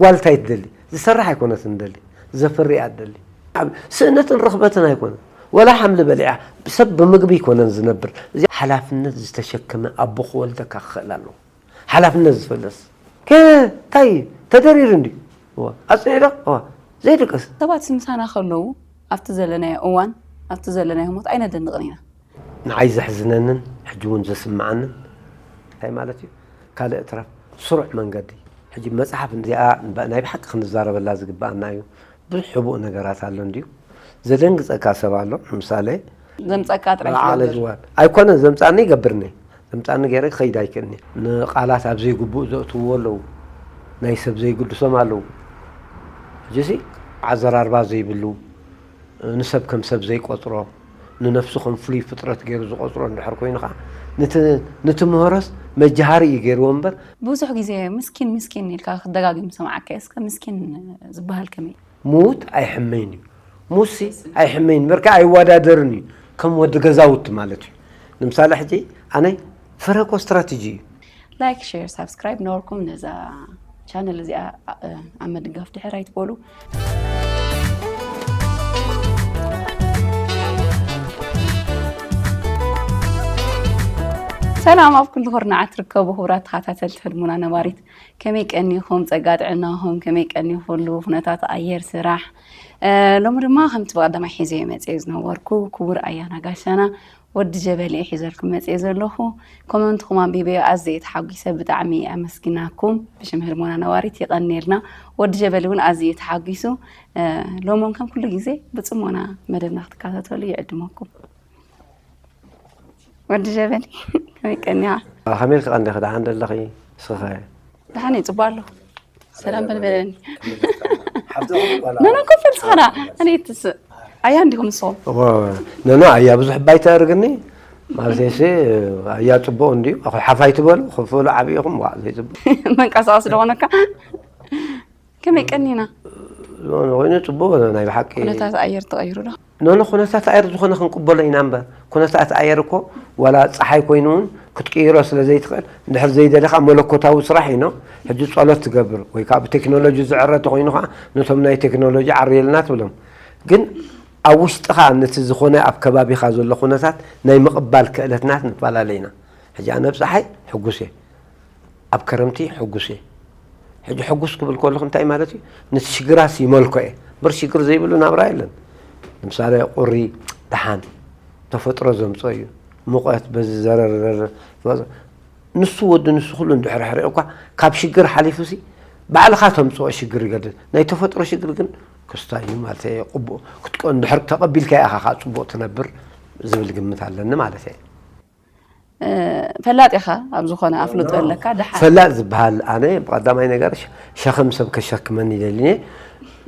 ጓል እንታይ ትደሊ? ዝሰርሕ ኣይኮነትን ትደሊ፣ ዘፍሪ እያ ትደሊ። ኣብ ስእነትን ርኽበትን ኣይኮነን፣ ወላ ሓምሊ በሊዓ፣ ሰብ ብምግቢ ኣይኮነን ዝነብር። እዚ ሓላፍነት ዝተሸከመ ኣቦ ክወልደካ ክኽእል ኣለዎ። ሓላፍነት ዝፈልስ ከ እንታይ እዩ? ተደሪሩ እንድዩ። እዋ፣ ኣጽኒዑ ዶ? እዋ፣ ዘይድቅስ። ሰባት ምሳና ከለዉ ኣብቲ ዘለናዮ እዋን ኣብቲ ዘለናዮ ህሞት ኣይነደንቕን ኢና። ንዓይ ዘሕዝነንን ሕጂ እውን ዘስምዓንን እንታይ ማለት እዩ? ካልእ እትረፍ ስሩዕ መንገዲ ሕጂ መጽሓፍ እዚኣ ናይ ብሓቂ ክንዛረበላ ዝግብኣና እዩ። ብዙሕ ሕቡእ ነገራት ኣሎ እንድዩ። ዘደንግጸካ ሰብ ኣሎ። ንምሳሌ ዘምጸካ ጥራይ መርዓ ትገብር። ለዝዋል ኣይኮነን ዘምጻኒ ይገብርኒ። ዘምጻኒ ገይረ ክኸይድ ኣይክእልኒ። ንቃላት ኣብ ዘይግቡእ ዘእትውዎ ኣለዉ። ናይ ሰብ ዘይግድሶም ኣለዉ። ሕጂሲ ኣዘራርባ ዘይብሉ፣ ንሰብ ከም ሰብ ዘይቆጽሮ፣ ንነፍሱ ከም ፍሉይ ፍጥረት ገይሩ ዝቆጽሮ እንድሕር ኮይኑ ኸዓ፣ ንቲ ንቲ ምህሮስ መጃሃሪ እዩ ገይርዎ እምበር። ብዙሕ ግዜ ምስኪን ምስኪን ኢልካ ክደጋግም ዝሰምዓካ እየ። እስከ ምስኪን ዝበሃል ከመይ? ምዉት ኣይሕመይን እዩ። ሙሲ ኣይሕመይን እምበርካ ኣይወዳደርን እዩ። ከም ወዲ ገዛውቲ ማለት እዩ። ንምሳሌ ሕጂ ኣነ ፍረ እኮ ስትራቴጂ እዩ። ላይክ፣ ሼር፣ ሳብስክራይብ ነበርኩም ነዛ ቻነል እዚኣ ኣብ ምድጋፍ ድሕር ኣይትበሉ። ሰላም ኣብ ኩሉ ኩርናዓት ትርከቡ ክቡራት ተኸታተልቲ ህድሞና ነባሪት፣ ከመይ ቀኒኹም? ጸጋ ጥዕናኹም ከመይ ቀኒኹ? ኩሉ ኩነታት ኣየር፣ ስራሕ። ሎሚ ድማ ከምቲ ብቐዳማይ ሒዘዮ መጽየ ዝነበርኩ ክቡር ኣያና ጋሻና ወዲ ጀበሊ እየ ሒዘልኩም መጽየ ዘለኹ። ኮመንትኹም ኣንቢበዮ ኣዝየ ተሓጒሰ፣ ብጣዕሚ ኣመስግናኩም። ብሽም ህድሞና ነባሪት ይቐንየልና። ወዲ ጀበሊ እውን ኣዝዩ ተሓጒሱ። ሎሚ እውን ከም ኩሉ ግዜ ብጽሞና መደብና ክትከታተሉ ይዕድመኩም። ወዲ ጀበሊ ከመይ ቀኒኻ? ከመይ ኢልኪ ቀኒኺ? ደሓን ዶ ኣለኺ? ንስኺ ኸ? ደሓን እየ፣ ጽቡቕ ኣለኹ። ሰላም በል በለኒ። ሓፍትኹም ዋላ ኖኖ፣ ኮፍ በል ስኻና። እኔ ትስእ። ኣያ እንዲኹም ንስኹም? እዎ፣ ኖኖ፣ ኣያ ብዙሕ ባይታ ኣርግኒ። ማለተይሲ፣ ኣያ ጽቡቕ እንድዩ። ኣኹ ሓፋይ ትበሉ፣ ክፍሉ ዓብይኹም፣ ዋ፣ ዘይጽቡቕ። መንቀሳቐሲ ዶ ኾነካ? ከመይ ቀኒና? ኖኖ፣ ኮይኑ ጽቡቕ፣ ናይ ብሓቂ። ኩነታት ኣየር ተቐይሩ ዶ? ኖኖ፣ ኩነታት ኣየር ዝኾነ ክንቅበሎ ኢና እምበር፣ ኩነታት ኣየር እኮ ዋላ ጸሓይ ኮይኑ እውን ክትቅይሮ ስለ ዘይትኽእል፣ እንድሕር ዘይደለኻ መለኮታዊ ስራሕ እዩ፣ ኖ? ሕጂ ጸሎት ትገብር ወይ ከዓ ብቴክኖሎጂ ዝዕረ ተኾይኑ ከዓ ነቶም ናይ ቴክኖሎጂ ዓርየልና ትብሎም። ግን ኣብ ውሽጥኻ ነቲ ዝኾነ ኣብ ከባቢኻ ዘሎ ኩነታት ናይ ምቕባል ክእለትና ንፈላለ ኢና። ሕጂ ኣነ ኣብ ጸሓይ ሕጉስ እየ። ኣብ ከረምቲ ሕጉስ እየ። ሕጂ ሕጉስ ክብል ከለኹ እንታይ ማለት እዩ? ነቲ ሽግራት ይመልኮ እየ። እምበር ሽግር ዘይብሉ ናብራ የለን። ንምሳሌ ቁሪ ደሓን ተፈጥሮ ዘምጾ እዩ። ሙቐት በዚ ዘረርረር ንሱ ወዲ ንሱ ኩሉ እንድሕር ሕሪቑ እኳ ካብ ሽግር ሓሊፉ ሲ ባዕልኻ ተምጽኦ ሽግር ይገድል። ናይ ተፈጥሮ ሽግር ግን ክስታይ እዩ ማለት እየ። ቅቡእ ክትቆ-፣ እንድሕር ተቐቢልካዮ ኢኻ ከዓ ጽቡቕ ትነብር ዝብል ግምት ኣለኒ ማለት እየ። እ፣ ፈላጥ ኢኻ፣ ኣብ ዝኾነ ኣፍልጦ ኣለካ፣ ደሓን። ፈላጥ ዝበሃል ኣነ ብቐዳማይ ነገር ሸ-፣ ሸኸም ሰብ ከሸክመኒ ይደሊ እየ።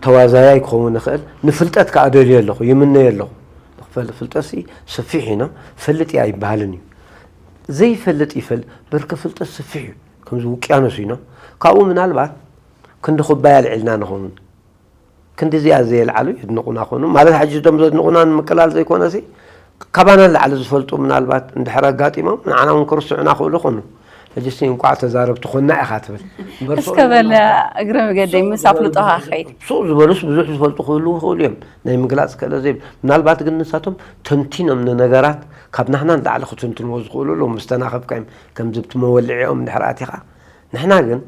ተዋዛያይ ክኸውን እኽእል፣ ንፍልጠት ከኣ ደልዮ ኣለኹ፣ ይምነዮ ኣለኹ። ፈል-፣ ፍልጠትሲ ሰፊሕ እዩ፣ ፈልጥ እየ ኣይበሃልን እዩ። ዘይፈልጥ ይፈል-፣ በርከ ፍልጠት ሰፊሕ እዩ፣ ከምዚ ውቅያኖስ እዩ። ካብኡ ምናልባት ክንዲ ኩባያ ኣልዒልና ንኸውን። ክንዲ እዚኣ ዘየልዓሉ የድንቑና ኮኑ። ማለት ሕጂ እቶም ዘድንቑና ንምቅላል ዘይኮነሲ፣ ካባና ንላዕሊ ዝፈልጡ ምናልባት እንድሕር ኣጋጢሞም ንዓና እውን ክርስዑና ክእሉ ኮኑ። ሕጂሲ እንቋዕ ተዛረብቲ ኮና ኢኻ ትብል። እምበር እስከ በል እግረ መገደይ ምስ ኣፍልጦኻ ክኸይድ። ሱቕ ዝበሉስ ብዙሕ ዝፈልጡ ክህልዉ ይኽእሉ እዮም። ናይ ምግላጽ ክእለት ዘይብሉ። ምናልባት ግን ንሳቶም ተንቲኖም ንነገራት ካብ ናህና ንላዕሊ ክትንትንዎ ዝኽእሉ ኣለዉ። ምስ ተናኸብካዮም ከምዚ ኣብቲ መወልዒኦም እንድሕር ኣቲኻ። ንሕና ግን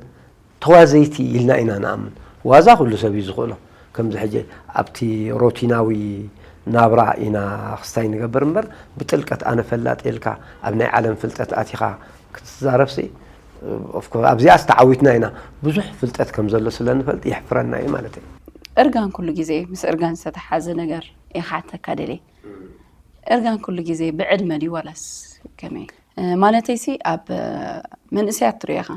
ተዋዘይቲ ኢልና ኢና ንኣምን። ዋዛ ኩሉ ሰብ እዩ ዝኽእሎ። ከምዚ ሕጂ ኣብቲ ሮቲናዊ ናብራ ኢና ክስታይ ንገብር እምበር፣ ብጥልቀት ኣነ ፈላጥ ኢልካ ኣብ ናይ ዓለም ፍልጠት ኣቲኻ ክትዛረብሲ፣ of course፣ ኣብዚኣስ ተዓዊትና ኢና። ብዙሕ ፍልጠት ከም ዘሎ ስለ ንፈልጥ የሕፍረና እዩ ማለት እዩ። እርጋን ኩሉ ግዜ ምስ እርጋን ዝተተሓሓዘ ነገር እየ ክሓተካ ደልየ። እርጋን ኩሉ ግዜ ብዕድመ ድዩ ዋላስ ከመይ? እ፣ ማለተይሲ ኣብ፣ እ፣ መንእሰያት ትሪኦ ኢኻ።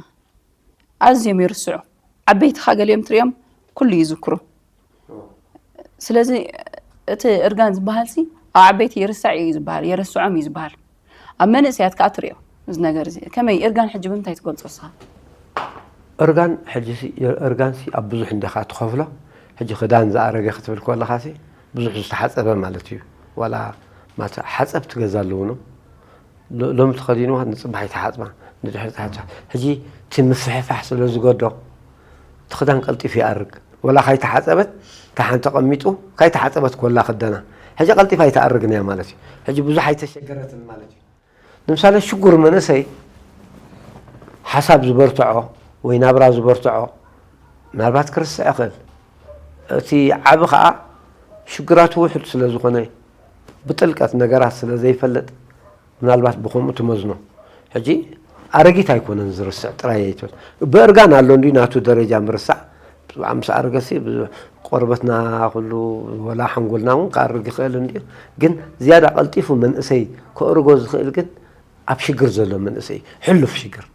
ኣዝዮም ይርስዑ። ዓበይቲ ኸኣ ገሊኦም ትሪኦም ኩሉ ይዝክሩ። ስለዚ እቲ እርጋን ዝበሃልሲ ኣብ ዓበይቲ ይርሳዕ እዩ ዝበሃል፣ የረስዖም እዩ ዝበሃል። ኣብ መንእሰያት ከኣ ትሪኦ እዚ ነገር እዚ። ከመይ እርጋን ሕጂ ብምንታይ ትገልጾ ንስኻ? እርጋን ሕጂሲ፣ እርጋንሲ ኣብ ብዙሕ እንዲኻ ትኸፍሎ። ሕጂ ክዳን ዝኣረገ ክትብል ከለኻሲ ብዙሕ ዝተሓጸበ ማለት እዩ። ዋላ ማት ሓጸብቲ ገዛ ኣለዉኖ። ሎ-፣ ሎሚ ተኸዲንዋ ንጽባሕ ይተሓጽባ፣ ንድሕሪ ተሓጽባ። ሕጂ እቲ ምፍሕፋሕ ስለ ዝገዶ፣ እቲ ክዳን ቀልጢፉ ይኣርግ። ወላ ካይተሓጸበት፣ ደሓን ተቐሚጡ፣ ካይተሓጸበት ኮላ ክደና። ሕጂ ቀልጢፋ ኣይትኣርግን እያ ማለት እዩ። ሕጂ ብዙሕ ኣይተሸገረትን ማለት እዩ። ንምሳሌ ሽጉር መንእሰይ ሓሳብ ዝበርትዖ ወይ ናብራ ዝበርትዖ ምናልባት ክርስዕ ይኽእል። እቲ ዓቢ ኸኣ ሽግራቱ ውሑድ ስለ ዝኾነ ብጥልቀት ነገራት ስለ ዘይፈልጥ ምናልባት ብኸምኡ ትመዝኖ። ሕጂ ኣረጊት ኣይኮነን ዝርስዕ ጥራይ ኣይትበል። ብእርጋን ኣሎ እንዲ ናቱ ደረጃ ምርሳዕ ምስ ኣረገሲ ቆርበትና ኩሉ ወላ ሓንጎልና እውን ክኣርግ ይኽእል እንዲ። ግን ዝያዳ ቀልጢፉ መንእሰይ ከእርጎ ዝኽእል ግን ኣብ ሽግር ዘሎ መንእሰይ፣ ሕሉፍ ሽግር፣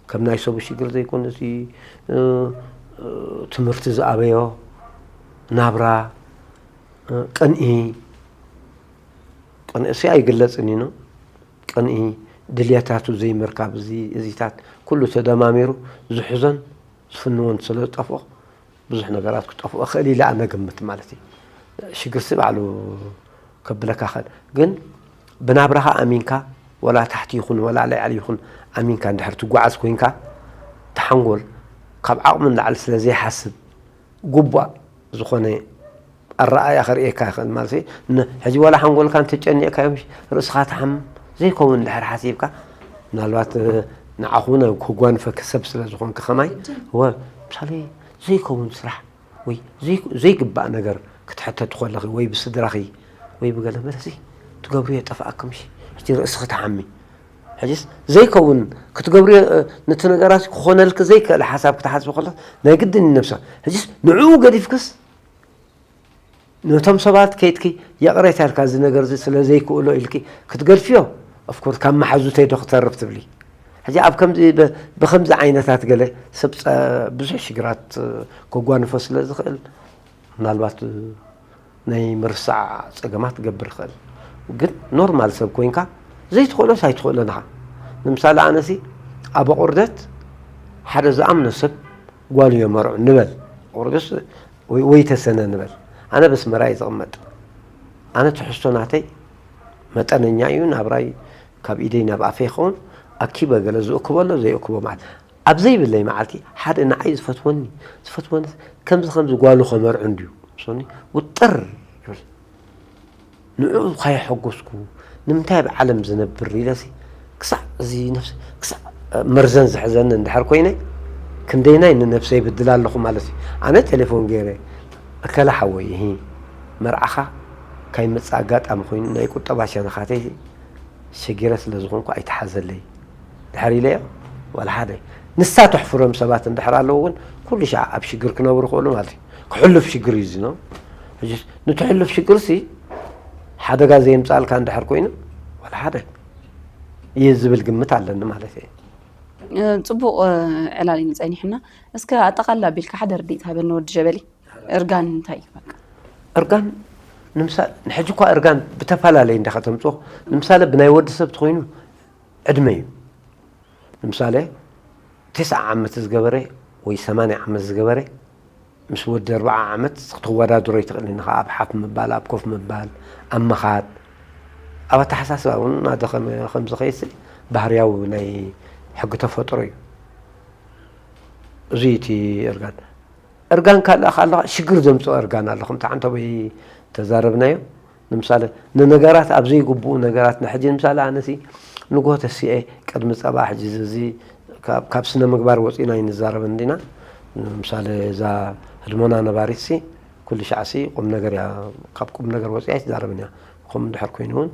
ከም ናይ ሰቡ ሽግር ዘይኮነ፣ እዚ ትምህርቲ ዝኣበዮ ናብራ፣ ቅንኢ፣ ቅንእሲ ኣይግለጽን እዩ። ቅንኢ፣ ድልየታቱ ዘይምርካብ፣ እዚ እዚታት ኩሉ ተደማሚሩ ዝሕዞን ዝፍንዎን ስለ ዝጠፍኦ ብዙሕ ነገራት ክጠፍኦ ክእል ኢለ ኣነ ግምት ማለት እዩ። ሽግርሲ ባዕሉ ከብለካ ክእል። ግን ብናብራኻ ኣሚንካ፣ ወላ ታሕቲ ይኹን ወላ ልዕሊ ይኹን ኣሚንካ እንድሕር ትጓዓዝ ኮይንካ፣ እቲ ሓንጎል ካብ ዓቕሙ ንላዕሊ ስለ ዘይሓስብ፣ ግቡእ ዝኾነ ኣረኣእያ ከርእየካ ይኽእል ማለት እዩ። ን-፣ ሕጂ ዋላ ሓንጎልካ እንተጨኒቕካዮ፣ ምሽ ርእስኻ ትሓምም ዘይከውን እንድሕር ሓሲብካ፣ ምናልባት ንዓኹ እውን ከጓንፈኪ ሰብ ስለ ዝኾንኪ ከማይ፣ ወ-፣ ምሳሌ ዘይከውን ስራሕ ወይ ዘይ-፣ ዘይግባእ ነገር ክትሕተቲ ከለኺ ወይ ብስድራኺ ወይ ብገለ መለሲ ትገብርዮ የጠፍኣክምሽ። ሕጂ ርእስኺ ትሓሚ። ሕጂስ ዘይከውን ክትገብርዮ፣ እ፣ ነቲ ነገራት ክኾነልኪ ዘይክእል ሓሳብ ክትሓስቢ ከለኺ ናይ ግድን እዩ ነብስኻ። ሕጂስ ንዕኡ ገዲፍክስ ነቶም ሰባት ከይድኪ ይቕሬታ ኢልካ እዚ ነገር እዚ ስለ ዘይክእሎ ኢልኪ ክትገድፍዮ፣ ኦፍኮርስ ካብ መሓዙተይ ዶ ክተርፍ ትብሊ። ሕጂ ኣብ ከምዚ ብ-፣ ብኸምዚ ዓይነታት ገለ ሰብ ጸ-፣ ብዙሕ ሽግራት፣ እ፣ ከጓንፎ ስለ ዝኽእል ምናልባት፣ እ፣ ናይ ምርሳዕ ጸገማት ክገብር ይኽእል። ግን ኖርማል ሰብ ኮይንካ ዘይትኽእሎስ ኣይትኽእሎን ኢኻ። ንምሳሌ ኣነሲ ኣብ ኣቑርደት ሓደ ዝኣምኖ ሰብ ጓሉ የመርዑ ንበል። ኣቑርደት ወይ፣ ወይ ተሰነ ንበል። ኣነ በስመራ እየ ዝቕመጥ። ኣነ ትሕዝቶ ናተይ መጠነኛ እዩ። ናብራይ ካብ ኢደይ ናብ ኣፈይ ይኸውን። ኣኪበ ገለ ዝእክቦ ኣሎ፣ ዘይእክቦ ማለት ኣብ ዘይብለይ መዓልቲ ሓደ ንዓይ ዝፈትወኒ፣ ዝፈትወኒ ከምዚ ከምዚ ጓሉ ከመርዑ እንድዩ ምስኒ ውጥር ይብል። ንዕኡ ካየሐጎስኩ ንምንታይ ኣብ ዓለም ዝነብር ኢለሲ ክሳዕ እዚ ነፍሲ ክሳዕ መርዘን ዝሕዘኒ እንድሕር ኮይነ ክንደይናይ ንነፍሰይ ይብድላ ኣለኹ ማለት እዩ። ኣነ ቴሌፎን ገይረ፣ "እከለ ሓወይ፣ እሂ፣ መርዓኻ ካይመጽእ ኣጋጣሚ ኮይኑ ናይ ቁጠባ ሸነኻተይ ሸጊረ ስለ ዝኾንኩ ኣይትሓዘለይ" ድሕር ኢለዮ፣ ዋላ ሓደ። ንሳ ተሕፍሮም ሰባት እንድሕር ኣለዉ እውን ኩሉ ሻዕ ኣብ ሽግር ክነብሩ ይኽእሉ ማለት እዩ። ክሕሉፍ ሽግር እዩ እዚ ነው። ሕጂ ነቲ ሕሉፍ ሽግርሲ ሓደጋ ዘየምጽኣልካ እንድሕር ኮይኑ ዋላ ሓደ እየ ዝብል ግምት ኣለኒ ማለት እዩ። እ፣ ጽቡቕ፣ እ፣ ዕላል ኢና ጸኒሕና። እስከ ኣጠቓልላ ኣቢልካ ሓደ ርድኢት ሃበኒ ወዲ ጀበሊ። እርጋን እንታይ እዩ በቃ? እርጋን ንምሳ-፣ ንሕጂ እኳ እርጋን ብተፈላለየ እንዳ ከተምጽኦ፣ ንምሳሌ ብናይ ወዲ ሰብ ተኾይኑ ዕድመ እዩ። ንምሳሌ፣ ተስዓ ዓመት ዝገበረ ወይ ሰማንያ ዓመት ዝገበረ ምስ ወዲ ኣርብዓ ዓመት ክትወዳድሮ ኣይትኽእልን ኢኻ። ኣብ ሓፍ ምባል፣ ኣብ ኮፍ ምባል፣ ኣብ ምኻድ፣ ኣብ ኣተሓሳስባ እውን እናደኸመ ከም ዝኸይድ ባህርያዊ ናይ ሕጊ ተፈጥሮ እዩ። እዚ እቲ እርጋን። እርጋን ካልእ ካልእ ሽግር ዘምጽኦ እርጋን ኣሎ። ከምቲ ዓንተቦይ ተዛረብናዮ። ንምሳሌ፣ ንነገራት ኣብ ዘይግብኡ ነገራት፣ ንሕጂ ንምሳሌ፣ ኣነሲ ንግሆ ተሲኤ ቅድሚ ጸባ፣ ሕጂ እዚ ካብ፣ ካብ ስነ ምግባር ወጺና ኣይንዛረብን እንዲና። ንምሳሌ፣ እዛ ህድሞና ነባሪትሲ ኩሉ ሻዕሲ ቁም ነገር እያ፣ ካብ ቁም ነገር ወጺኣ ኣይትዛረብን እያ። ከምኡ እንድሕር ኮይኑ እውን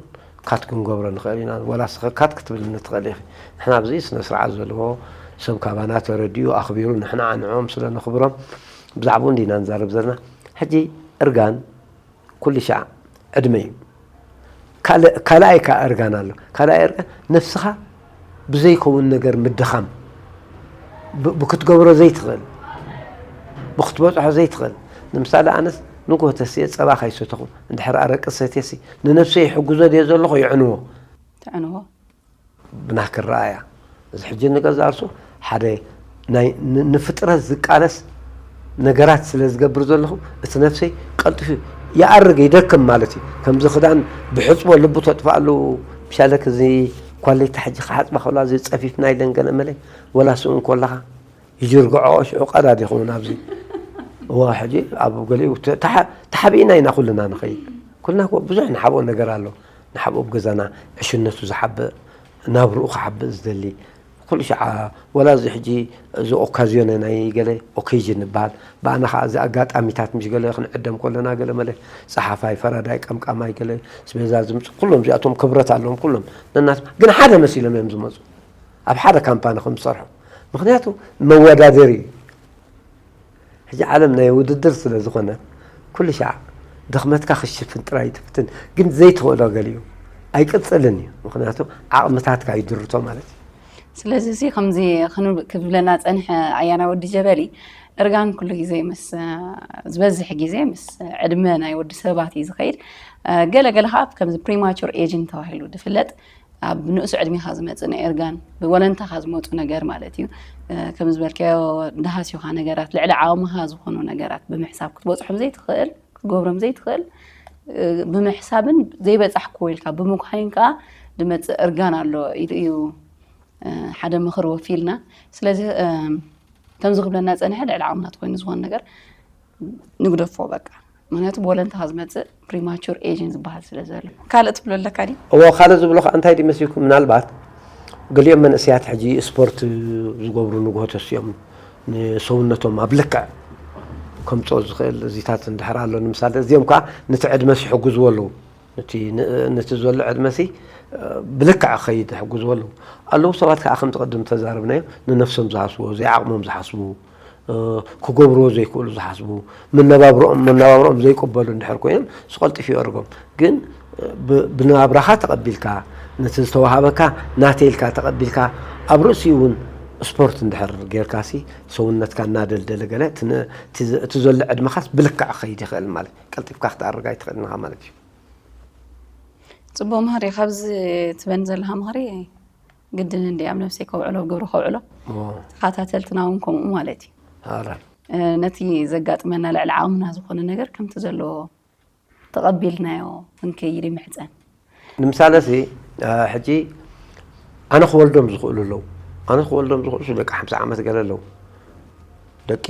ካት ክንገብሮ ንኽእል ኢና። ወላ እስኺ ካት ክትብልኒ ትኽእል ኢኺ። ንሕና ኣብዚ ስነ ስርዓት ዘለዎ ሰብ ካባና ተረዲኡ ኣኽቢሩ ንሕና ንዕኦም ስለ ነኽብሮም ብዛዕባኡ እንዲና ንዛረብ ዘለና። ሕጂ እርጋን ኩሉ ሻዕ ዕድመ እዩ። ካልእ-፣ ካልኣይ ከኣ እርጋን ኣሎ። ካልኣይ እርጋን ነፍስኻ ብዘይከውን ነገር ምድኻም፣ ብ-፣ ብክትገብሮ ዘይትኽእል፣ ብክትበጽሖ ዘይትኽእል። ንምሳሌ ኣነስ ንግሆ ተስየ ጸባ ካይሰተኹ እንድሕር ኣረቂ ሰትየሲ ንነፍሰይ ይሕግዞ ድየ ዘለኹ ይዕንዎ። ትዕንዎ። ብናህ ክረኣያ። እዚ ሕጂ ንገዛ ርሱ ሓደ ናይ ን-፣ ንፍጥረት ዝቃለስ ነገራት ስለ ዝገብር ዘለኹ፣ እቲ ነፍሰይ ቀልጢፉ ይኣርግ፣ ይደክም ማለት እዩ። ከምዚ ክዳን ብሕጽቦ ልቡ ተጥፍኣሉ፣ ምሻለክ እዚ ኳሌታ ሕጂ ክሓጽባ ከላ እዚ ጸፊፍና ኢለን ገለ መለ፣ ወላ ስኡ እንኮለኻ ይጅርግዖ ሽዑ ቀዳድ ይኸውን ኣብዚ። እዋ ሕጂ ኣብ ገሊኡ ተ- ተሓ- ተሓቢእና ኢና ኩልና ንኸይድ። ኩልና እኮ ብዙሕ ንሓብኦ ነገር ኣሎ። ንሓብኦ ኣብ ገዛና ዕሽነቱ ዝሓብእ፣ ናብርኡ ክሓብእ ዝደሊ። ኩሉ ሻዓ ወላ እዚ ሕጂ እዚ ኦካዝዮነ ናይ ገለ ኦኬዥን ይበሃል። ብኣና ኸዓ እዚ ኣጋጣሚታት ምስ ገለ ክንዕደም ከለና ገለ መለ ጸሓፋይ፣ ፈራዳይ፣ ቀምቃማይ ገለ ስቤዛ ዝምጽእ ኩሎም እዚኣቶም ክብረት ኣለዎም ኩሎም ነናት ግን ሓደ መሲሎም እዮም ዝመጹ። ኣብ ሓደ ካምፓኒ ከም ዝሰርሑ ምኽንያቱ መወዳደሪ እዩ። ሕጂ ዓለም ናይ ውድድር ስለ ዝኾነ ኩሉ ሻዕ ድኽመትካ ክሽፍን ጥራይ ትፍትን ግን ዘይትኽእሎ ገሊኡ ኣይቅጽልን እዩ። ምኽንያቱ ዓቕምታትካ ይድርቶ ማለት እዩ። ስለዚ እዚ ከምዚ ክንብ- ክብለና ጸንሐ ኣያና ወዲ ጀበሊ እርጋን ኩሉ ግዜ ምስ ዝበዝሕ ግዜ ምስ ዕድመ ናይ ወዲ ሰባት እዩ ዝኸይድ። ገለ ገለ ከዓ ከምዚ ፕሪማቹር ኤጅን ተባሂሉ ዝፍለጥ ኣብ ንእሱ ዕድሜኻ ዝመጽእ ናይ እርጋን ብወለንታኻ ዝመጹ ነገር ማለት እዩ። ከም ዝበልካዮ እንዳሃስዩኻ ነገራት ልዕሊ ዓቕምኻ ዝኾኑ ነገራት ብምሕሳብ ክትበጽሖም ዘይትኽእል ክትገብሮም ዘይትኽእል ብምሕሳብን ዘይበጻሕክዎ ኢልካ ብምኳይን ከዓ ዝመጽእ እርጋን ኣሎ ኢሉ እዩ ሓደ ምኽሪ ወፊልና። ስለዚ ከምዚ ክብለና ጸንሐ ልዕሊ ዓቕምና ተኮይኑ ዝኾነ ነገር ንግደፎ በቃ። ምክንያቱ ብወለንታኻ ዝመጽእ ፕሪማቹር ኤጅን ዝበሃል ስለ ዘሎ። ካልእ ትብሎ ኣለካ ድዩ? እዎ፣ ካልእ ዝብሎ ከዓ እንታይ ድዩ መሲልኩም? ምናልባት ገሊኦም መንእሰያት ሕጂ ስፖርት ዝገብሩ ንግሆ ተሲኦም ንሰውነቶም ኣብ ልክዕ ከምፅኦ ዝኽእል እዚታት እንድሕር ኣሎ ንምሳሌ እዚኦም ከዓ ነቲ ዕድመ ሲሕግዝዎ ኣለዉ። ነቲ ን- ነቲ ዘሎ ዕድመሲ ብልክዕ ክኸይድ ይሕግዝዎ ኣለዉ። ኣለዉ ሰባት ከዓ ከምቲ ቅድም ተዛረብናዮ ንነፍሶም ዝሃስዎ ዘይዓቕሞም ዝሓስቡ ክገብርዎ ዘይክእሉ ዝሓስቡ፣ መነባብሮኦም መነባብሮኦም ዘይቅበሉ እንድሕር ኮይኖም ስቐልጢፍ ይእርጎም። ግን ብናብራኻ ተቐቢልካ ነቲ ዝተዋሃበካ ናተይ ኢልካ ተቐቢልካ ኣብ ርእሲኡ እውን ስፖርት እንድሕር ጌርካሲ ሰውነትካ እናደልደለ ገለ እቲ ዘሎ ዕድመኻስ ብልክዕ ክኸይድ ይኽእል ማለት ቀልጢፍካ ክትኣርግ ኣይትኽእልን ኢኻ ማለት እዩ። ፅቡቅ ምኽሪ። ካብዚ ትበን ዘለኻ ምኽሪ ግድን እንዲ ኣብ ነብሰይ ከውዕሎ ኣብ ግብሪ ከውዕሎ ተኻታተልትና እውን ከምኡ ማለት እዩ። ነቲ ዘጋጥመና ልዕሊ ዓቕምና ዝኾነ ነገር ከምቲ ዘለዎ ተቐቢልናዮ ክንከይድ ይምሕፀን። ንምሳለ ሲ ሕጂ ኣነ ክወልዶም ዝኽእሉ ኣለዉ። ኣነ ክወልዶም ዝኽእሉ ደቂ ሓምሳ ዓመት ገለ ኣለዉ። ደቂ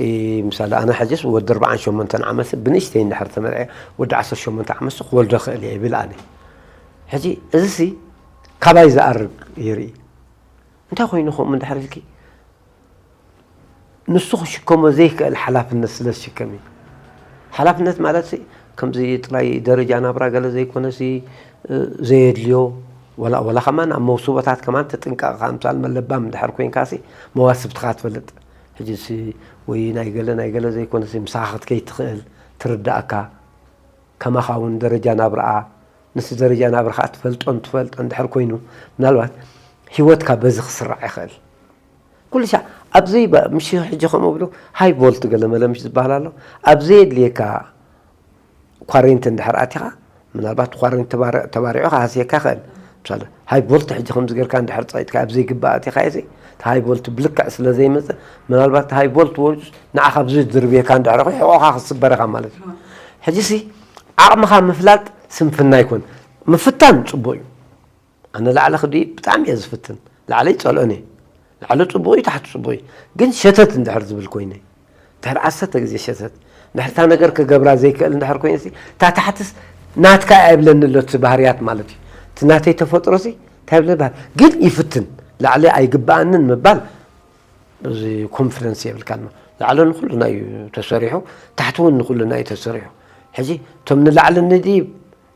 ምሳሌ ኣነ ሕጅስ ወዲ ኣርባዓን ሸሞንተን ዓመት ብንእሽተይ እንድሕር ተመርዐ ወዲ ዓሰርተ ሸሞንተ ዓመት ክወልዶ ክእል እየ ይብል ኣነ። ሕጂ እዚሲ ካባይ ዝኣርግ ይርኢ። እንታይ ኮይኑ ከምኡ እንድሕር ኢልኪ ንሱ ክሽከሞ ዘይክእል ሓላፍነት ስለ ዝሽከም እዩ። ሓላፍነት ማለት ከምዚ ጥራይ ደረጃ ናብራ ገለ ዘይኮነሲ ዘየድልዮ ወላ ወላ ከማን ኣብ መውስቦታት ከማን ተጥንቀቕካ ምሳል መለባም እንድሕር ኮይንካሲ መዋስብትኻ ትፈልጥ። ሕጂሲ ወይ ናይ ገለ ናይ ገለ ዘይኮነሲ ምሳኻ ክትከይድ ትኽእል ትርዳእካ። ከማኻ እውን ደረጃ ናብርኣ ነቲ ደረጃ ናብርኻ ትፈልጦን ትፈልጦ እንድሕር ኮይኑ ምናልባት ህይወትካ በዚ ክስራዕ ይኽእል። ኩሉ ሻዕ ኣብ ዘይባ ምሽ ሕጂ ከምኡ ብሉ ሃይ ቮልት ገለ መለ ምሽ ዝበሃል ኣሎ ኣብ ዘየድልየካ ኳሬንት እንድሕር ኣቲኻ ምናልባት ኳሬንት ተባሪዑ ክሃስየካ ይኽእል። ምሳሌ ሃይ ቮልት ሕጂ ከምዚ ጌርካ እንድሕር ፀቂጥካ ኣብ ዘይግባእ ኣቲኻ እዚ እቲ ሃይ ቮልት ብልክዕ ስለ ዘይመፅእ ምናልባት እቲ ሃይ ቮልት ወርዱስ ንዓኻ ኣብዚ ዝድርብየካ እንድሕር ኮይኑ ሕቖኻ ክትስበር ኢኻ ማለት እዩ። ሕጂሲ ዓቕምኻ ምፍላጥ ስንፍና ኣይኮን ምፍታን ፅቡቅ እዩ። ኣነ ላዕሊ ክድይብ ብጣዕሚ እየ ዝፍትን። ላዕሊ ይጸልኦን እየ። ላዕሊ ጽቡቕ እዩ፣ ታሕቲ ጽቡቕ እዩ። ግን ሸተት እንድሕር ዝብል ኮይነ፣ ድሕሪ ዓሰርተ ግዜ ሸተት፣ ድሕሪ እታ ነገር ክገብራ ዘይክእል እንድሕር ኮይነሲ፣ እታ ታሕትስ ናትካ እያ ይብለኒ ኣሎ እቲ ባህርያት ማለት እዩ። እቲ ናተይ ተፈጥሮሲ እንታይ ይብለኒ ባህር ግን ይፍትን። ላዕሊ ኣይግብኣንን ምባል እዚ ኮንፊደንስ የብልካን። ላዕሊ ንኩልና እዩ ተሰሪሑ፣ ታሕቲ እውን ንኩልና እዩ ተሰሪሑ። ሕጂ እቶም ንላዕሊ ንድይብ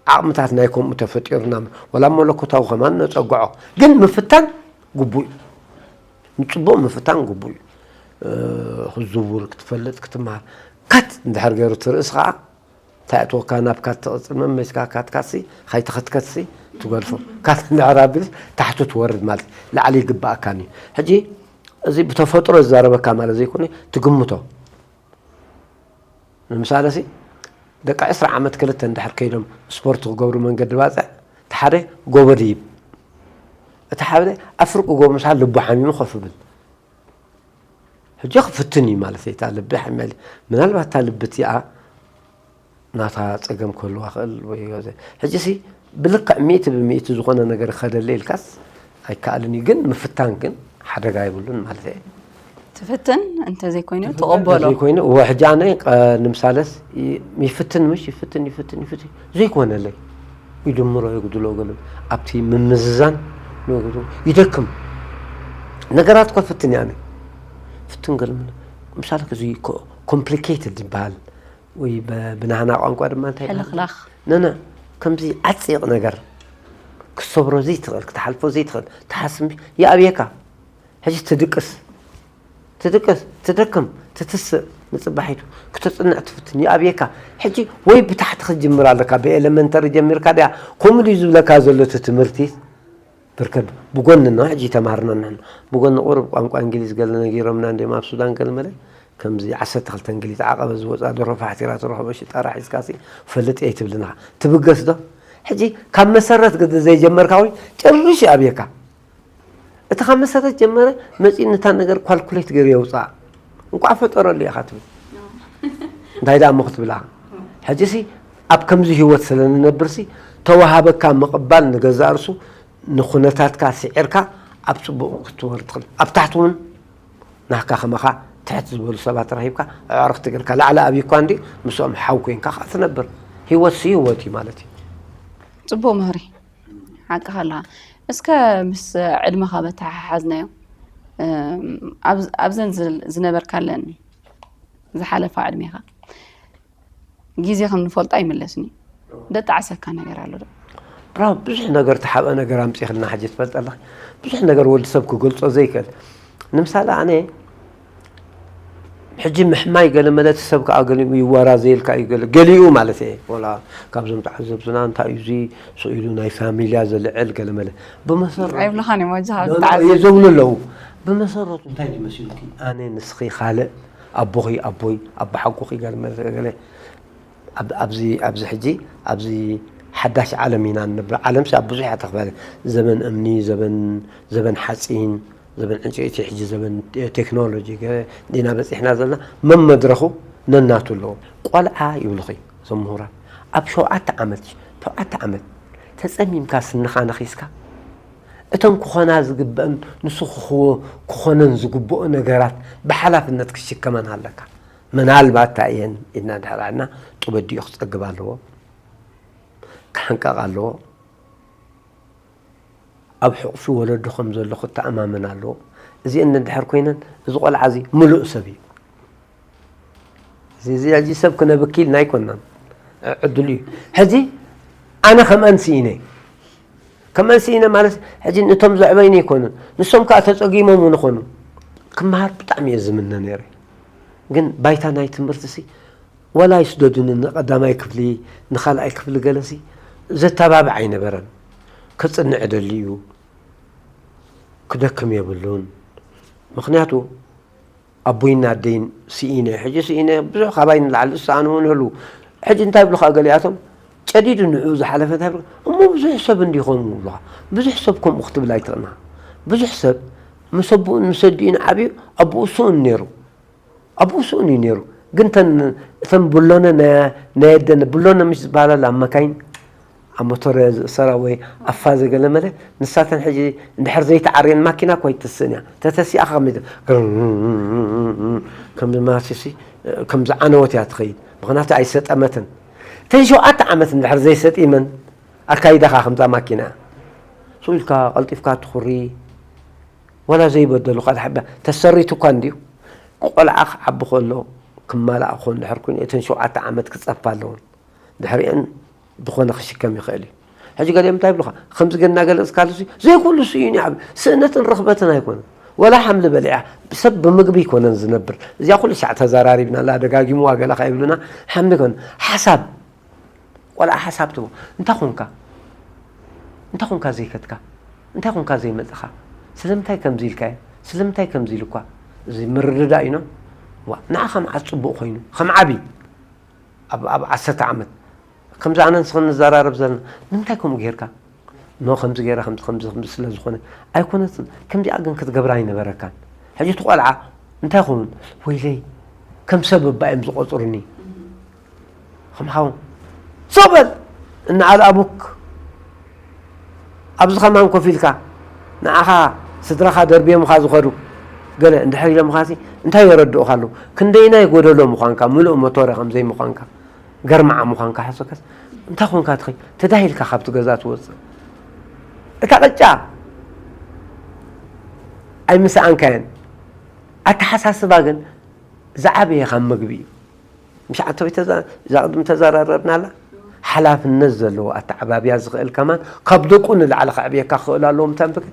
ዓቕምታት ናይ ከምኡ ተፈጢሩና ወላ መለኮታዊ ከማን ነፀግዖ ግን ምፍታን ግቡእ እዩ። ንፅቡቕ ምፍታን ግቡእ እዩ። ክዝውር ክትፈልጥ ክትምሃር ካት እንድሕር ገይሩ ትርእስ ከዓ እንታይ እትወካ ናብ ካት ትቕፅል መመችካ ካትካሲ ካይተኸትከትሲ ትገድፎ ካት እንድሕር ኣቢሉስ ታሕቱ ትወርድ ማለት ላዕሊ ይግባኣካን እዩ። ሕጂ እዚ ብተፈጥሮ ዝዛረበካ ማለት ዘይኮነ ትግምቶ ንምሳለሲ ደቂ ዕስራ ዓመት ክልተ እንድሕር ከይዶም ስፖርት ክገብሩ መንገዲ ባፅዕ እቲ ሓደ ጎቦ ድይብ እቲ ሓደ ኣብ ፍርቂ ጎቦ ምሳል ልቡ ሓሚሙ ኮፍ ይብል ሕጂ ክፍትን እዩ ማለት እዩ እታ ልቢ ሓሚያ ምናልባት እታ ልቢ እቲኣ ናታ ፀገም ክህልዋ ክእል ወይ ሕጂ ሲ ብልክዕ ሚእቲ ብሚእቲ ዝኾነ ነገር ከደለ ኢልካስ ኣይከኣልን እዩ ግን ምፍታን ግን ሓደጋ የብሉን ማለት እየ ትፍትን እንተዘይኮይኑ ትቕበሎ። ዘይኮይኑ፣ እወ፣ ሕጂ ኣነ፣ ቀ-፣ ንምሳለስ፣ ይ-፣ ይፍትን፣ ምሽ፣ ይፍትን፣ ይፍትን፣ ይፍትን፣ ዘይኮነለይ። ይድምሮ፣ የጉድሎ፣ ገለ ኣብቲ ምምዝዛን፣ ይደክም። ነገራት እኮ ፍትን እየ ኣነ። ፍትን፣ ገለ ምን-፣ ምሳሌ፣ እዚ ኮ-፣ ኮምፕሊኬትድ ይበሃል። ወይ ብ-፣ ብናህና ቋንቋ ድማ እንታይ ይበሃል? ሕልኽላኽ። ነነ፣ ከምዚ ዓጺቕ ነገር ክትሰብሮ ዘይትኽእል፣ ክትሓልፎ ዘይትኽእል፣ ትሓስብ፣ ይኣብየካ። ሕጂ ትድቅስ፣ ትድቅስ፣ ትደክም፣ ትትስእ፣ ንጽባሒቱ ክተጽንዕ ትፍትን፣ ይኣብየካ። ሕጂ ወይ ብታሕቲ ክትጅምር ኣለካ፣ ብኤለመንተሪ ጀሚርካ ድያ፣ ከምኡ ድዩ ዝብለካ ዘሎ እቲ ትምህርቲ? ብርከት ብጎኒ ነው ሕጂ ተማሃርና ንሕና። ብጎኒ ቁሩብ ቋንቋ እንግሊዝ ገለ ነጊሮምና እንዲዮም ኣብ ሱዳን ገለ መለ። ከምዚ ዓሰርተ ክልተ እንግሊዝ ዓቐበ ዝወጻ ደርሆ ፋሕቲራ ትረኽቦ ሽጣራ ሒዝካሲ ፈልጥ እየ ትብልና። ትብገስ ዶ? ሕጂ ካብ መሰረት ግዲ ዘይጀመርካ ወይ ጭርሽ ኣብየካ። እቲ ካብ መሰረት ጀመረ መጺኡ ነታ ነገር ኳልኩሌት ገይሩ የውጻእ። እንቋዕ ፈጠረሉ ኢኻ ትብል። እንታይ ደኣ እሞ ክትብላ? ሕጂሲ ኣብ ከምዚ ህይወት ስለ ንነብርሲ ተዋሃበካ ምቕባል ንገዛእ ርሱ ንኹነታትካ ስዒርካ ኣብ ጽቡቕ ክትወርድ ትኽእል። ኣብ ታሕቲ እውን ናህካ ከማኻ ትሕት ዝበሉ ሰባት ረኺብካ ኣዕርኽቲ ጌርካ ላዕሊ ኣብዩካ እንዲ ምስኦም ሓው ኮይንካ ከዓ ትነብር። ህይወትሲ ህይወት እዩ ማለት እዩ። ጽቡቕ ምህሪ። ሓቅኻ ኣለኻ። እስከ ምስ ዕድመኻ በተሓሓዝናዮ፣ እም፣ ኣብ-፣ ኣብዘን ዝል-፣ ዝነበርካለን ዝሓለፋ ዕድሜኻ ግዜ ከም ንፈልጦ ኣይምለስን እዩ። ደጣዕሰካ ነገር ኣሎ ዶ? ብራው፣ ብዙሕ ነገር ተሓበ ነገር ኣምጺኽልና ሕጂ ትፈልጥ ኣለኺ። ብዙሕ ነገር ወዲ ሰብ ክገልጾ ዘይክእል። ንምሳሌ ኣነ ሕጂ ምሕማይ ገለ መለ እቲ ሰብ ከኣ ገሊኡ ይወራዘየልካ እዩ ገለ፣ ገሊኡ ማለት እየ። ወላ ካብዞም ተዓዘብትና እንታይ እዩ እዚ ስቕ ኢሉ ናይ ፋሚልያ ዘልዕል ገለ መለ። ብመሰረቱ ኣይብልኻን እዮም፣ ኣጆኻ ኖ፣ ኖ፣ ክትዓዘብ። እየ ዘብሉ ኣለዉ። ብመሰረቱ እንታይ ድዩ መሲሉኪ? ኣነ ንስኺ ካልእ፣ ኣቦኺ ኣቦይ፣ ኣቦሓጎኺ ገለ መለ ገለ። ኣብ-፣ ኣብዚ፣ ኣብዚ ሕጂ፣ ኣብዚ ሓዳሽ ዓለም ኢና ንነብር። ዓለምሲ ኣብ ብዙሕ እያ ተኽፈለ። ዘበን እምኒ፣ ዘበን፣ ዘበን ሓጺን፣ ዘበን ዕንጨይቲ፣ ሕጂ ዘበን ቴክኖሎጂ ገ-፣ ዲና በጺሕና ዘለና። መመድረኹ ነናቱ ኣለዎ። ቆልዓ ይብሉኺ እዞም ምሁራት። ኣብ ሸውዓተ ዓመት፣ ሸውዓተ ዓመት ተጸሚምካ ስንኻ ነኺስካ፣ እተን ክኾና ዝግበአን ንሱ ክኽዎ-፣ ክኾነን ዝግብኦ ነገራት ብሓላፍነት ክትሽከመን ኣለካ። ምናልባት እንታይ እየን ኢልና ድሕር ኣልና፣ ጡብ ኣዲኡ ክጸግብ ኣለዎ፣ ክሕንቀቕ ኣለዎ፣ ኣብ ሕቑፊ ወለዱ ከም ዘሎ ክተኣማመን ኣለዎ። እዚአን እንድሕር ኮይነን፣ እዚ ቆልዓ እዚ ምሉእ ሰብ እዩ። እዚ፣ እዚ ሕጂ ሰብ ክነብኪ ኢልና ኣይኮናን፣ ዕ-፣ ዕድሉ እዩ። ሕጂ ኣነ ከምአን ስኢነ፣ ከምአን ስኢነ ማለት ሕጂ ነቶም ዘዕበይኒ ኣይኮኑን፣ ንሶም ከኣ ተጸጊሞም እውን ይኾኑ። ክመሃር ብጣዕሚ እየ ዝምነ ነይረ። ግን ባይታ ናይ ትምህርትሲ ዋላ ይስደዱኒ ንቐዳማይ ክፍሊ፣ ንኻልኣይ ክፍሊ ገለሲ ዘተባብዕ ኣይነበረን። ከጽንዕ ደልዩ ክደክም የብሉን። ምኽንያቱ ኣቦይን ኣደይን ስኢነ፣ ሕጂ ስኢነ ብዙሕ ካባይ ንላዕሊ ዝሰኣኑ እውን ይህልዉ። ሕጂ እንታይ ይብሉኻ ገሊኣቶም? ጨዲዱ ንዕኡ ዝሓለፈ እንታይ ይብሉ? እሞ ብዙሕ ሰብ እንዲኾኑ ይብሉኻ። ብዙሕ ሰብ ከምኡ ክትብል ኣይትቕናዕ። ብዙሕ ሰብ ምስ ኣቦኡን ምስ ኣዲኡን ዓብዩ ኣቦኡ ስኡን ነይሩ። ኣቦኡ ስኡን እዩ ነይሩ። ግን እተን፣ እተን ብሎነ ናይ፣ ናይ ኣደነ፣ ብሎነ ምሽ ዝበሃላ ኣብ መካይን፣ ኣብ ሞቶር እያ ዝእሰራ ወይ ኣፋ ዘገለ መለ፣ ንሳተን ሕጂ እንድሕር ዘይተዓርየን ማኪና እኮ ኣይትስእን እያ። ተተሲኣ ከመይ ደ-፣ ከምዚ ማሲሲ፣ ከምዚ ዓነወት እያ ትኸይድ። ምኽንያቱ ኣይሰጠመትን። እተን ሸውዓተ ዓመት እንድሕር ዘይሰጢመን፣ ኣካይዳኻ ከምዛ ማኪና እያ። ስኡ ኢልካ ቀልጢፍካ ትኹሪ፣ ዋላ ዘይበደሉኻ ድሓ ተሰሪቱ እኳ እንድዩ። ቆልዓ ክዓቢ ከሎ ክማላእ ክኾን ድሕር ኮይኑ፣ እተን ሸውዓተ ዓመት ክጸፋ ኣለወን። ድሕሪአን ዝኾነ ክሽከም ይኽእል እዩ። ሕጂ ገሊኦም እንታይ ይብሉኻ? ከምዚ ገና ገለጽካሉ ሲ፣ ዘይኩሉ ስኢኑ ይዓቢ። ስእነትን ርኽበትን ኣይኮነን። ወላ ሓምሊ በሊዓ፣ ሰብ ብምግቢ ኣይኮነን ዝነብር። እዚኣ ኩሉ ሻዕ ተዘራሪብናላ፣ ደጋጊምዋ ገለ ከይብሉና፣ ሓምሊ ኣይኮነን። ሓሳብ፣ ቆልዓ ሓሳብ ትህቦ። እንታይ ኾንካ? እንታይ ኾንካ ዘይከድካ? እንታይ ኾንካ ዘይመጽኻ? ስለምንታይ ከምዚ ኢልካዮ? ስለምንታይ ከምዚ ኢሉኳ? እዚ ምርድዳእ እዩ፣ ኖ? ዋ፣ ንዓ ከም ዓጽ ጽቡቕ ኮይኑ፣ ከም ዓቢ፣ ኣብ፣ ኣብ ዓሰርተ ዓመት፣ ከምዚ ኣነ ንስኽን ንዘራረብ ዘለና፣ ንምንታይ ከምኡ ጌርካ? ኖ፣ ከምዚ ጌረ፣ ከምዚ፣ ከምዚ፣ ከምዚ ስለ ዝኾነ ኣይኮነትን። ከምዚኣ ግን ክትገብራ ኣይነበረካን። ሕጂ እቲ ቆልዓ እንታይ ኸውን? ወይለይ፣ ከም ሰብ እባ እዮም ዝቖጽሩኒ። ከም ሓው፣ ሰው በል፣ እነ ኣልኣቡክ፣ ኣብዚ ከማን ኮፍ ኢልካ፣ ንዓኻ ስድራኻ ደርብዮምኻ ዝኸዱ፣ ገለ እንድሕር ኢሎምኻሲ እንታይ የረድኡኻ ኣለዉ? ክንደይናይ ጎደሎ ምዃንካ፣ ምሉእ መቶረ ከም ዘይምዃንካ፣ ገርማዓ ምዃንካ ሓሶካስ እንታይ ኾንካ ትኸይድ? ተዳሂልካ ካብቲ ገዛ ትወጽእ። እታ ቅጫ ኣይምሰኣንካየን። ኣተሓሳስባ ግን ዝዓበየ ካብ ምግቢ እዩ። ምሽ ዓንተወይ ተዛ-፣ እዛ ቅድም ተዘራረብናላ ሓላፍነት ዘለዎ ኣተዓባብያ ዝኽእል ከማን ካብ ደቁ ንላዕሊ ከዕብየካ ክኽእል ኣለዎ። ምታን ብክ-፣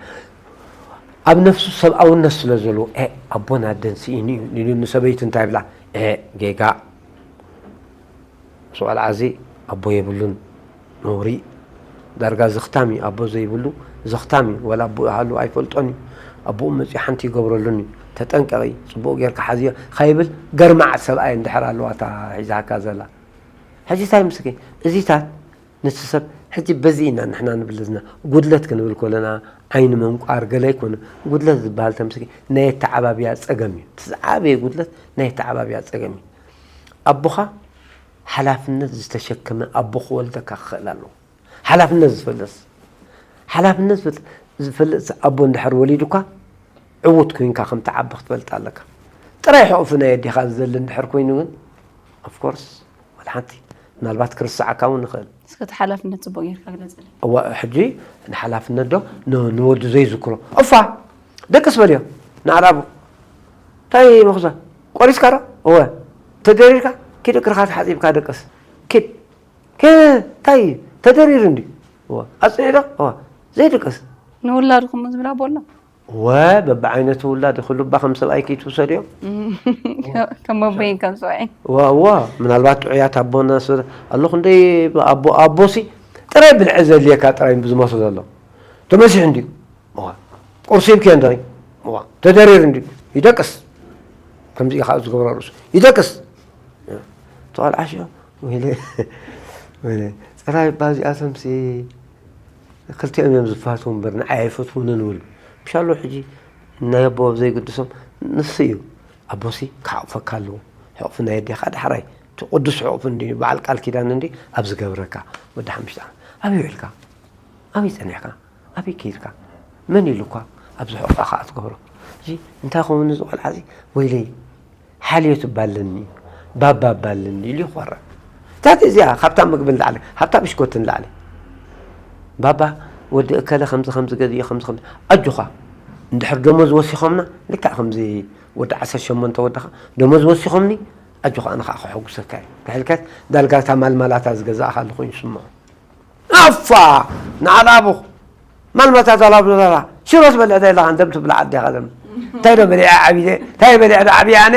ኣብ ነፍሱ ሰብኣውነት ስለ ዘለዎ፣ "ኤ፣ ኣቦን ኣደን ስኢኑ እዩ" ኢሉ ንሰበይቱ እንታይ ብላ? "ኤ፣ ጌጋ። ምስ ቆልዓ እዚ ኣቦ የብሉን፣ ነውሪ። ዳርጋ ዘኽታም እዩ፣ ኣቦ ዘይብሉ ዘኽታም እዩ። ወላ ኣቦኡ ሃሉ ኣይፈልጦን እዩ። ኣቦኡ መጺኡ ሓንቲ ይገብረሉን እዩ። ተጠንቀቒ፣ ጽቡቕ ጌርካ ሓዝዮ" ከይብል ገርማዕ ሰብኣይ እንድሕር ኣለዋ እታ ሒዛካ ዘላ። ሕጂ እንታይ ምስኪ እዚታት ነቲ ሰብ ሕጂ በዚ ኢና ንሕና ንብል ዘለና። ጉድለት ክንብል ከለና ዓይኒ መንቋር ገለ ኣይኮነ። ጉድለት ዝበሃል ተምስኪ ናይ ኣተዓባብያ ጸገም እዩ። እቲ ዝዓበየ ጉድለት ናይ ኣተዓባብያ ጸገም እዩ። ኣቦኻ ሓላፍነት ዝተሸከመ ኣቦ ክወልደካ ክኽእል ኣለዎ። ሓላፍነት ዝፈልጥስ፣ ሓላፍነት ዝፈል-፣ ዝፈልጥስ ኣቦ እንድሕር ወሊዱካ ዕዉት ኮይንካ ከም ትዓቢ ክትፈልጥ ኣለካ። ጥራይ ሕቑፊ ናይ ኣዴኻ ዝደሊ እንድሕር ኮይኑ ግን፣ of course፣ ወላ ሓንቲ፣ ምናልባት ክርስዓካ እውን ንኽእል። እስከ እቲ ሓላፍነት ጽቡቕ ጌርካ ግለጸለይ። እዋ፣ ሕጂ ንሓላፍነት ዶ ን-፣ ንወዱ ዘይዝክሮ? እፋ! ደቅስ በልዮ። ንዓል ኣቡ። እንታይ መኽዛ? ቆሪስካ ዶ? እወ። ተደሪርካ? ኪድ እግርኻ ተሓጺብካ ደቅስ። ኪድ። ከ-፣ እንታይ እዩ? ተደሪሩ እንድዩ። እወ። ኣጽኒዑ ዶ? እወ። ዘይድቅስ። ንውላድኹም ዝብላ ቦሎ? እወ፣ በብዓይነቱ ውላድ፣ ኩሉ እባ ከም ሰብኣይ ከይትውሰድዮ። እም፣ ከም ኣቦይን ከም ሰብኣይን። እወ፣ እወ። ምናልባት ጥዑያት ኣቦና ስለ-፣ ኣሎ ክንደይ ኣቦ፣ ኣቦሲ ጥራይ ብልዒ ዘድልየካ ጥራይ ብዙ መስሎ ዘሎ። ተመሲሑ እንድዩ። እዋ። ቁርሲ ይብክዮ እንድዩ። እዋ። ተደሪሩ እንድዩ። ይደቅስ። ከምዚ ኢኻ ዝገብሮ ርእሱ። ይደቅስ። ተቓልዓ ሽዮ። ወይለ-፣ ወይለ-፣ ጽራይ እባ እዚኣቶምሲ ክልቲኦም እዮም ዝፋትዉ እምበር ንዓይ ኣይፈትዉንን ይብሉ። ምሻሎ ሕጂ ናይ ኣቦ ዘይግድሶም ንሱ እዩ። ኣቦሲ ክሓቑፈካ ኣለዎ። ሕቑፊ ናይ ኣዴኻ ዳሕራይ። እቲ ቅዱስ ሕቑፊ እንድዩ፣ በዓል ቃል ኪዳን እንድዩ ኣብ ዝገብረካ። ወዲ ሓሙሽተ ዓመት። ኣበይ ውዒልካ? ኣበይ ጸኒሕካ? ኣበይ ከይድካ? መን ኢሉኳ ኣብዚ ሕቑፋ ከኣ ትገብሮ? እዚ እንታይ ኸውን እዚ ቆልዓ እዚ? ወይለይ፣ ሓልዮት እባ ኣለኒ፣ ባባ እባ ኣለኒ ኢሉ ይኾርዕ። እታ እዚኣ ካብታ ምግቢ ንላዕሊ፣ ካብታ ብሽኮቲ ንላዕሊ። ባባ፣ ወዲ እከለ ከምዚ ከምዚ ገዚኡ፣ ከምዚ ከምዚ። ኣጆኻ፣ እንድሕር ደሞዝ ወሲኾምና፣ ልክዕ ከምዚ ወዲ ዓሰርተ ሸሞንተ ወድኻ፣ ደሞዝ ወሲኾምኒ፣ ኣጆኻ፣ ኣነ ኸኣ ከሐጉሰካ እየ። እንድሕር ኢልካ፣ ዳርጋ እታ ማልማላታ ዝገዛእኻሉ ኮይኑ ይስምዖ። ኣፋ! ንዓል ኣቡኽ! ማልማታ ዛላብላላ! ሽሮ ትበልዕ ዶ የለኻን? ደም ትብላዕ ኣዴኻ ደም። እንታይ ዶ በሊዐ ዓብየ? እንታይ በሊዐ ዶ ዓብየ ኣነ?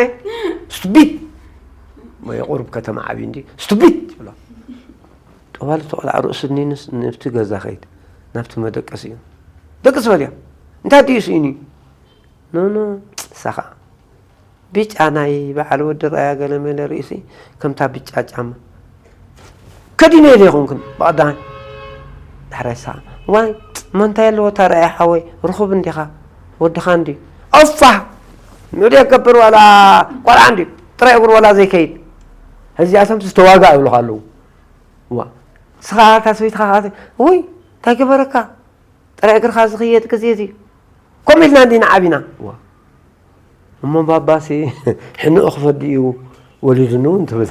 ስቱቢድ! ወይ ቁሩብ ከተማ ዓብዩ እንዲ ስቱቢድ! ይብሎ። ጠዋሊ እቲ ቆልዓ ርእሱ እኒንስ ናብቲ ገዛ ኸይድ። ናብቲ መደቀሲኡ። ደቅስ በልዮ። እንታይ ድዩ ስኢኑ? ኖ፣ ኖ፣ ንሳ ኸዓ። ብጫ ናይ በዓል ወዲ ራያ ገለ መለ ርእሲ ከምታ ብጫ ጫማ። ከዲነ ኢለ ይኹንክን ብቐዳማይ። ዳሕራይ ሳዕ፣ ዋይ፣ እሞ እንታይ ኣለዎ እታ ራያ ሓወይ፣ ርኹብ እንዲኻ፣ ወድኻ እንድዩ። ኦፋ! ንዑ የገብር ዋላ ቆልዓ እንድዩ፣ ጥራይ እግሩ ዋላ ዘይከይድ። እዚኣቶም ዝተዋጋእ ይብሉኻ ኣለዉ። ዋ፣ ንስኻ እታ ሰበይትኻ ኸዓ፣ ውይ፣ እንታይ ገበረካ? ጥራይ እግርኻ ዝኽየድ ግዜ እዚ። ከምኡ ኢልና እንዲና ዓቢና። ዋ። እሞ ባባሲ ሕንኡ ክፈዲ እዩ ወሊዱኒ እውን ትብል።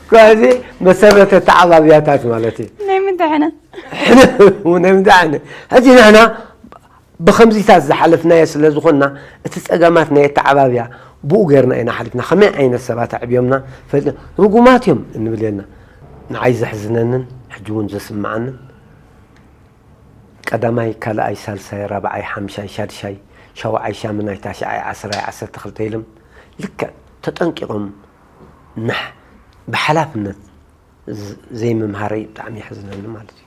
እኳ እዚ መሰረተ ተዓባብያታት ማለት እዩ። ናይ ምንታይ ሕነ? ሕነ፣ ናይ ምንታይ ሕነ? ሕጂ ንሕና ብኸምዚታት ዝሓለፍናዮ ስለ ዝኾንና፣ እቲ ጸገማት ናይ ኣተዓባብያ ብኡ ጌርና ኢና ሓሊፍና። ከመይ ዓይነት ሰባት ኣዕብዮምና ፈሊጥና። ርጉማት እዮም እንብል የልና። ንዓይ ዘሕዝነንን ሕጂ እውን ዘስምዓንን፣ ቀዳማይ፣ ካልኣይ፣ ሳልሳይ፣ ራብዓይ፣ ሓምሻይ፣ ሻድሻይ፣ ሻውዓይ፣ ሻምናይ፣ ታሽዓይ፣ ዓስራይ፣ ዓሰርተ ክልተ ኢሎም ልክዕ ተጠንቂቖም ንሕ-፣ ብሓላፍነት ዝ-፣ ዘይምምሃረይ ብጣዕሚ የሕዝነኒ ማለት እዩ።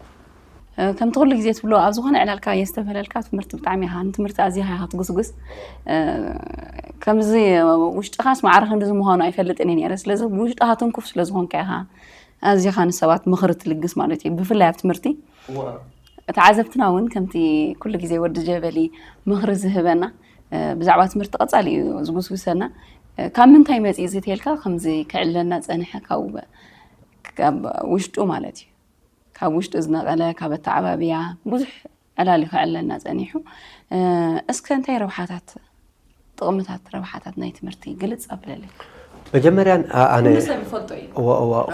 እ፣ ከምቲ ኩሉ ግዜ ትብሎ፣ ኣብ ዝኾነ ዕላልካ የስተብህለልካ፣ ትምህርቲ ብጣዕሚ ኢኻ፣ ንትምህርቲ ኣዚኻ ኢኻ ትጉስጉስ። እ፣ ከምዚ ውሽጥኻስ ማዕረ ክንድዚ ምዃኑ ኣይፈልጥን እየ ነይረ። ስለዚ ብውሽጥኻ ትንኩፍ ስለ ዝኾንካ ኢኻ ኣዚኻ ንሰባት ምኽሪ ትልግስ ማለት እዩ፣ ብፍላይ ኣብ ትምህርቲ። እዋ። ተዓዘብትና እውን ከምቲ ኩሉ ግዜ ወዲ ጀበሊ ምኽሪ ዝህበና፣ እ፣ ብዛዕባ ትምህርቲ ቀጻሊ እዩ ዝጉስጉሰና። እ፣ ካብ ምንታይ መጺኡ እዚ ተልካ ከምዚ ክዕለና ጸንሐ? ካብ፣ ካብ ውሽጡ ማለት እዩ። ካብ ውሽጡ ዝነቐለ፣ ካብ ኣተዓባብያ ብዙሕ ዕላል እዩ ከዕለልና ጸኒሑ። እስከ እንታይ ረብሓታት፣ ጥቕምታት፣ ረብሓታት ናይ ትምህርቲ ግልጽ ኣብለለይ። መጀመርያ ኣነ ኩሉ ሰብ ይፈልጦ እዩ።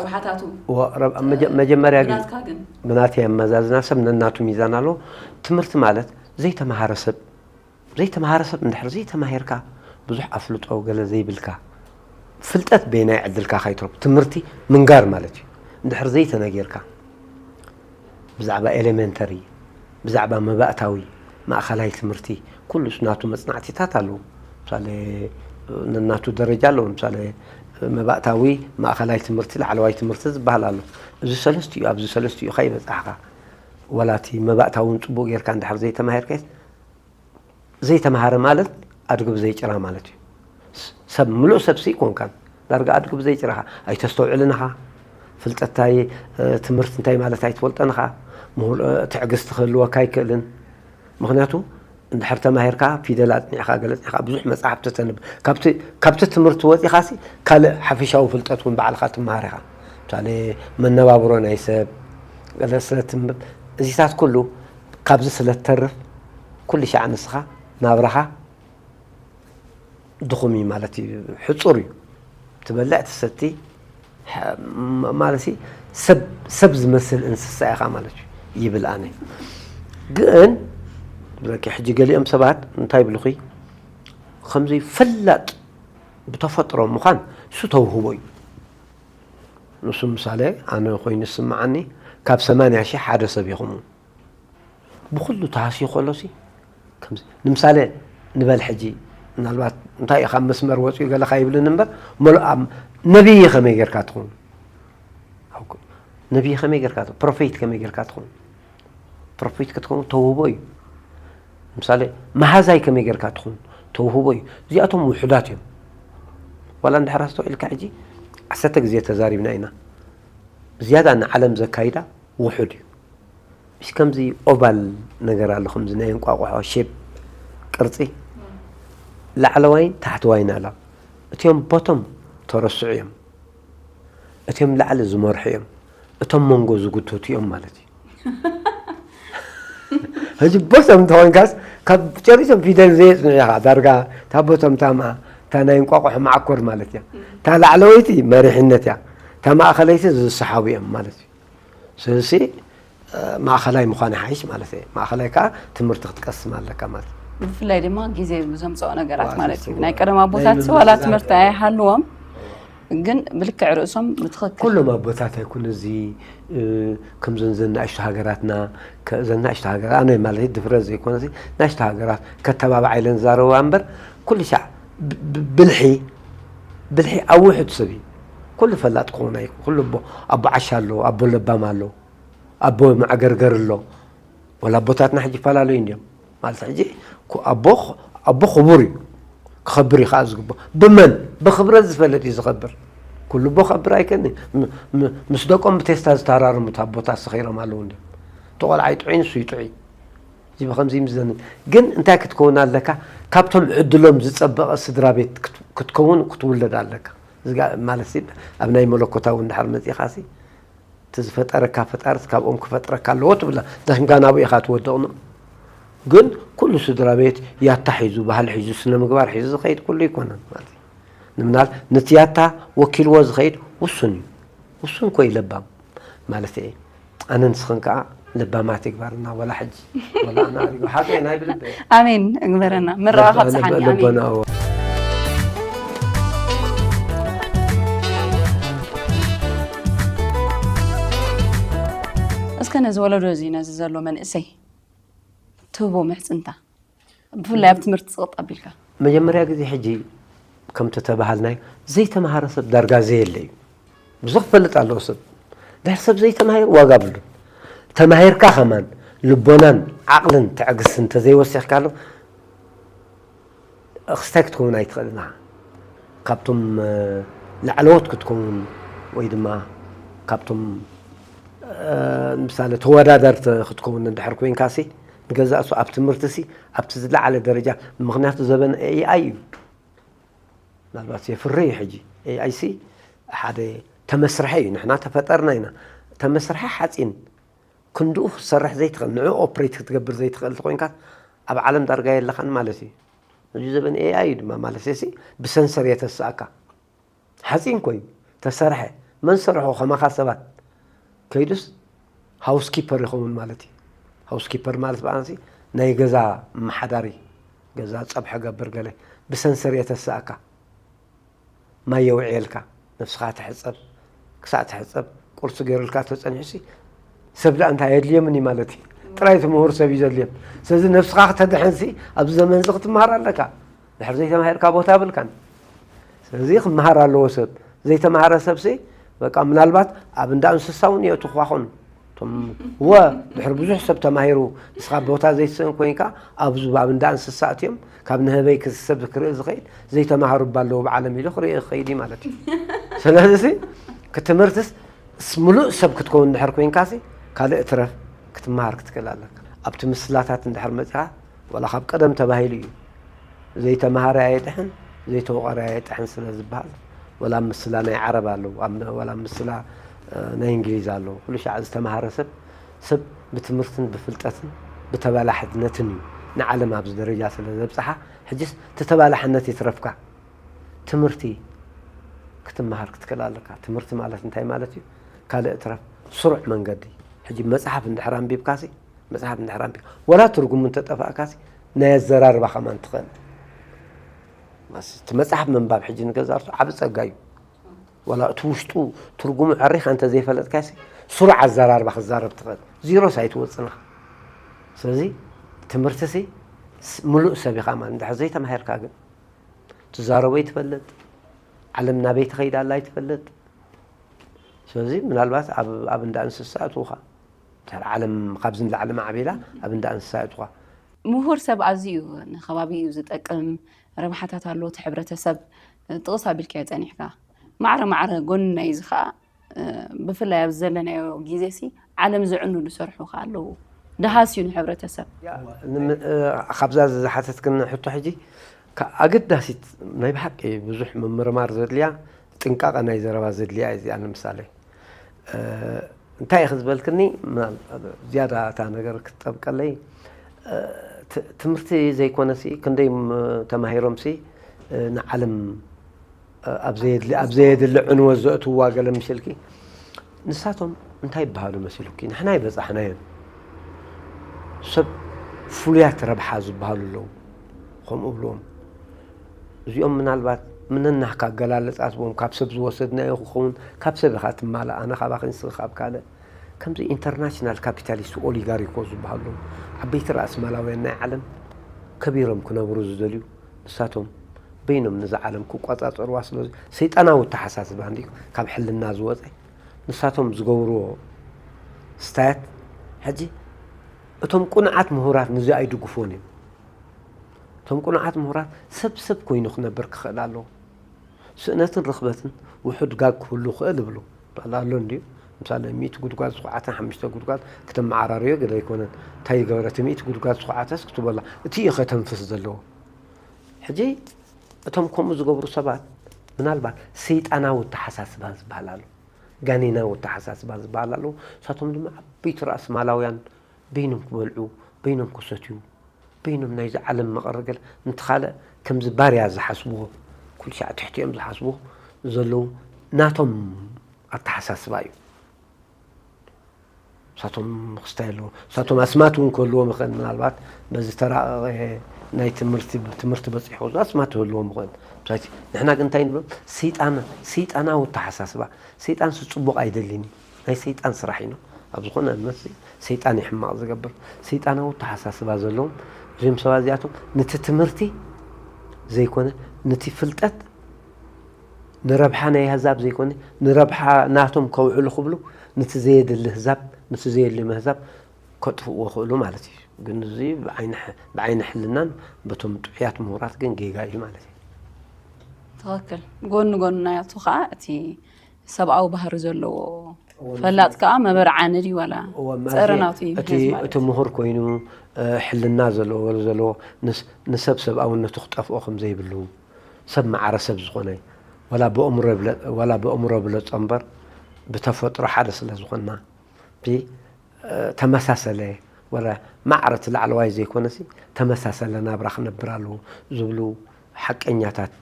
ረብሓታቱ መጀመርያ ብናትካ ግን ብናተይ ኣመዛዝና ሰብ ነናቱ ሚዛን ኣሎ። ትምህርቲ ማለት ዘይተማሃረ ሰብ ዘይተማሃረ ሰብ እንድሕር ዘይተማሂርካ ብዙሕ ኣፍልጦ ገለ ዘይብልካ ፍልጠት በየናይ ዕድልካ ካይትረብ ትምህርቲ ምንጋር ማለት እዩ። እንድሕር ዘይተነጊርካ ብዛዕባ ኤሌመንተሪ ብዛዕባ መባእታዊ ማእኸላይ ትምህርቲ ኩሉስ ናቱ መፅናዕቲታት ኣለዎ። ምሳሌ ነናቱ ደረጃ ኣለዎ። ምሳሌ መባእታዊ ማእኸላይ ትምህርቲ ላዕለዋይ ትምህርቲ ዝበሃል ኣሎ። እዚ ሰለስቲኡ ኣብዚ ሰለስቲኡ ከይበፃሕካ ዋላ እቲ መባእታውን ፅቡቅ ጌርካ እንድሕር ዘይተማሂርካስ ዘይተማሃረ ማለት ኣድጊ ብዘይ ጭራ ማለት እዩ። ሰብ ምሉእ ሰብሲ ይኮንካን ዳርጋ ኣድጊ ብዘይ ጭራኻ ኣይተስተውዕልን ኢኻ። ፍልጠት እንታይ ትምህርቲ እንታይ ማለት ኣይትፈልጠን ኢኻ። ትዕግስቲ ክህልወካ ኣይክእልን። ምክንያቱ እንድሕር ተማሂርካ ፊደል ኣፅኒዕካ ገለ ኣፅኒዕካ ብዙሕ መፅሓፍቲ ተንብ ካብቲ ትምህርቲ ወፂኻሲ ካልእ ሓፈሻዊ ፍልጠት እውን ባዕልካ ትመሃር ኢኻ። ምሳሌ መነባብሮ ናይ ሰብ ገለ ስለ ትንብብ እዚታት ኩሉ ካብዚ ስለ ትተርፍ ኩሉ ሻዕ ንስኻ ናብራኻ ድኹም እዩ ማለት እዩ። ሕፁር እዩ። ትበልዕ ትሰቲ ማለት ሰብ ዝመስል እንስሳ ኢኻ ማለት እዩ ይብል ኣነ። ግን ብረኪ ሕጂ ገሊኦም ሰባት እንታይ ይብልኹ ከምዚ ፈላጥ ብተፈጥሮ ምዃን እሱ ተውህቦ እዩ። ንሱ ምሳሌ ኣነ ኮይኑ ዝስምዓኒ ካብ ሰማንያ ሺሕ ሓደ ሰብ ኢኹም ብኩሉ ተሃስዩ ከሎሲ ከምዚ ንምሳሌ ንበል ሕጂ ምናልባት እንታይ ኢኻ መስመር ወፂኡ ገለ ካይብልን እምበር መሉ ነብይ ከመይ ጌርካ ትኸውን ነብይ ከመይ ጌርካ ፕሮፌት ከመይ ጌርካ ትኸውን ፕሮፌት ክትከውን ተውህቦ እዩ ምሳሌ መሃዛይ ከመይ ጌርካ ትኸውን ተውህቦ እዩ እዚኣቶም ውሑዳት እዮም ዋላ እንድሕር ኣስተውዒልካ ሕጂ ዓሰርተ ግዜ ተዛሪብና ኢና ዝያዳ ንዓለም ዘካይዳ ውሑድ እዩ። እሺ ከምዚ ኦቫል ነገር ኣሎ ከምዚ ናይ እንቋቑሖ ሼፕ ቅርጺ ላዕለዋይን ታሕተዋይን ኣላ። እቲኦም ቦቶም ተረስዑ እዮም። እቲኦም ላዕሊ ዝመርሑ እዮም። እቶም መንጎ ዝጉተቱ እዮም ማለት እዩ። ሕጂ ቦቶም እንተኾንካስ ካብ ጨሪሶም ፊደል ዘየጽንዑ ኢኻ ዳርጋ እታ ቦቶም እታ እታ ናይ እንቋቑሖ መዓኮር ማለት እያ። እታ ላዕለወይቲ መሪሕነት እያ። እታ ማእኸለይቲ ዝሰሓቡ እዮም ማለት እዩ። ስለዚ ማእኸላይ ምዃን ይሓይሽ ማለት እየ። ማእኸላይ ከዓ ትምህርቲ ክትቀስም ኣለካ ማለት እዩ። ብፍላይ ድማ ግዜ ብዘምፅኦ ነገራት ማለት እዩ። ናይ ቀደም ኣቦታት ዋላ ትምህርቲ ኣይሃልዎም ግን ብልክዕ ርእሶም ብትኽክል ኩሎም ኣቦታት ኣይኩን እዚ ከምዘን ዘናእሽቱ ሃገራትና ዘናእሽቱ ሃገራት ኣነ ማለት ድፍረት ዘይኮነ ናሽቱ ሃገራት ከተባብዓ ኢለን ዛረባ እምበር ኩሉ ሻዕ ብልሒ ብልሒ ኣብ ውሑድ ሰብ እዩ ኩሉ ፈላጥ ክኾን ኣይኩን ኩሉ ኣቦ ዓሻ ኣሎ ኣቦ ለባም ኣሎ ኣቦ መዕገርገር ኣሎ ወላ ኣቦታትና ሕጂ ይፈላለዩ እንዲዮም ማለት ሕጂ ኣቦ ኣቦ ክቡር እዩ ክኸብር እዩ ከዓ ዝግቦ ብመን ብክብረት ዝፈለጥ እዩ ዝኸብር ኩሉ ኣቦ ከብር ኣይከኒ ምስ ደቆም ብቴስታ ዝተራረሙ ኣቦታት ሰኺሮም ኣለዉ እንዲዮም እቲ ቆልዓ ይጥዑይ ንሱ ይጥዑይ እዚ ብከምዚ ምዘኒ ግን እንታይ ክትከውን ኣለካ ካብቶም ዕድሎም ዝፀበቐ ስድራ ቤት ክትከውን ክትውለድ ኣለካ ማለት ኣብ ናይ መለኮታዊ እንድሓር መፂኻሲ እቲ ዝፈጠረካ ፈጣርስ ካብኦም ክፈጥረካ ኣለዎ ትብላ ደክንካ ናብኡ ኢኻ ትወድቕ ግን ኩሉ ስድራ ቤት ያታ ሒዙ ባህሊ ሒዙ ስነ ምግባር ሒዙ ዝኸይድ ኩሉ ይኮነን ማለት እዩ ንምናል ነቲ ያታ ወኪልዎ ዝኸይድ ውሱን እዩ ውሱን ኮይ ለባም ማለት እየ ኣነ ንስኽን ከዓ ለባማት ይግበርና ወላ ሕጂ ወላ ኣነ ኣሪጎ ሓቂ ናይ ብልበ ኣሜን እግበረና ምረቓ ካብ ፀሓኒ ኣሜን ልቦና እስከ ነዚ ወለዶ እዚ ነዚ ዘሎ መንእሰይ ትህቦ ምሕፅንታ ብፍላይ ኣብ ትምህርቲ ዝቕጥ ኣቢልካ መጀመርያ ግዜ ሕጂ ከምቲ ተባሃልናዮ ዘይተምሃረ ሰብ ዳርጋ ዘየለ እዩ ብዙሕ ክፈልጥ ኣለዎ ሰብ ድሕር ሰብ ዘይተማሂሩ ዋጋ ብሉ ተማሂርካ ከማን ልቦናን ዓቕልን ትዕግስትን እንተዘይወሲኽካሉ ክስታይ ክትከውን ኣይትኽእልን ኢኻ። ካብቶም ላዕለዎት ክትከውን ወይ ድማ ካብቶም ምሳሌ ተወዳደርቲ ክትከውን እንድሕር ኮይንካ ሲ ንገዛእ ሱ ኣብ ትምህርቲ ሲ ኣብቲ ዝለዓለ ደረጃ ምክንያቱ ዘበን ኤኣይ እዩ። ምናልባት የፍሪ እዩ ሕጂ ኤኣይ ሲ ሓደ ተመስርሐ እዩ ንሕና ተፈጠርና ኢና ተመስርሐ ሓፂን ክንድኡ ክትሰርሕ ዘይትኽእል፣ ንዕኡ ኦፕሬት ክትገብር ዘይትኽእል እንተኾይንካ፣ ኣብ ዓለም ዳርጋ የለኻን ማለት እዩ። እዚ ዘበን ኤኣይ እዩ ድማ ማለት ሲ ብሰንሰር የተስኣካ። ሓፂን ኮይኑ ተሰርሐ፣ መን ሰርሖ? ከማኻ ሰባት። ከይዱስ ሃውስኪፐር ይኸውን ማለት እዩ። ሃውስኪፐር ማለት ብኣንሲ ናይ ገዛ መሓዳሪ፣ ገዛ ጸብሐ ገብር ገለ፣ ብሰንሰር የተስኣካ። ማይ የውዕየልካ፣ ነፍስኻ ትሕጸብ፣ ክሳእ ትሕጸብ፣ ቁርሲ ገይሩልካ ተጸኒሑሲ፣ ሰብ ደኣ እንታይ የድልየምኒ ማለት እዩ። ጥራይ እቲ ምሁር ሰብ እዩ ዘድልየም። ስለዚ ነፍስኻ ክተድሕንሲ ኣብዚ ዘመን እዚ ክትመሃር ኣለካ። ድሕር ዘይተማሂርካ ቦታ የብልካን። ስለዚ ክመሃር ኣለዎ ሰብ። ዘይተማሃረ ሰብሲ በቃ ምናልባት ኣብ እንዳ እንስሳ እውን የእትኹኻ ኾኑ። እቶም ወ ድሕሪ ብዙሕ ሰብ ተማሂሩ ንስኻ ቦታ ዘይትስእን ኮይንካ ኣብዚ ኣብ እንዳ እንስሳ እትዮም ካብ ንህበይ ክስ- ሰብ ክርኢ ዝኽእል ዘይተማሃሩ እባ ኣለዉ ብዓለም ኢሉ ክርኢ ክኸይድ እዩ ማለት እዩ። ስለዚ እቲ ትምህርትስ ስ- ምሉእ ሰብ ክትከውን ድሕር ኮይንካሲ ካልእ እትረፍ ክትመሃር ክትክእል ኣለካ። ኣብቲ ምስላታት እንድሕር መፂኻ ዋላ ካብ ቀደም ተባሂሉ እዩ ዘይተማሃረ ኣየጥሕን ዘይተወቐረ ኣየጥሕን ስለ ዝበሃል ወላ ምስላ ናይ ዓረብ ኣለዉ ኣብ- ወላ ምስላ ናይ እንግሊዝ ኣለዉ ኩሉ ሻዕ ዝተማሃረ ሰብ ሰብ ብትምህርትን ብፍልጠትን ብተባላሕነትን እዩ ንዓለም ኣብዚ ደረጃ ስለ ዘብፅሓ ሕጅስ እቲ ተባላሕነት ይትረፍካ ትምህርቲ ክትመሃር ክትክእል ኣለካ ትምህርቲ ማለት እንታይ ማለት እዩ ካልእ ትረፍ ስሩዕ መንገዲ ሕጂ መፅሓፍ እንድሕር ኣንቢብካሲ መፅሓፍ እንድሕር ኣንቢብ ወላ ትርጉሙ እንተጠፋእካሲ ናይ ኣዘራርባ ከማን ትኽእል እቲ መፅሓፍ ምንባብ ሕጂ ንገዛርቱ ዓብ ፀጋ እዩ ዋላ እቲ ውሽጡ ትርጉሙ ዕሪኻ እንተ ዘይፈለጥካሲ ስሩዕ ኣዘራርባ ክዛረብ ትኽእል ዚሮስ ኣይትወፅንኻ ስለዚ ትምህርትሲ ምሉእ ሰብ ኢኻ ማለት እንድሕር ዘይተማሂርካ ግን ትዛረቦ ኣይትፈልጥ ዓለም ናበይ ትኸይድ ኣላ ኣይትፈልጥ ስለዚ ምናልባት ኣብ እንዳ እንስሳ እትውኻ ዓለም ካብዚ ንላዕሊ ማዕቢላ ኣብ እንዳ እንስሳ እትውኻ ምሁር ሰብ ኣዝዩ ንከባቢ እዩ ዝጠቅም ረብሓታት ኣለዎ እቲ ሕብረተሰብ ጥቕስ ኣቢልካዮ ፀኒሕካ ማዕረ ማዕረ ጎኒ ናይዚ ከዓ ብፍላይ ኣብዚ ዘለናዮ ግዜ ሲ ዓለም ዘዕኑ ዝሰርሑ ከዓ ኣለዉ ድሃስ እዩ ንሕብረተሰብ ካብዛ ዝሓተትክኒ ሕቶ ሕጂ ኣገዳሲት ናይ ብሓቂ ብዙሕ ምምርማር ዘድልያ ጥንቃቐ ናይ ዘረባ ዘድልያ እዚኣ ንምሳሌ እንታይ ኢኺ ዝበልክኒ ዝያዳ እታ ነገር ክትጠብቀለይ ትምህርቲ ዘይኮነሲ ክንደይ ተማሂሮምሲ ንዓለም ኣብ ዘየድሊ ዕንወት ዘእትውዋ ገለ ምሽ ኢልኪ ንሳቶም እንታይ ይበሃሉ መሲሉኪ ንሕና ይበፃሕናዮም ሰብ ፍሉያት ረብሓ ዝበሃሉ ኣለዉ ከምኡ ብልዎም እዚኦም ምናልባት ምንናህካ ኣገላለፃ ትቦም ካብ ሰብ ዝወሰድናዮ ክኸውን ካብ ሰብ ኢኻ ትማላእ ኣነ ካባኺ ንስኺ ካብ ካልእ ከምዚ ኢንተርናሽናል ካፒታሊስት ኦሊጋሪኮ ዝበሃሉ ዓበይቲ ራእስማላውያን ናይ ዓለም ከቢሮም ክነብሩ ዝደልዩ ንሳቶም በይኖም ነዛ ዓለም ክቆፃፀርዋ ስለ ሰይጣናዊ ተሓሳስባ እንዲ ካብ ሕልና ዝወፀ ንሳቶም ዝገብርዎ ስታያት ሕጂ እቶም ቁንዓት ምሁራት ንዚ ኣይድግፎን እዮም እቶም ቁንዓት ምሁራት ሰብ ሰብ ኮይኑ ክነብር ክኽእል ኣለዎ ስእነትን ርኽበትን ውሑድ ጋግ ክህሉ ክእል እብሉ ኣሎ እንድዩ ምሳሌ ሚእቲ ጉድጓድ ዝኹዓተን ሓሙሽተ ጉድጓድ ክተመዓራርዮ ገለ ኣይኮነን እንታይ ይገበረ እቲ ሚእቲ ጉድጓድ ዝኹዓተስ ክትበላ እቲ እዩ ከተንፍስ ዘለዎ ሕጂ እቶም ከምኡ ዝገብሩ ሰባት ምናልባት ሰይጣናዊ ኣተሓሳስባ ዝበሃል ኣሎ ጋኔናዊ ኣተሓሳስባ ዝበሃል ኣሎ ንሳቶም ድማ ዓበይቲ ራእሲ ማላውያን በይኖም ክበልዑ በይኖም ክሰትዩ በይኖም ናይዚ ዓለም መቐረ ገለ ነቲ ካልእ ከምዚ ባርያ ዝሓስብዎ ኩሉ ሻዕ ትሕቲኦም ዝሓስብዎ ዘለዉ ናቶም ኣተሓሳስባ እዩ ሳቶም ክስታይ ኣለዎ ሳቶም ኣስማት እውን ክህልዎም ይኽእል ምናልባት በዚ ተራቐቐ ናይ ትምህርቲ ትምህርቲ በፂሑ ኣስማት ክህልዎም ይኽእል ንሕና ግን እንታይ ንብሎ ሰይጣናዊ ኣተሓሳስባ ሰይጣን ሲ ፅቡቕ ኣይደልን እዩ ናይ ሰይጣን ስራሕ ኢና ኣብ ዝኾነ እምነት ሰይጣን እዩ ሕማቕ ዝገብር ሰይጣናዊ ኣተሓሳስባ ዘለዎም እዚኦም ሰባት እዚኣቶም ነቲ ትምህርቲ ዘይኮነ ነቲ ፍልጠት ንረብሓ ናይ ኣህዛብ ዘይኮነ ንረብሓ ናቶም ከውዕሉ ክብሉ ነቲ ዘየድሊ ህዛብ ነቲ ዘየድሊ ምህዛብ ከጥፍእዎ ክእሉ ማለት እዩ ግን እዚ ብዓይኒ ሕልናን በቶም ጥዑያት ምሁራት ግን ጌጋ እዩ ማለት እዩ ትኽክል ጎኒ ጎኒ ናቱ ከዓ እቲ ሰብኣዊ ባህሪ ዘለዎ ፈላጥ ከዓ መበርዓኒ ድዩ ዋላ ፀረ ናቱ እዩ እቲ ምሁር ኮይኑ ሕልና ዘለዎ ገለ ዘለዎ ንሰብ ሰብኣውነቱ ክጠፍኦ ከም ዘይብሉ ሰብ ማዕረ ሰብ ዝኾነ ዋላ ብእምሮ ብለፆ እምበር ብተፈጥሮ ሓደ ስለ ዝኾንና ተመሳሰለ፣ ወላ ማዕረ እቲ ላዕለዋይ ዘይኮነሲ ተመሳሰለ ናብራ ክነብር ኣለዎ ዝብሉ ሓቀኛታት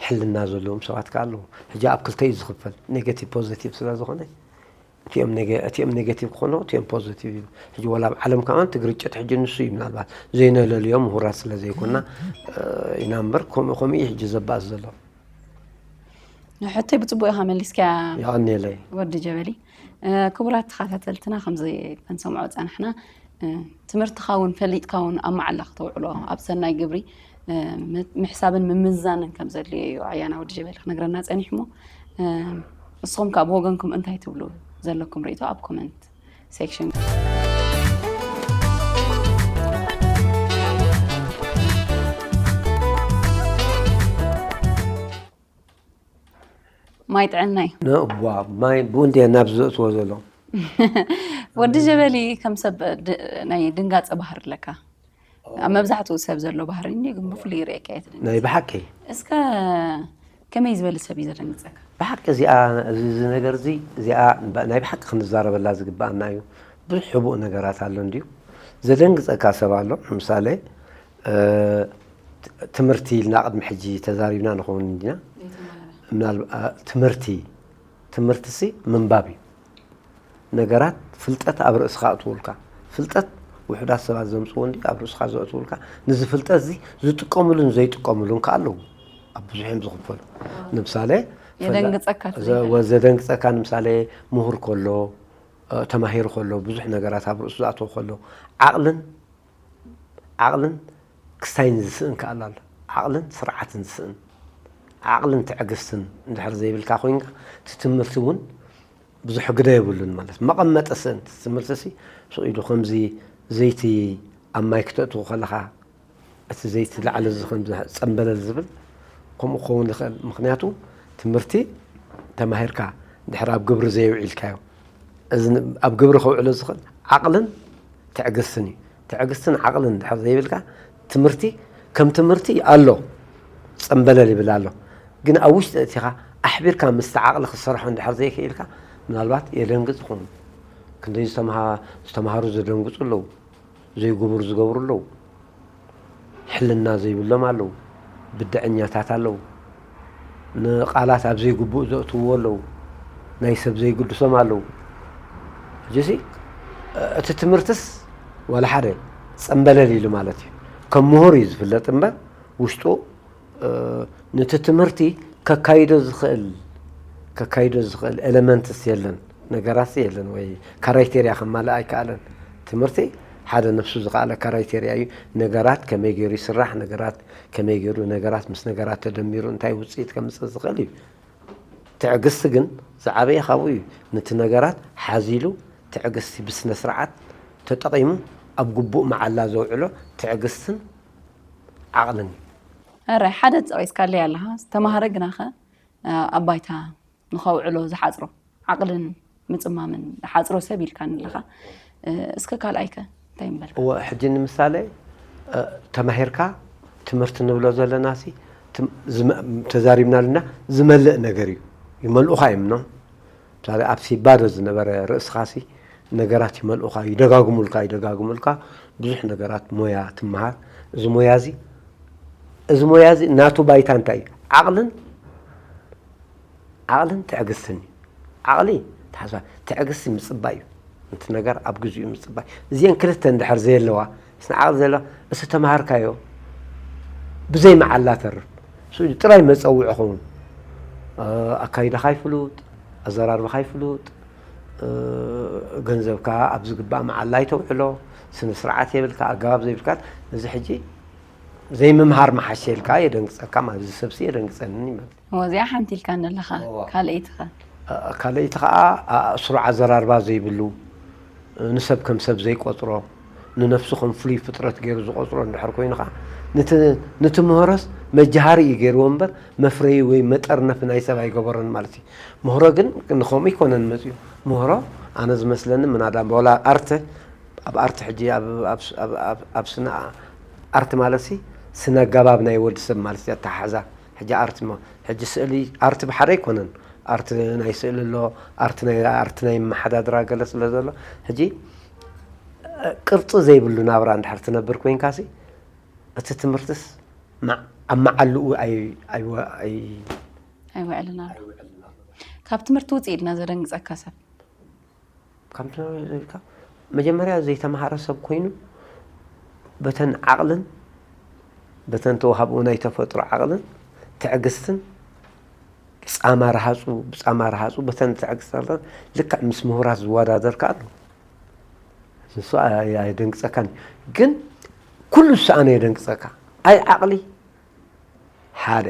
ሕልና ዘለዎም ሰባት ከኣ ኣለዉ። ሕጂ ኣብ ክልተ እዩ ዝኽፈል፣ ኔጌቲቭ ፖዘቲቭ ስለ ዝኾነ እቲኦም ኔጌ-፣ እቲኦም ኔጌቲቭ ክኾኑ እቲኦም ፖዘቲቭ እዩ። ሕጂ ወላ ኣብ ዓለም ከኣ እቲ ግርጭት ሕጂ ንሱ እዩ፣ ምናልባት ዘይነለልዮ ምሁራት ስለ ዘይኮና ኢና እምበር ከምኡ ከምኡ እዩ ሕጂ ዘባእስ ዘሎ። ሕቶይ ብፅቡቅ ኢኻ መሊስካያ የቐንየለይ። ወዲ ጀበሊ። እ፣ ክቡራት ተኸታተልትና ከምዚ ከንሰምዖ ጸናሕና እ፣ ትምህርትኻ እውን ፈሊጥካ እውን ኣብ መዓላ ክተውዕሎ ኣብ ሰናይ ግብሪ እ፣ ም- ምሕሳብን ምምዛንን ከም ዘድልዮ እዩ ኣያና ወዲ ጀበሊ ክነግረና ጸኒሑ እሞ እ፣ ንስኹም ከኣ ብወገንኩም እንታይ ትብሉ ዘለኩም ርእቶ ኣብ ኮመንት ሴክሽን ማይ ጥዕናይ ነእቧ ማይ ብኡ እንድየ ናብ ዘእትዎ ዘሎ። ወዲ ጀበሊ ከም ሰብ ድ- ናይ ድንጋፀ ባህሪ ኣለካ። ኣብ መብዛሕትኡ ሰብ ዘሎ ባህሪ እንዲ ግን ብፍሉይ ይርእየካ እየ ትድንግፅ። ናይ ብሓቂ እስከ ከመይ ዝበለ ሰብ እዩ ዘደንግፀካ? ብሓቂ እዚኣ እዚ እዚ ነገር እዚ እዚኣ ባ- ናይ ብሓቂ ክንዛረበላ ዝግባኣና እዩ። ብዙሕ ሕቡእ ነገራት ኣሎ እንድዩ። ዘደንግፀካ ሰብ ኣሎ። ንምሳሌ እ፣ ት- ትምህርቲ ኢልና ቅድሚ ሕጂ ተዛሪብና ንኸውን እንዲና። ምናልባ- እ፣ ትምህርቲ ትምህርትሲ ምንባብ እዩ። ነገራት ፍልጠት ኣብ ርእስኻ ኣእትውልካ። ፍልጠት ውሑዳት ሰባት ዘምፅዎ እንዲ ኣብ ርእስኻ ዘእትውልካ። ንዚ ፍልጠት እዚ ዝጥቀምሉን ዘይጥቀምሉን ከ ኣለዉ። ኣብ ብዙሕ እዮም ዝኽፈሉ። ንምሳሌ የደንግፀካ ዘ- ወ- ዘደንግፀካ ንምሳሌ ምሁር ከሎ እ፣ ተማሂሩ ከሎ ብዙሕ ነገራት ኣብ ርእሱ ዝኣተው ከሎ ዓቕልን ዓቕልን ክስታይን ዝስእን ከኣላ ኣሎ። ዓቕልን ስርዓትን ዝስእን ዓቕልን ትዕግስትን እንድሕር ዘይብልካ ኮይንካ እቲ ትምህርቲ እውን ብዙሕ ግደ የብሉን ማለት መቐመጢ ስእን ትምህርቲ ሲ ስቕ ኢሉ ከምዚ ዘይቲ ኣብ ማይ ክተእትዎ ከለኻ እቲ ዘይቲ ላዕሊ እዚ ከም ዝህ- ጸምበለል ዝብል ከምኡ ክኸውን ይኽእል። ምኽንያቱ ትምህርቲ ተማሂርካ ድሕር ኣብ ግብሪ ዘየውዒልካዮ እዚ ን- ኣብ ግብሪ ከውዕሎ ዝኽእል ዓቕልን ትዕግስትን እዩ። ትዕግስትን ዓቕልን ድሕር ዘይብልካ ትምህርቲ ከም ትምህርቲ ኣሎ ጸምበለል ይብል ኣሎ። ግን ኣብ ውሽጢ እቲኻ ኣሕቢርካ ምስቲ ዓቕሊ ክትሰርሖ እንድሕር ዘይክኢልካ ምናልባት የደንግጽ ይኸውን። ክንደይ ዝተምሃ- ዝተምሃሩ ዘደንግጹ ኣለዉ። ዘይግቡር ዝገብሩ ኣለዉ። ሕልና ዘይብሎም ኣለዉ። ብድዐኛታት ኣለዉ። ንቓላት ኣብ ዘይግቡእ ዘእትውዎ ኣለዉ። ናይ ሰብ ዘይግድሶም ኣለዉ። ሕጂሲ እቲ ትምህርትስ ዋላ ሓደ ጸምበለል ኢሉ ማለት እዩ። ከም ምሁር እዩ ዝፍለጥ እምበር ውሽጡ ነቲ ትምህርቲ ከካይዶ ዝኽእል ከካይዶ ዝኽእል ኤለመንትስ የለን፣ ነገራት የለን ወይ ካራይቴርያ ከማልእ ኣይከኣለን። ትምህርቲ ሓደ ነፍሱ ዝኸኣለ ካራይቴርያ እዩ። ነገራት ከመይ ገይሩ ይስራሕ፣ ነገራት ከመይ ገይሩ ነገራት ምስ ነገራት ተደሚሩ እንታይ ውፅኢት ከምፅእ ዝኽእል እዩ። ትዕግስቲ ግን ዝዓበየ ካብኡ እዩ። ነቲ ነገራት ሓዚሉ ትዕግስቲ ብስነ ስርዓት ተጠቒሙ ኣብ ግቡእ መዓላ ዘውዕሎ ትዕግስትን ዓቕልን እዩ። ሕራይ ሓደ ጠቒስካለይ ኣለኻ ዝተማሃረ ግናኸ ኣብ ባይታ ንኸውዕሎ ዝሓፅሮ ዓቕልን ምፅማምን ዝሓፅሮ ሰብ ኢልካኒ ኣለኻ። እስከ ካልኣይከ እንታይ ምበልካ? እወ ሕጂ ንምሳሌ ተማሂርካ ትምህርቲ ንብሎ ዘለና ሲ ተዛሪብና ኣለና ዝመልእ ነገር እዩ። ይመልኡኻ እዮም ኖ ምሳሌ ኣብ ሲባዶ ዝነበረ ርእስኻ ሲ ነገራት ይመልኡኻ፣ ይደጋግሙልካ ይደጋግሙልካ ብዙሕ ነገራት ሞያ ትመሃር። እዚ ሞያ እዚ እዚ ሞያ እዚ ናቱ ባይታ እንታይ እዩ? ዓቕልን ዓቕልን ትዕግስትን እዩ። ዓቕሊ ተሓስባ ትዕግስቲ ምፅባይ እዩ። ነቲ ነገር ኣብ ግዚኡ ምፅባይ። እዚአን ክልተ እንድሕር ዘየለዋ ስነ ዓቕሊ ዘለዋ እቲ ተምሃርካዮ ብዘይ መዓላ ተርፍ ስኡ ጥራይ መፀውዒ ኸውን። ኣካይዳኻ ይፍሉጥ፣ ኣዘራርባኻ ይፍሉጥ፣ ገንዘብካ ኣብ ዝግባእ መዓላ ይተውዕሎ፣ ስነ ስርዓት የብልካ፣ ኣገባብ ዘይብልካ እዚ ሕጂ ዘይምምሃር መሓሸ ኢልካ የደንግፀካ ማለት እዚ ሰብሲ የደንግፀኒ ማለት እዩ። እዚኣ ሓንቲ ኢልካ ኣለኻ ካልኣይቲ ኸ? ካልኣይቲ ከዓ ስሩዕ ኣዘራርባ ዘይብሉ ንሰብ ከም ሰብ ዘይቆፅሮ ንነፍሱ ከም ፍሉይ ፍጥረት ገይሩ ዝቆፅሮ እንድሕር ኮይኑ ከዓ ነቲ ምህሮስ መጃሃሪ እዩ ገይርዎ እምበር መፍረይ ወይ መጠርነፊ ናይ ሰብ ኣይገበሮን ማለት እዩ። ምህሮ ግን ንከምኡ ይኮነን መፅዩ። ምህሮ ኣነ ዝመስለኒ ምናዳ ዋላ ኣርት ኣብ ኣርት ሕጂ ኣብ ስነ ኣርት ማለት ሲ ስነ ኣገባብ ናይ ወዲ ሰብ ማለት እዩ ኣተሓሕዛ። ሕጂ ኣርት ሞ ሕጂ ስእሊ ኣርት ብሓደ ኣይኮነን። ኣርት ናይ ስእሊ ኣሎ፣ ኣርት ናይ ኣርት ናይ መሓዳድራ ገለ ስለ ዘሎ ሕጂ ቅርጺ ዘይብሉ ናብራ እንድሕር ትነብር ኮይንካሲ፣ እቲ ትምህርትስ ማ-፣ ኣብ መዓልኡ ኣይ-፣ ኣይወ-፣ ኣይ-፣ ኣይውዕልን ኣሎ። ካብ ትምህርቲ ውፅእ ኢልና ዘደንግፀካ ሰብ? ካብ ትምህርቲ ውፅእ ኢልካ፣ መጀመርያ ዘይተምሃረ ሰብ ኮይኑ፣ በተን ዓቕልን በተን ተዋህብኡ ናይ ተፈጥሮ ዓቕልን ትዕግስትን፣ ጻማ ረሃጹ፣ ብጻማ ረሃጹ፣ በተን ትዕግስቲ ኣልታ ልክዕ ምስ ምሁራት ዝወዳደር ከኣ ኣሎ። ንሱ ኣይ-፣ ኣየደንግጸካን እዩ። ግን ኩሉ ዝሰኣነ የደንግጸካ። ኣይ ዓቕሊ፣ ሓደ።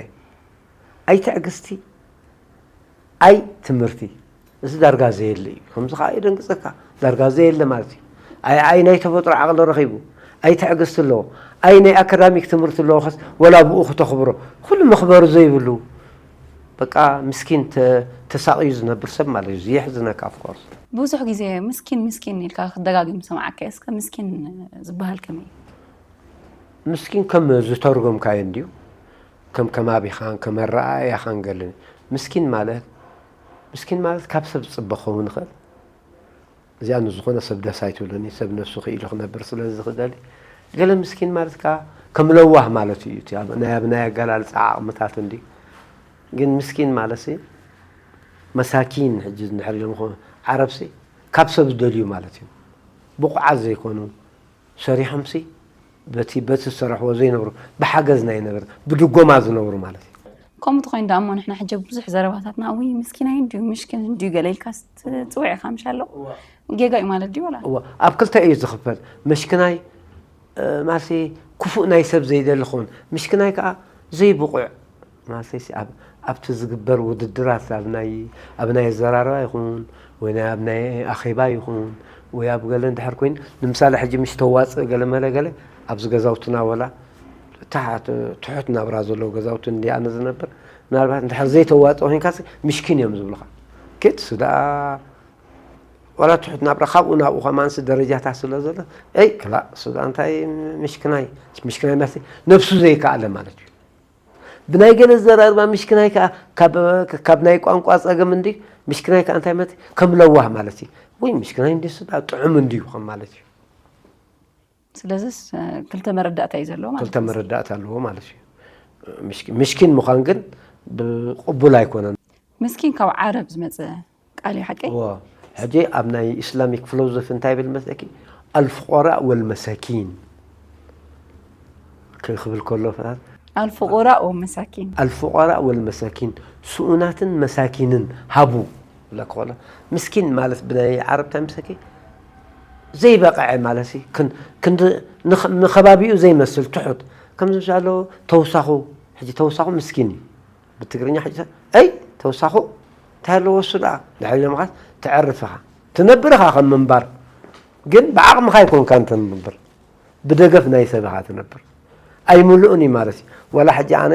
ኣይ ትዕግስቲ፣ ኣይ ትምህርቲ። እዚ ዳርጋ ዘየለ እዩ። ከምዚ ከኣ የደንግጸካ። ዳርጋ ዘየለ ማለት እዩ። ኣይ፣ ኣይ ናይ ተፈጥሮ ዓቕሊ ረኺቡ፣ ኣይ ትዕግስቲ ኣለዎ፣ ኣይ ናይ ኣካዳሚክ ትምህርቲ ኣለዎ፣ ከስ ወላ ብኡ ክተኽብሮ። ኩሉ መኽበሪ ዘይብሉ፣ በቃ ምስኪን ተ-፣ ተሳቕዩ ዝነብር ሰብ ማለት እዩ። እዚ የሕዝነካ፣ of course። ብዙሕ ግዜ ምስኪን ምስኪን ኢልካ ክደጋግም ዝሰማዓካ፣ እስከ ምስኪን ዝበሃል ከመይ እዩ? ምስኪን ከም ዝተርጎምካዮ እንድዩ፣ ከም ከባቢኻን ከም ኣረኣእያኻን ገለ። ምስኪን ማለት፣ ምስኪን ማለት ካብ ሰብ ዝጽበ ክኸውን ይኽእል። እዚኣ ንዝኾነ ሰብ ደስ ኣይትብለኒ፣ ሰብ ነብሱ ክኢሉ ክነብር ስለ ዝኽደሊ። ገለ ምስኪን ማለት ከኣ ከም ለዋህ ማለት እዩ። እቲ ኣብ ናይ፣ ኣብ ናይ ኣገላልጻ ዓቕምታት እንድዩ። ግን ምስኪን ማለትሲ መሳኪን፣ ሕጂ እንድሕር ኢሎም ኾ-፣ ዓረብሲ ካብ ሰብ ዝደልዩ ማለት እዩ። ብቑዓት ዘይኮኑ፣ ሰሪሖምሲ በቲ፣ በቲ ዝሰረሕዎ ዘይነብሩ፣ ብሓገዝ ናይ ነበር፣ ብድጎማ ዝነብሩ ማለት እዩ። ከምኡ ተኾይኑ ደኣ እሞ ንሕና ሕጂ ብዙሕ ዘረባታትና፣ "ውይ ምስኪናይ እንድዩ፣ ምሽኪን እንድዩ" ገለ ኢልካ ትጽውዕ ኢኻ ምሽ ኣሎ? ጌጋ እዩ ማለት ድዩ ወላ? እዋ፣ ኣብ ክልተ እዩ ዝኽፈል። ምሽክናይ፣ እ፣ ማለትሲ ክፉእ ናይ ሰብ ዘይደሊ ክኸውን፣ ምሽክናይ ከኣ ዘይብቑዕ፣ ማለትሲ ኣብ፣ ኣብቲ ዝግበር ውድድራት፣ ኣብ ናይ፣ ኣብ ናይ ኣዘራርባ ይኹን፣ ወይ ናይ፣ ኣብ ናይ ኣኼባ ይኹን፣ ወይ ኣብ ገለ እንድሕር ኮይኑ፣ ንምሳሌ ሕጂ ምሽ ተዋጽእ ገለ መለ ገለ፣ ኣብዚ ገዛውትና ወላ ታሕት-፣ ትሑት ናብራ ዘለዎ ገዛውቲ እንድየ ኣነ ዝነብር፣ ምናልባት እንድሕር ዘይተዋጽእ ኮይንካሲ ምሽኪን እዮም ዝብሉኻ። ኬትስ ደኣ ዋላ ትሑት ናብራ ካብኡ ናብኡ ከማንሲ ደረጃታት ስለ ዘሎ፣ ኤይ ክላእ፣ እሱ ደኣ እንታይ ምሽክናይ፣ ምሽክናይ ማለት ነብሱ ዘይከኣለ ማለት እዩ። ብናይ ገለ ዘራርባ ምሽክናይ ከኣ ካብ፣ ካብ ናይ ቋንቋ ጸገም እንዲ ምሽክናይ ከኣ እንታይ ማለት እዩ? ከም ለዋህ ማለት እዩ። ወይ ምሽክናይ እንዲ እሱ ደኣ ጥዑም እንድዩ ከም ማለት እዩ። ስለዝስ ክልተ መረዳእታ እዩ ዘለዎ ማለት ክልተ እዩ። መረዳእታ ኣለዎ ማለት እዩ። ምሽኪ-፣ ምሽኪን ምዃን ግን ብ-፣ ቅቡል ኣይኮነን። ምስኪን ካብ ዓረብ ዝመጸ ቃል እዩ ሓቀይ? እዎ። ሕጂ ኣብ ናይ ኢስላሚክ ፊሎዞፊ እንታይ ይብል መስለኪ? ኣልፉቆራእ ወልመሳኪን ክብል ከሎ ፍታት ኣልፉቆራእ ወመሳኪን። ኣልፉቆራእ ወልመሳኪን፣ ስኡናትን መሳኪንን ሃቡ። ብለካ ከሎ፣ ምስኪን ማለት ብናይ ዓረብ እንታይ ምስለኪ? ዘይበቕዐ ማለት እዩ። ክን-፣ ክንዲ ንኸ-፣ ንኸባቢኡ ዘይመስል ትሑት። ከምዚ ምስ ኣሎ ተውሳኹ፣ ሕጂ ተውሳኹ ምስኪን እዩ። ብትግርኛ ሕጂ ሰብ፣ "ኣይ ተውሳኹ እንታይ ኣለዎ እሱ ደኣ?" ድሕሪ ኢሎም ኻስ ትዕርፍ ኢኻ። ትነብር ኢኻ ከም ምንባር። ግን ብዓቕምኻ ኣይኮንካን ትነብር። ብደገፍ ናይ ሰብ ኢኻ ትነብር። ኣይምሉእን እዩ ማለት እዩ። ዋላ ሕጂ ኣነ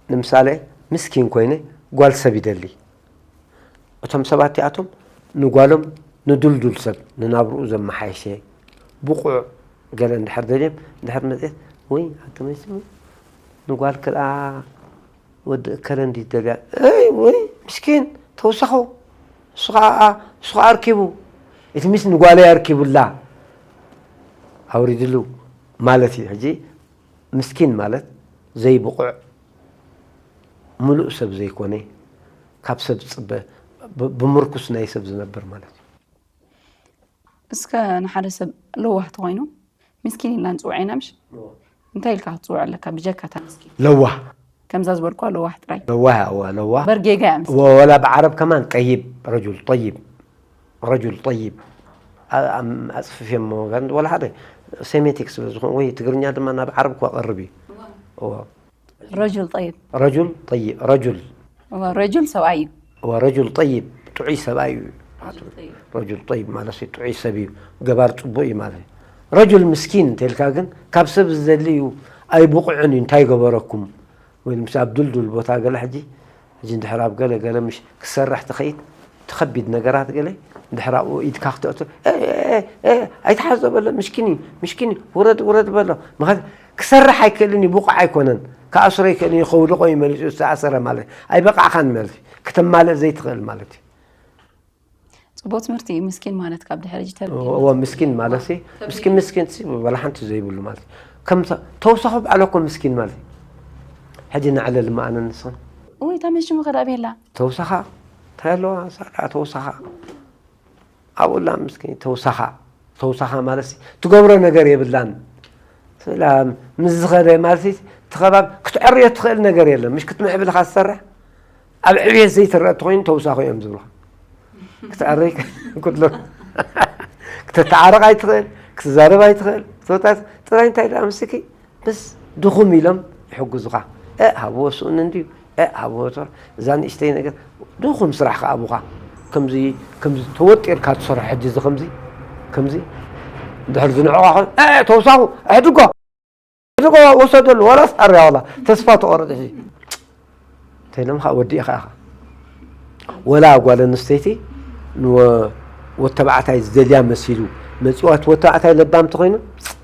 ንምሳሌ ምስኪን ኮይነ ጓል ሰብ ይደሊ። እቶም ሰባት እቲኣቶም ንጓሎም ንዱልዱል ሰብ ንናብርኡ ዘመሓየሸ ብቑዕ ገለ እንድሕር ደልዮም እንድሕር መፅየት ወይ ኣተመይስሙ ንጓል ክልኣ ወዲ እከለ እንዲ ደልያ እይ ወይ ምስኪን ተውሳኹ እሱ ኸዓ እሱ ኸዓ ኣርኪቡ እቲ ሚስ ንጓለይ ኣርኪቡላ ኣውሪድሉ ማለት እዩ። ሕጂ ምስኪን ማለት ዘይብቑዕ ምሉእ ሰብ ዘይኮነ፣ ካብ ሰብ ዝጽበ፣ ብ-፣ ብምርኩስ ናይ ሰብ ዝነብር ማለት እዩ። እስከ ንሓደ ሰብ ለዋህ ተኾይኑ፣ ምስኪን ኢልና ንጽውዖ ኢና ምሽ? እዎ። እንታይ ኢልካ ክትጽውዖ ኣለካ ብጀካ እታ ምስኪን? ለዋህ። ከምዛ ዝበልኳ ለዋህ ጥራይ። ለዋህ፣ እወ፣ ለዋህ። እምበር ጌጋ እያ ምስኪን። እወ፣ ወላ ብዓረብ ከማን ጠይብ፣ ረጁል ጠይብ። ረጁል ጠይብ። ኣ-፣ ኣም-፣ ኣጽፍፍዮሞ፣ ግን ወላ ሓደ ሴሜቲክ ስለ ዝኾነ፣ ወይ ትግርኛ ድማ ናብ ዓረብ እኮ ቀርብ እዩ። እወ። እወ። ረጁል ጠይብ። ረጁል ጠይብ፣ ረጁል። እወ፣ ረጁል ሰብኣይ እዩ። እወ፣ ረጁል ጠይብ፣ ጥዑይ ሰብኣይ እዩ። ረጁል ጠይብ። ረጁል ጠይብ ማለት እዩ፣ ጥዑይ ሰብ እዩ። ገባር ጽቡቕ እዩ ማለት እዩ። ረጁል ምስኪን እንተልካ ግን፣ ካብ ሰብ ዝደሊ እዩ፣ ኣይብቑዕን እዩ፣ እንታይ ገበረኩም? ወይ ምስ ኣብ ድልዱል ቦታ ገለ ሕጂ፣ ሕጂ እንድሕር ኣብ ገለ ገለ ምሽ ክሰርሕ ትኸይድ፣ እቲ ከቢድ ነገራት ገለ እንድሕር ኣብኡ ኢድካ ክተእትዮ፣ "ኤ፣ ኤ፣ ኤ፣ ኤ፣ ኣይትሓዞ" በሎ፣ "ምሽኪን እዩ፣ ምሽኪን እዩ፣ ውረድ፣ ውረድ" በሎ። ምኽንያቱ ክሰርሕ ኣይክእልን እዩ፣ ብቑዕ ኣይኮነን። ክኣስሮ ኣይክእልን እዩ፣ ከውድቖ እዩ መሊሱ ዝተኣሰረ ማለት እዩ። ኣይበቃዕካን ማለት እዩ። ክተማልእ ዘይትኽእል ማለት እዩ። ጽቡቕ ትምህርቲ እዩ። ምስኪን ማለት ካብ ድሕሪ ሕጂ ተርጉም እዎ ምስኪን ማለት ሲ ምስኪን ምስኪን ሲ ወላ ሓንቲ ዘይብሉ ማለት እዩ። ከም ተ- ተውሳኹ በዓል እኮ ምስኪን ማለት እዩ። ሕጂ ንዕለል ማኣነ ንስኽን ወይ እታ መሽሙ ከዳ ቤላ ተውሳኻ እንታይ ኣለዋ ሳዳ ተውሳኻ ኣብኡላ ምስኪን ተውሳኻ ተውሳኻ ማለት ሲ ትገብሮ ነገር የብላን። ስላ ምስ ዝኸደ ማለት ሲ እቲ ከባቢ ክትዕርዮ ትኽእል ነገር የለን። ምሽ ክትምዕብልኻ ዝሰርሕ ኣብ ዕብየት ዘይትረአ ተኮይኑ ተውሳኹ እዮም ዝብልኻ። ክትዕርይ ክትሎ ክትተዓረቕ ኣይትኽእል ክትዛረብ ኣይትኽእል። ቶታት ጥራይ እንታይ ደኣ ምስኪ ምስ ድኹም ኢሎም ይሕግዙኻ። እ ሃብዎ ስኡን እንድዩ እ ሃብዎ ቶር እዛ ንእሽተይ ነገር ድኹም ስራሕ ክኣቡኻ ከምዚ ከምዚ ተወጢርካ ትሰርሖ ሕጂ እዚ ከምዚ ከምዚ ድሕር ዝንዕቑኻ እ ተውሳኹ ኣሕድጎ ኣሕድጎ ወሰደሉ ዋላስ ኣርያ ዋላ ተስፋ ተቆረጥ ሕጂ እንተኢሎም ከዓ ወዲእኻ ኢኻ። ወላ ጓል ኣንስተይቲ ንወተባዕታይ ዝደልያ መሲሉ መፂዋ እቲ ወተባዕታይ ለባም ተኮይኑ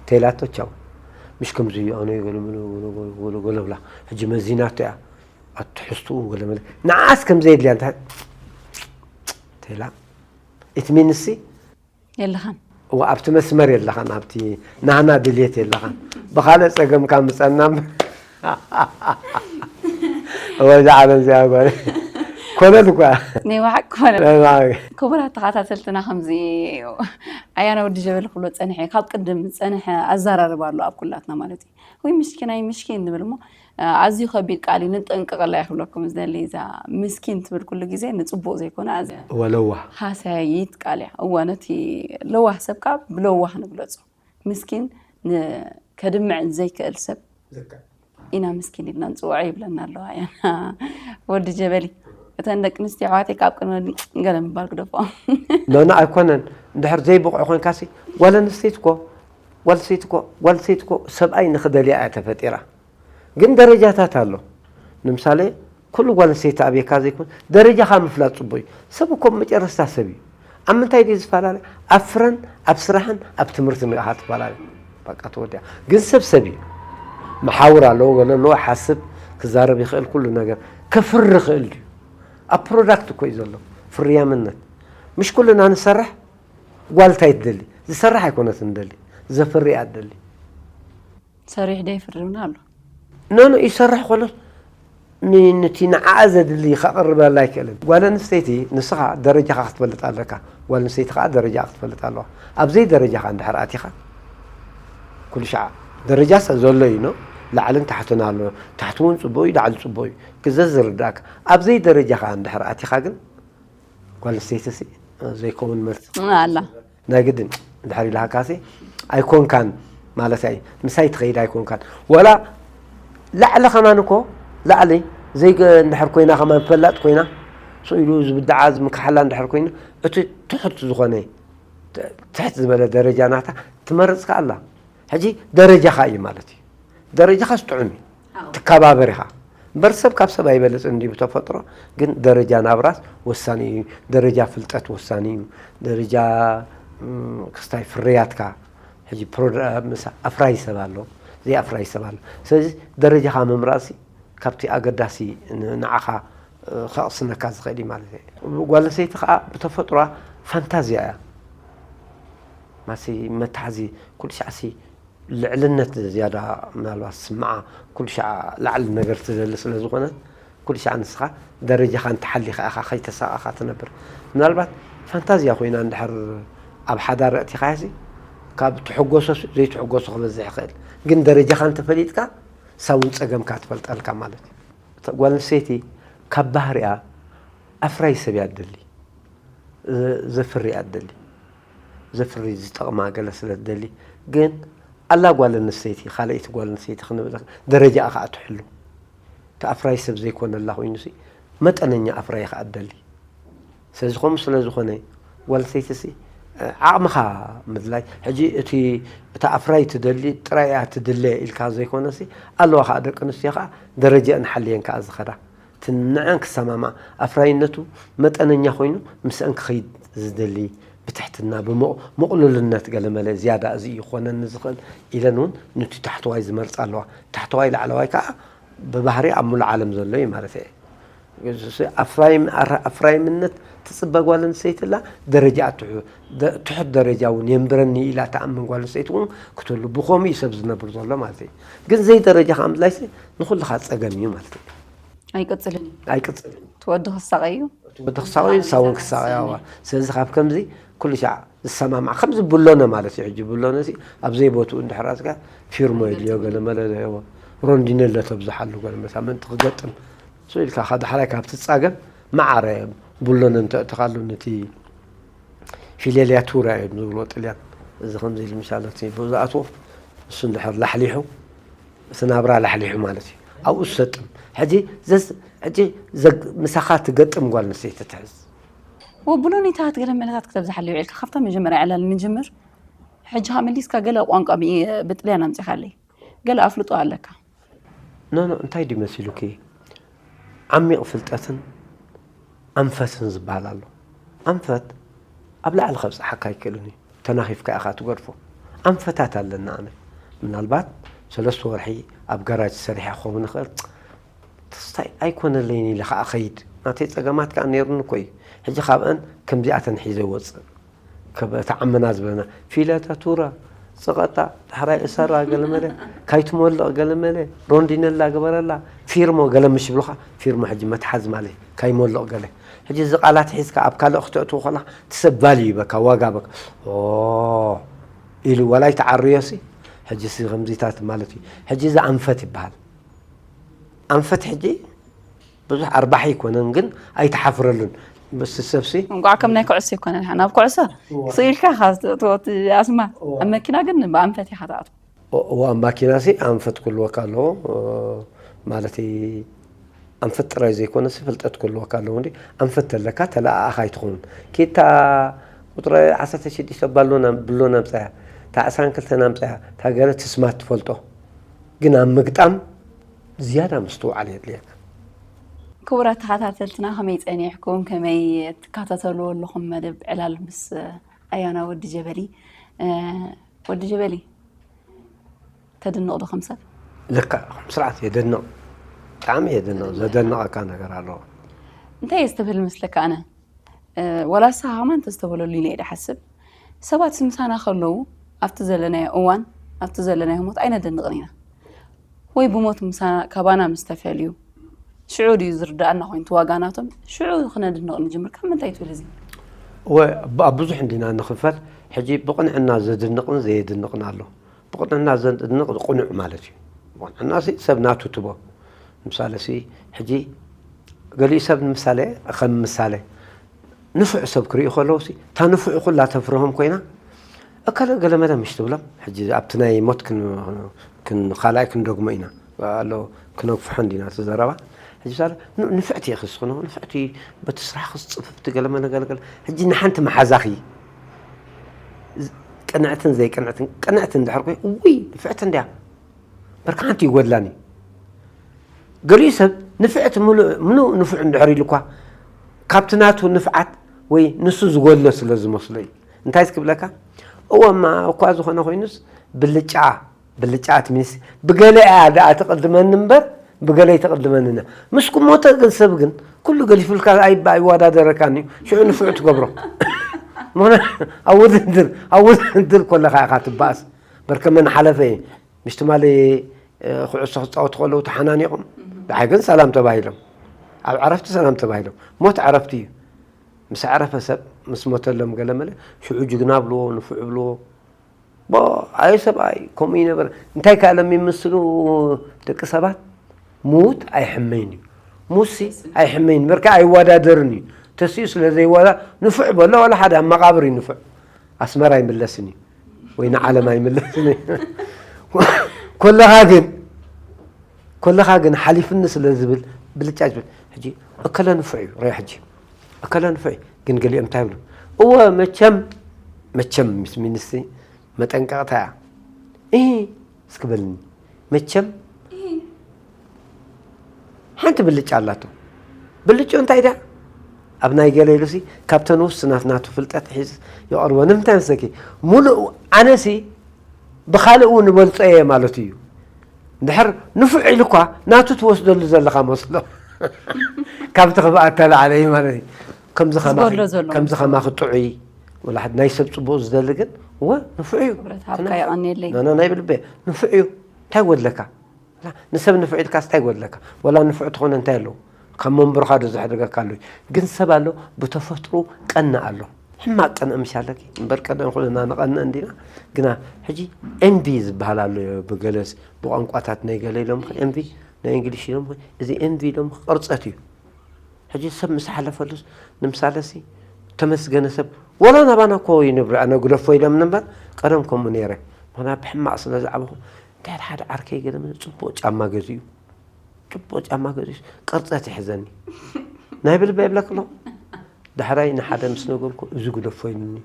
ተይላቶ ቻው ምሽ ከምዚ ኣነ ገለመለ ገለጎለጎለጎለብላ ሕጂ መዚናቶ እያ ኣትሕዝትኡ ገለመለ ንዓስ ከምዘየድልያ እንታይ ተይላ ኢትሚንሲ የለኻን እዋ ኣብቲ መስመር የለኻን ኣብቲ ናህና ድልየት የለኻን ብካልእ ፀገምካ ምፀና እምበር እወ እዛ ዓለም እዚኣ ጓል ኮነል እኳ ናይ ዋሓቅ ኮነ ክቡራት ተኸታተልትና ከምዚ ኣያና ወዲ ጀበል ክብሎ ፀንሐ ካብ ቅድም ዝፀንሐ ኣዘራርባ ኣሎ ኣብ ኩላትና ማለት እዩ ወይ ምሽኪናይ ምሽኪን ንብል እሞ ኣዝዩ ከቢድ ቃል እዩ ንጠንቀቀላ ይክብለኩም ዝደሊ እዛ ምስኪን ትብል ኩሉ ግዜ ንፅቡቅ ዘይኮነ ኣዝያ ወለዋ ሃሳይት ቃል እያ እዋ ነቲ ለዋህ ሰብ ከዓ ብለዋህ ንግለፁ ምስኪን ከድምዕ ዘይክእል ሰብ ኢና ምስኪን ኢልና ንፅውዖ ይብለና ኣለዋ እያ ወዲ ጀበሊ እተን ደቂ ኣንስትዮ ኣሕዋተይ ካብ ቅድሚ ገለ ምባል ክደፍኦ ኖኖ ኣይኮነን እንድሕር ዘይብቑዕ ኮንካሲ ጓል ኣንስተይቲ ኮ ጓል ሰይቲ ኮ ጓል ሰይቲ ኮ ሰብኣይ ንክደልያ እያ ተፈጢራ ግን ደረጃታት ኣሎ ንምሳሌ ኩሉ ጓል ኣንስተይቲ ኣብየካ ዘይኮን ደረጃኻ ምፍላጥ ፅቡቅ እዩ ሰብ እኮ መጨረስታ ሰብ እዩ ኣብ ምንታይ ድዩ ዝፈላለ ኣብ ፍረን ኣብ ስራሕን ኣብ ትምህርትን ኢኻ ትፈላለ በቃ ተወዲኣ ግን ሰብ ሰብ እዩ መሓውር ኣለዎ ገለ ኣለዎ ሓስብ ክዛረብ ይኽእል ኩሉ ነገር ከፍሪ ይኽእል ድዩ ኣብ ፕሮዳክት እኮ እዩ ዘሎ ፍርያምነት ምሽ ኩልና ንሰርሕ ጓል እንታይ ትደሊ ዝሰርሕ ኣይኮነትን ደሊ ዘፍሪ እያ ትደሊ ሰሪሕ ዶ ይፍርድና ኣሎ ኖኖ ይሰርሕ ኮሎ ነቲ ንዓኣ ዘድሊ ከቕርበላ ኣይክእልን ጓል ኣንስተይቲ ንስኻ ደረጃኻ ክትፈልጥ ኣለካ ጓል ኣንስተይቲ ከዓ ደረጃ ክትፈልጥ ኣለዋ ኣብዘይ ደረጃኻ እንድሕር ኣቲኻ ኩሉ ሻዓ ደረጃ ዘሎ እዩ ላዕልን ታሕትን ኣሎ ታሕቲ እውን ፅቡቅ እዩ ላዕሊ ፅቡቅ እዩ ግዘ ዝርዳእካ ኣብዘይ ደረጃኻ እንድሕር ኣቲኻ ግን ጓል ኣንስተይቲ ዘይከውን መልሲ ኣላ ናይ ግድን ድሕር ኢልሃካሲ ኣይኮንካን ማለት ኣይ ምሳይ ትኸይድ ኣይኮንካን ወላ ላዕሊ ከማን እኮ ላዕሊ ዘይገ እንድሕር ኮይና ከማን ፈላጥ ኮይና ስኢሉ ዝብድዓ ዝምክሓላ እንድሕር ኮይኑ እቲ ትሑት ዝኾነ ትሕት ዝበለ ደረጃ ናታ ትመርፅካ ኣላ ሕጂ ደረጃኻ እዩ ማለት እዩ ደረጃኻ ስጥዑም እዩ ትከባበር ኢኻ እምበር ሰብ ካብ ሰብ ኣይበልፅ እንዲ ብተፈጥሮ ግን ደረጃ ናብራስ ወሳኒ እዩ ደረጃ ፍልጠት ወሳኒ እዩ ደረጃ ክስታይ ፍርያትካ ሕጂ ምስ ኣፍራይ ሰብ ኣሎ ዘይ ኣፍራይ ሰብ ኣሎ ስለዚ ደረጃኻ ምምራፅሲ ካብቲ ኣገዳሲ ንዓኻ ከቕስነካ ዝኽእል እዩ ማለት እዩ ጓል ኣንስተይቲ ከዓ ብተፈጥሯ ፋንታዝያ እያ ማሲ መታሕዚ ኩሉ ሻዕሲ ልዕልነት ዝያዳ ምናልባት ስምዓ ኩሉ ሻዕ ላዕሊ ነገር ትደሊ ስለ ዝኾነት ኩሉ ሻዕ ንስኻ ደረጃኻ እንተሓሊኻ ኢኻ ከይተሳቐኻ ትነብር ምናልባት ፋንታዝያ ኮይና እንድሕር ኣብ ሓዳር ኣእቲኻያሲ ካብ ትሕጎሶ ዘይትሕጎሶ ክበዝሕ ይኽእል ግን ደረጃኻ እንተፈሊጥካ ሳውን ፀገምካ ትፈልጠልካ ማለት እዩ ጓል ኣንስተይቲ ካብ ባህሪያ ኣፍራይ ሰብ እያ ትደሊ ዘፍሪ እያ ትደሊ ዘፍሪ ዝጠቕማ ገለ ስለ ትደሊ ግን ኣላ ጓል ኣንስተይቲ ካልኣይቲ ጓል ኣንስተይቲ ክንብል ደረጃኣ ከዓ ትሕሉ እቲ ኣፍራይ ሰብ ዘይኮነላ ኮይኑሲ መጠነኛ ኣፍራይ ከዓ ትደሊ ስለዚ ከምኡ ስለ ዝኾነ ጓል ኣንስተይቲሲ ዓቕምኻ ምድላይ ሕጂ እቲ እታ ኣፍራይ ትደሊ ጥራይ እያ ትድለ ኢልካ ዘይኮነሲ ኣለዋ ከዓ ደቂ ኣንስትዮ ከዓ ደረጃአን ሓልየን ከዓ ዝኸዳ ትንዐን ክሰማማ ኣፍራይነቱ መጠነኛ ኮይኑ ምስአን ክኸይድ ዝደሊ ብትሕትና ብምቕሉልነት ገለመለ ዝያዳ እዚ እዩ ክኾነኒ ዝኽእል ኢለን እውን ንቲ ታሕተዋይ ዝመርፃ ኣለዋ ታሕተዋይ ላዕለዋይ ከዓ ብባህሪ ኣብ ሙሉ ዓለም ዘሎ እዩ ማለት እየ ኣፍራይም-፣ ኣራ-፣ ኣፍራይምነት ትጽበ ጓል ኣንስተይቲ ኣላ፣ ደረጃ ትሑ-፣ ደ-፣ ትሑት ደረጃ እውን የንብረኒ ኢላ ትኣምን ጓል ኣንስተይቲ እውን ክትህሉ፣ ብኸምኡ እዩ ሰብ ዝነብር ዘሎ ማለት እዩ። ግን ዘይደረጃ ከዓ ምድላይሲ ንኹልኻ ጸገም እዩ ማለት እዩ። ኣይቅጽልን እዩ። ኣይቅጽልን። እቲ ወዲ ክሳቐ እዩ። እቲ ወዲ ክሳቐ እዩ፣ ንሳ እውን ክሳቐ እያ። ስለዚ ካብ ከምዚ ኩሉ ሻዕ ዝሰማማዕ ከምዚ ብሎነ ማለት እዩ። ሕጂ ብሎነ ሲ ኣብ ዘይቦትኡ እንድሕር ኣትካ ፊርሞ የድልዮ፣ ገለ መለ ሮንዲነለ ተብዝሓሉ፣ ገለ መሳ ምእንቲ ክገጥም እሱ ኢልካ ካብ ዳሕራይ ካብ ትጻገም መዓረ ብሎነ እንተእትኻሉ ነቲ ፊሌልያቱራ እዮም ዝብልዎ ጥልያን። እዚ ከምዚ ኢሉ ምሻለ እቲ ብዝኣትዎ እሱ እንድሕር ላሕሊሑ እቲ ናብራ ላሕሊሑ ማለት እዩ። ኣብኡ ዝሰጥም ሕጂ ዘስ-፣ ሕጂ ዘግ-፣ ምሳኻ ትገጥም ጓል ኣንስተይቲ ትሕዝ። ወብሎኒታት ገለ መለታት ክተብዝሓሉ ውዒልካ ካብታ መጀመርያ ዕላል ንጅምር። ሕጂ ካ መሊስካ ገለ ቋንቋ ብ-፣ ብጥልያን ኣምጺኻለይ። ገለ ኣፍልጦ ኣለካ። ኖ ኖ፣ እንታይ ድዩ መሲሉኪ? ዓሚቕ ፍልጠትን ኣንፈትን ዝበሃል ኣሎ። ኣንፈት ኣብ ላዕሊ ከብጽሓካ ኣይክእልን እዩ። ተናኺፍካ ኢኻ ትገድፎ። ኣንፈታት ኣለና። ኣነ ምናልባት ሰለስተ ወርሒ ኣብ ጋራጅ ሰሪሐ ክኸውን ይኽእል። ተስታይ ኣይኮነለይን ኢለ ከዓ ኸይድ። ናተይ ጸገማት ከዓ ነይሩኒ እኮ እዩ። ሕጂ ካብአን ከምዚኣተን ሒዘ ወፅእ። ከበ ተዓመና ዝበለና ፊለተ ቱራ፣ ጽቐጣ፣ ዳሕራይ እሰራ፣ ገለመለ፣ ካይትሞልቕ፣ ገለመለ፣ ሮንዲነላ፣ ግበረላ፣ ፊርሞ፣ ገለ ምሽ ብሉኻ፣ ፊርሞ ሕጂ መትሓዝ ማለት እዩ፣ ካይሞልቕ፣ ገለ። ሕጂ እዚ ቃላት ሒዝካ ኣብ ካልእ ክተእትዎ ከለኻ፣ እቲ ሰብ ቫልዩ ይበካ፣ ዋጋ በካ። ኦ፣ ኢሉ ዋላ ይተዓርዮ ሲ፣ ሕጂ ሲ ከምዚታት ማለት እዩ። ሕጂ እዚ ኣንፈት ይበሃል። ኣንፈት ሕጂ ብዙሕ ኣርባሒ ኣይኮነን፣ ግን ኣይተሓፍረሉን። በስ ሰብሲ እንቋዕ ከም ናይ ኩዕሶ ይኮነ፣ ናብ ኩዕሶ ስኢልካ ኢኻ ትእትዎ እቲ ኣስማት። ኣብ መኪና ግን ብኣንፈት ኢኻ ትኣትዎ። ኦ-፣ እዋ፣ ኣብ ማኪና ሲ ኣንፈት ክህልወካ ኣለዎ። እ፣ ማለት ኣንፈት ጥራይ ዘይኮነ ሲ ፍልጠት ክህልወካ ኣለዎ። እንዲ ኣንፈት ተለካ ተለኣኣኻ ኣይትኸውን። ኪታ ቁጥሪ ዓሰርተ ሽዱሽተ ባሎና፣ ብሎና ኣምጻያ፣ እታ ዕስራን ክልተን ኣምጻያ፣ እታ ገለ ትስማት ትፈልጦ። ግን ኣብ ምግጣም ዝያዳ ምስትውዓል የድልየካ። ክቡራት ተኸታተልትና፣ ከመይ ጸኒሕኩም? ከመይ ትከታተልዎ ኣለኹም መደብ ዕላል ምስ ኣያና ወዲ ጀበሊ? እ፣ ወዲ ጀበሊ፣ ተድንቕ ዶ ከም ሰብ? ልክዕ፣ ከም ስርዓት የደንቕ። ብጣዕሚ የደንቕ። ዘደንቐካ ነገር ኣለዎ። እንታይ እየ ዝተብል መስለካ ኣነ? እ፣ ዋላ ንስኻ ከማን እንተዝተበለሉ ኢለ እየ ድሓስብ። ሰባት ምሳና ከለዉ ኣብቲ ዘለናዮ እዋን፣ ኣብቲ ዘለናዮ ህሞት ኣይነደንቕን ኢና። ወይ ብሞት ምሳና፣ ካባና ምስ ተፈልዩ፣ ሽዑ ድዩ ዝርድኣና ኮይኑ እቲ ዋጋ ናቶም? ሽዑ ክነድንቕ ንጅምር። ካብ ምንታይ ትብል እዚ? ወ-፣ ብ-፣ ኣብ ብዙሕ እንዲና ንኽፈል። ሕጂ ብቕንዕና ዘድንቕን ዘየድንቕን ኣሎ። ብቕንዕና ዘድንቕ ቅኑዕ ማለት እዩ። ብቕንዕና ሲ ሰብ ናቱ ትቦ። ምሳሌ ሲ ሕጂ ገሊኡ ሰብ ንምሳሌ፣ ከም ምሳሌ ንፉዕ ሰብ ክርእዩ ከለዉ ሲ፣ እታ ንፉዕ ኩላ ተፍርሆም ኮይና፣ እከለ ገለመለ ምሽ ትብሎም። ሕጂ ኣብቲ ናይ ሞት ክን-፣ ክን-፣ ካልኣይ ክንደግሞ ኢና። ኣሎ፣ ክነግፍሖ እንዲና እቲ ዘረባ። ሕጂ ምሳሌ ን-፣ ንፍዕቲ ኢኺ ስኽኖ፣ ንፍዕቲ በቲ ስራሕኺ ጽፍፍቲ ገለመለ ገለገለ። ሕጂ ንሓንቲ መሓዛኺ ዝ-፣ ቅንዕትን ዘይቅንዕትን፣ ቅንዕቲ እንድሕር ኮይ፣ ውይ፣ ንፍዕቲ እንድያ። በርካ ሓንቲ ይጎድላኒ። ገሊኡ ሰብ ንፍዕቲ ምሉእ፣ ምሉእ ንፉዕ እንድሕር ኢሉ እኳ፣ ካብቲ ናቱ ንፍዓት ወይ ንሱ ዝጎድሎ ስለ ዝመስሎ እዩ። እንታይ እስኪ ብለካ? እወ፣ እማ እኳ ዝኾነ ኮይኑስ፣ ብልጫ፣ ብልጫ እቲ ሚኒስ-፣ ብገለ እያ ደኣ ትቕድመኒ እምበር፣ ብገለ ኣይትቕድመንን እያ። ምስ ክሞተ ግን ሰብ ግን ኩሉ ገዲፉልካ ኣይ-፣ ኣይወዳደረካን እዩ። ሽዑ ንፉዕ ትገብሮ። ምኽንያቱ ኣብ ውድድር፣ ኣብ ውድድር ኮለኻ ኢኻ ትበኣስ። በርከ መን ሓለፈ? ምስ ትማሊ፣ እ፣ ኩዕሶ ክጻወቱ ከለዉ ተሓናኒቖም። ደሓይ ግን ሰላም ተባሂሎም። ኣብ ዕረፍቲ ሰላም ተባሂሎም። ሞት ዕረፍቲ እዩ። ምስ ኣዕረፈ ሰብ፣ ምስ ሞተሎም ገለመለ፣ ሽዑ ጅግና ብልዎ፣ ንፉዕ ብልዎ። ቦ፣ ኣይ ሰብኣይ፣ ከምኡ ይነበረ። እንታይ ከኣ ሎም ይምስሉ ደቂ ሰባት? ሙት ኣይሕመይን እዩ። ሙሲ ኣይሕመይን። በርካ ኣይወዳደርን እዩ። ተሲኡ ስለ ዘይወዳ-፣ ንፉዕ በሎ፣ ዋላ ሓደ ኣብ መቓብር እዩ ንፉዕ። ኣስመራ ኣይምለስን እዩ። ወይ ንዓለም ኣይምለስን እዩ። ኮለኻ ግን፣ ኮለኻ ግን ሓሊፍኒ ስለ ዝብል ብልጫ ዝብል። ሕጂ እከለ ንፉዕ እዩ፣ ርኣ ሕጂ። እከለ ንፉዕ እዩ። ግን ገሊኦም እንታይ ይብሉ? እወ፣ መቸም፣ መቸም ምስ ሚኒስትሪ መጠንቀቕታ እያ። እሂ፣ እስኪ በልኒ። መቸም ሓንቲ ብልጫ ኣላቶ። ብልጭኡ እንታይ ድያ? ኣብ ናይ ገለ ኢሉሲ፣ ካብተን ውሱናት ናቱ ፍልጠት ሒዝ ይቐርቦ። ንምንታይ መስለኪ? ሙሉእ ኣነሲ ብኻልእ እውን እበልጾ እየ ማለቱ እዩ። እንድሕር ንፉዕ ኢሉ እኳ ናቱ ትወስደሉ ዘለኻ መስሎ። ካብቲ ክብኣታ ላዕለ እዩ ማለት እዩ። ከምዚ ከማኺ ዝጎድሎ ዘሎ ከምዚ ከማኺ ጥዑይ ወላ ሓድ ናይ ሰብ ጽቡቕ ዝደሊ ግን እወ ንፉዕ እዩ። ክብረት ሃብካ የቐንየለይ። ኖ ኖ ናይ ብልበ ንፉዕ እዩ። እንታይ ጎድለካ? ንሰብ ንፉዕ ኢልካስ እንታይ ጎድለካ? ወላ ንፉዕ ትኾነ እንታይ ኣለዎ? ካብ መንበርኻ ዶ ዘሕድገካ ኣሎ? ግን ሰብ ኣሎ ብተፈጥሮ ቀና ኣሎ። ሕማቅ ቅንኢ ምሽ ኣለኪ እምበር ቀደም ኩልና ንቐንእ እንዲና። ግና ሕጂ ኤንቪ ዝበሃል ኣሎ ብገለስ ብቋንቋታት ናይ ገለ ኢሎም ኤንቪ ናይ እንግሊሽ ኢሎም እዚ ኤንቪ ኢሎም ቅርጸት እዩ። ሕጂ ሰብ ምስ ሓለፈሉስ ንምሳለ ሲ ተመስገነ ሰብ ወላ ናባና እኮ ይንብር ኣነ ግደፎ ኢሎም እምበር ቀደም ከምኡ ነይረ። ምክንያት ብሕማቅ ስለ ዝዓበኹ እንታይ ሓደ ዓርከይ ገለ ጽቡቅ ጫማ ገዚኡ ጽቡቅ ጫማ ገዚኡስ ቅርጸት ይሕዘኒ ናይ ብልበ ይብለክ ኣለኹ። ዳሕራይ ንሓደ ምስ ነገርኩ እዚ ግደፎ ኢሉኒ።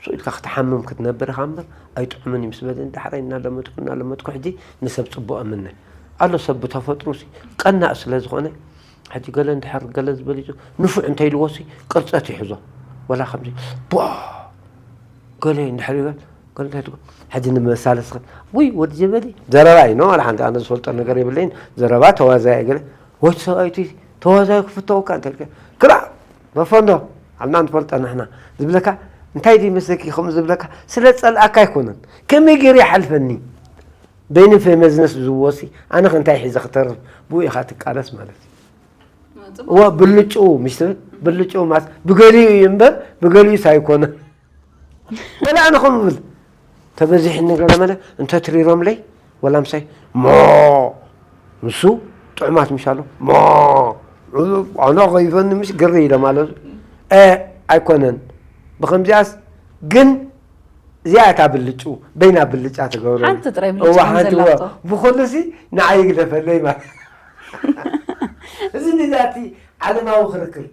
ስቕ ኢልካ ክትሓምም ክትነብር ኢኻ እምበር ኣይጥዑምን እዩ ምስ በለኒ ዳሕራይ እናለመድኩ እናለመድኩ ሕጂ ንሰብ ጽቡቕ እምነ ኣሎ። ሰብ ብተፈጥሩ ሲ ቀናእ ስለ ዝኾነ ሕጂ ገለ እንድሕር ገለ ዝበል ይዞ ንፉዕ እንተ ኢልዎ ሲ ቅርጸት ይሕዞ። ወላ ከምዚ ቧ ገለ እንድሕር ይበል ገለ እንታይ ትብሎ? ሕጂ ንምሳለ ስኸ ውይ ወዲ ጀበሊ ዘረባ እዩ ኖ ዋላ ሓንቲ ኣነ ዝፈልጦ ነገር የብለይን። ዘረባ ተዋዛያ ገለ ወይ ሰብኣይቲ ተዋዛዩ ክፍተወካ እንተ ክራ በፈንዶ ኣብና ንፈልጠ ንሕና ዝብለካ እንታይ ድዩ መስለኪ ከምኡ ዝብለካ ስለ ጸልኣካ ኣይኮነን። ከመይ ገይሩ ይሓልፈኒ በይኒ ፈመዝነስ ዝወሲ ኣነ ከ እንታይ ሒዘ ክተርፍ ብኡ ኢኻ ትቃለስ ማለት እዩ። እዋ ብልጭኡ ምሽ ትብል ብልጭኡ ማለት ብገሊኡ እዩ እምበር ብገሊኡስ ኣይኮነን። ወላ ኣነ ከምኡ ብል ተበዚሕኒ ገለ መለ እንተ ትሪሮምለይ ወላ ምሳይ ሞ ንሱ ጥዑማት ምሽ ኣሎ ሞ ኣነ ከይፈኒ ምሽ ግሪ ኢለ ማለት እ ኣይኮነን ብከምዚኣስ ግን እዚኣ እታ ብልጭኡ በይና ብልጫ ትገብረ ሓንቲ ጥራይ ብልጭ እዋ ከም ሓንቲ እዋ ዘላቶ። ብኩሉ ሲ ንዓይ ይግደፈለይ ማለት እዚ ንዛቲ ዓለማዊ ክርክር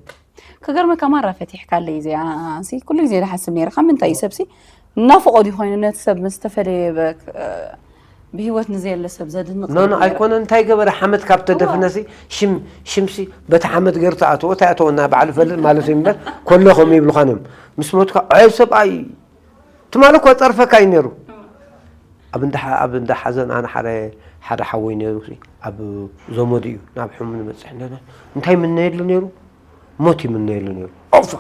ክገርመካ ማራ ፈቲሕካለይ እዚኣ ሲ ኩሉ ግዜ ዝሓስብ ነይረ ካብ ምንታይ እዩ ሰብሲ እናፈቐዱ ኮይኑ ነቲ ሰብ ምስ ተፈለየ በ- ብህይወት ንዘየለ ሰብ ዘድንቕ ኖ ኖ ኣይኮነ እንታይ ገበረ ሓመድ ካብ ተደፍነሲ ሽም ሽምሲ በቲ ሓመድ ገይሩ ተኣትዎ እንታይ ኣተወና ባዕሉ ፈልጥ ማለት እዩ እምበር ኮሎ ከም ይብልኻን እዮም ምስ ሞትካ ኣይ ሰብኣይ ትማሊ እኮ ጸርፈካ እዩ ነይሩ ኣብ እንዳ ሓ- ኣብ እንዳ ሓዘን ኣነ ሓደ ሓደ ሓወይ ነይሩ ሲ ኣብ ዘመዱ እዩ ናብ ሕሙ ንበጽሕ እንደና እንታይ ምነየሉ ነይሩ ሞት ይምነየሉ ነይሩ። ኦፋ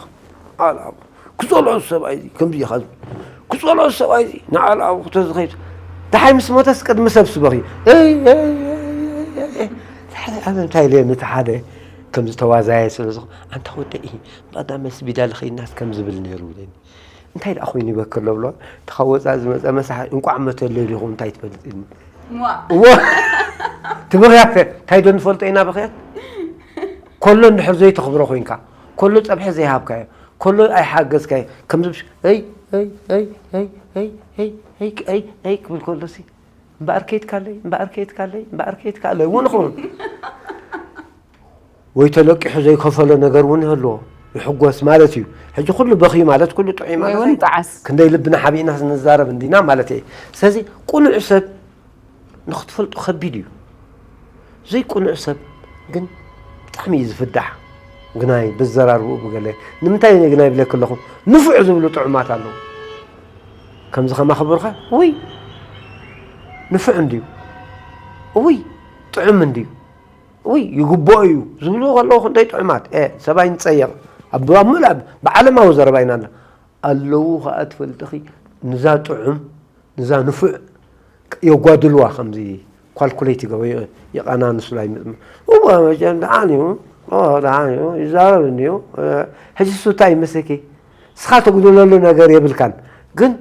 ኣልኣቡ ክጸልኦ ሰብኣይ እዚ ከምዚ ኢኻ ዝብል ክጸልኦ ሰብኣይ እዚ ንኣልኣቡ ክተዝኸይድ ደሓይ ምስ ሞተስ ቅድሚ ሰብ ስበኺ እንታይ ኢለ ነቲ ሓደ ከምዚ ተዋዛየ ስለ ዝኾ ኣንታ ወደኢ ባዳ መስቢዳ ልኸይናስ ከም ዝብል ነይሩ ኢለኒ። እንታይ ደኣ ኮይኑ ይበክር ለብሎ ተኻወፃ ዝመፀ መሳሕ እንቋዕ መተለይ ዲኹም እንታይ ትፈልጥ ኢልኒ። እዎ ትበኽያት እንታይ ዶ ንፈልጦ ኢና በኽያት ኮሎ እንድሕር ዘይተኽብሮ ኮይንካ ኮሎ ፀብሒ ዘይሃብካዮ ኮሎ ኣይሓገዝካዮ ከምዚ ብሽ- እይ እይ እይ እይ እይ እይ እይ እይ እይ ክብል ከሎ ሲ እምበኣር ከይትካለይ እምበኣር ከይትካለይ እምበኣር ከይትካለይ እውን ኸውን ወይ ተለቂሑ ዘይከፈሎ ነገር እውን ይህልዎ ይሕጎስ ማለት እዩ። ሕጂ ኩሉ በኽዩ ማለት ኩሉ ጥዑይ ወይ ማለት እውን ኣይኮነን። ጣዓስ ክንደይ ልብና ሓቢእና ንዛረብ እንዲና ማለት እየ። ስለዚ ቁኑዕ ሰብ ንክትፈልጦ ከቢድ እዩ። ዘይቁኑዕ ሰብ ግን ብጣዕሚ እዩ ዝፍዳሕ። ግናይ ብዘራርብኡ ብገለ ንምንታይ እየ ግናይ ይብለኪ ኣለኹ ንፉዕ ዝብሉ ጥዑማት ኣለዉ። ከምዚ ከማኽብርኸ ውይ ንፉዕ እንድዩ ውይ ጥዑም እንድዩ ውይ ይግብኦ እዩ ዝብሉ ከለዉ ክንደይ ጥዑማት እ ሰባይ ንፀየቕ ኣብ ኣብ ሙሉእ ብዓለማዊ ዘረባ ኢና ኣለዉ ከዓ ትፈልጥኺ ንዛ ጥዑም ንዛ ንፉዕ የጓድልዋ ከምዚ ኳልኩሌት ይገበ የቐናንሱላ ይምፅም እዋ መቸም ደሓን እዩ ደሓን እዩ ይዛረብ እንድዩ ሕጂ ሱታ ይመስለኪ ስኻ ተጉድለሉ ነገር የብልካን ግን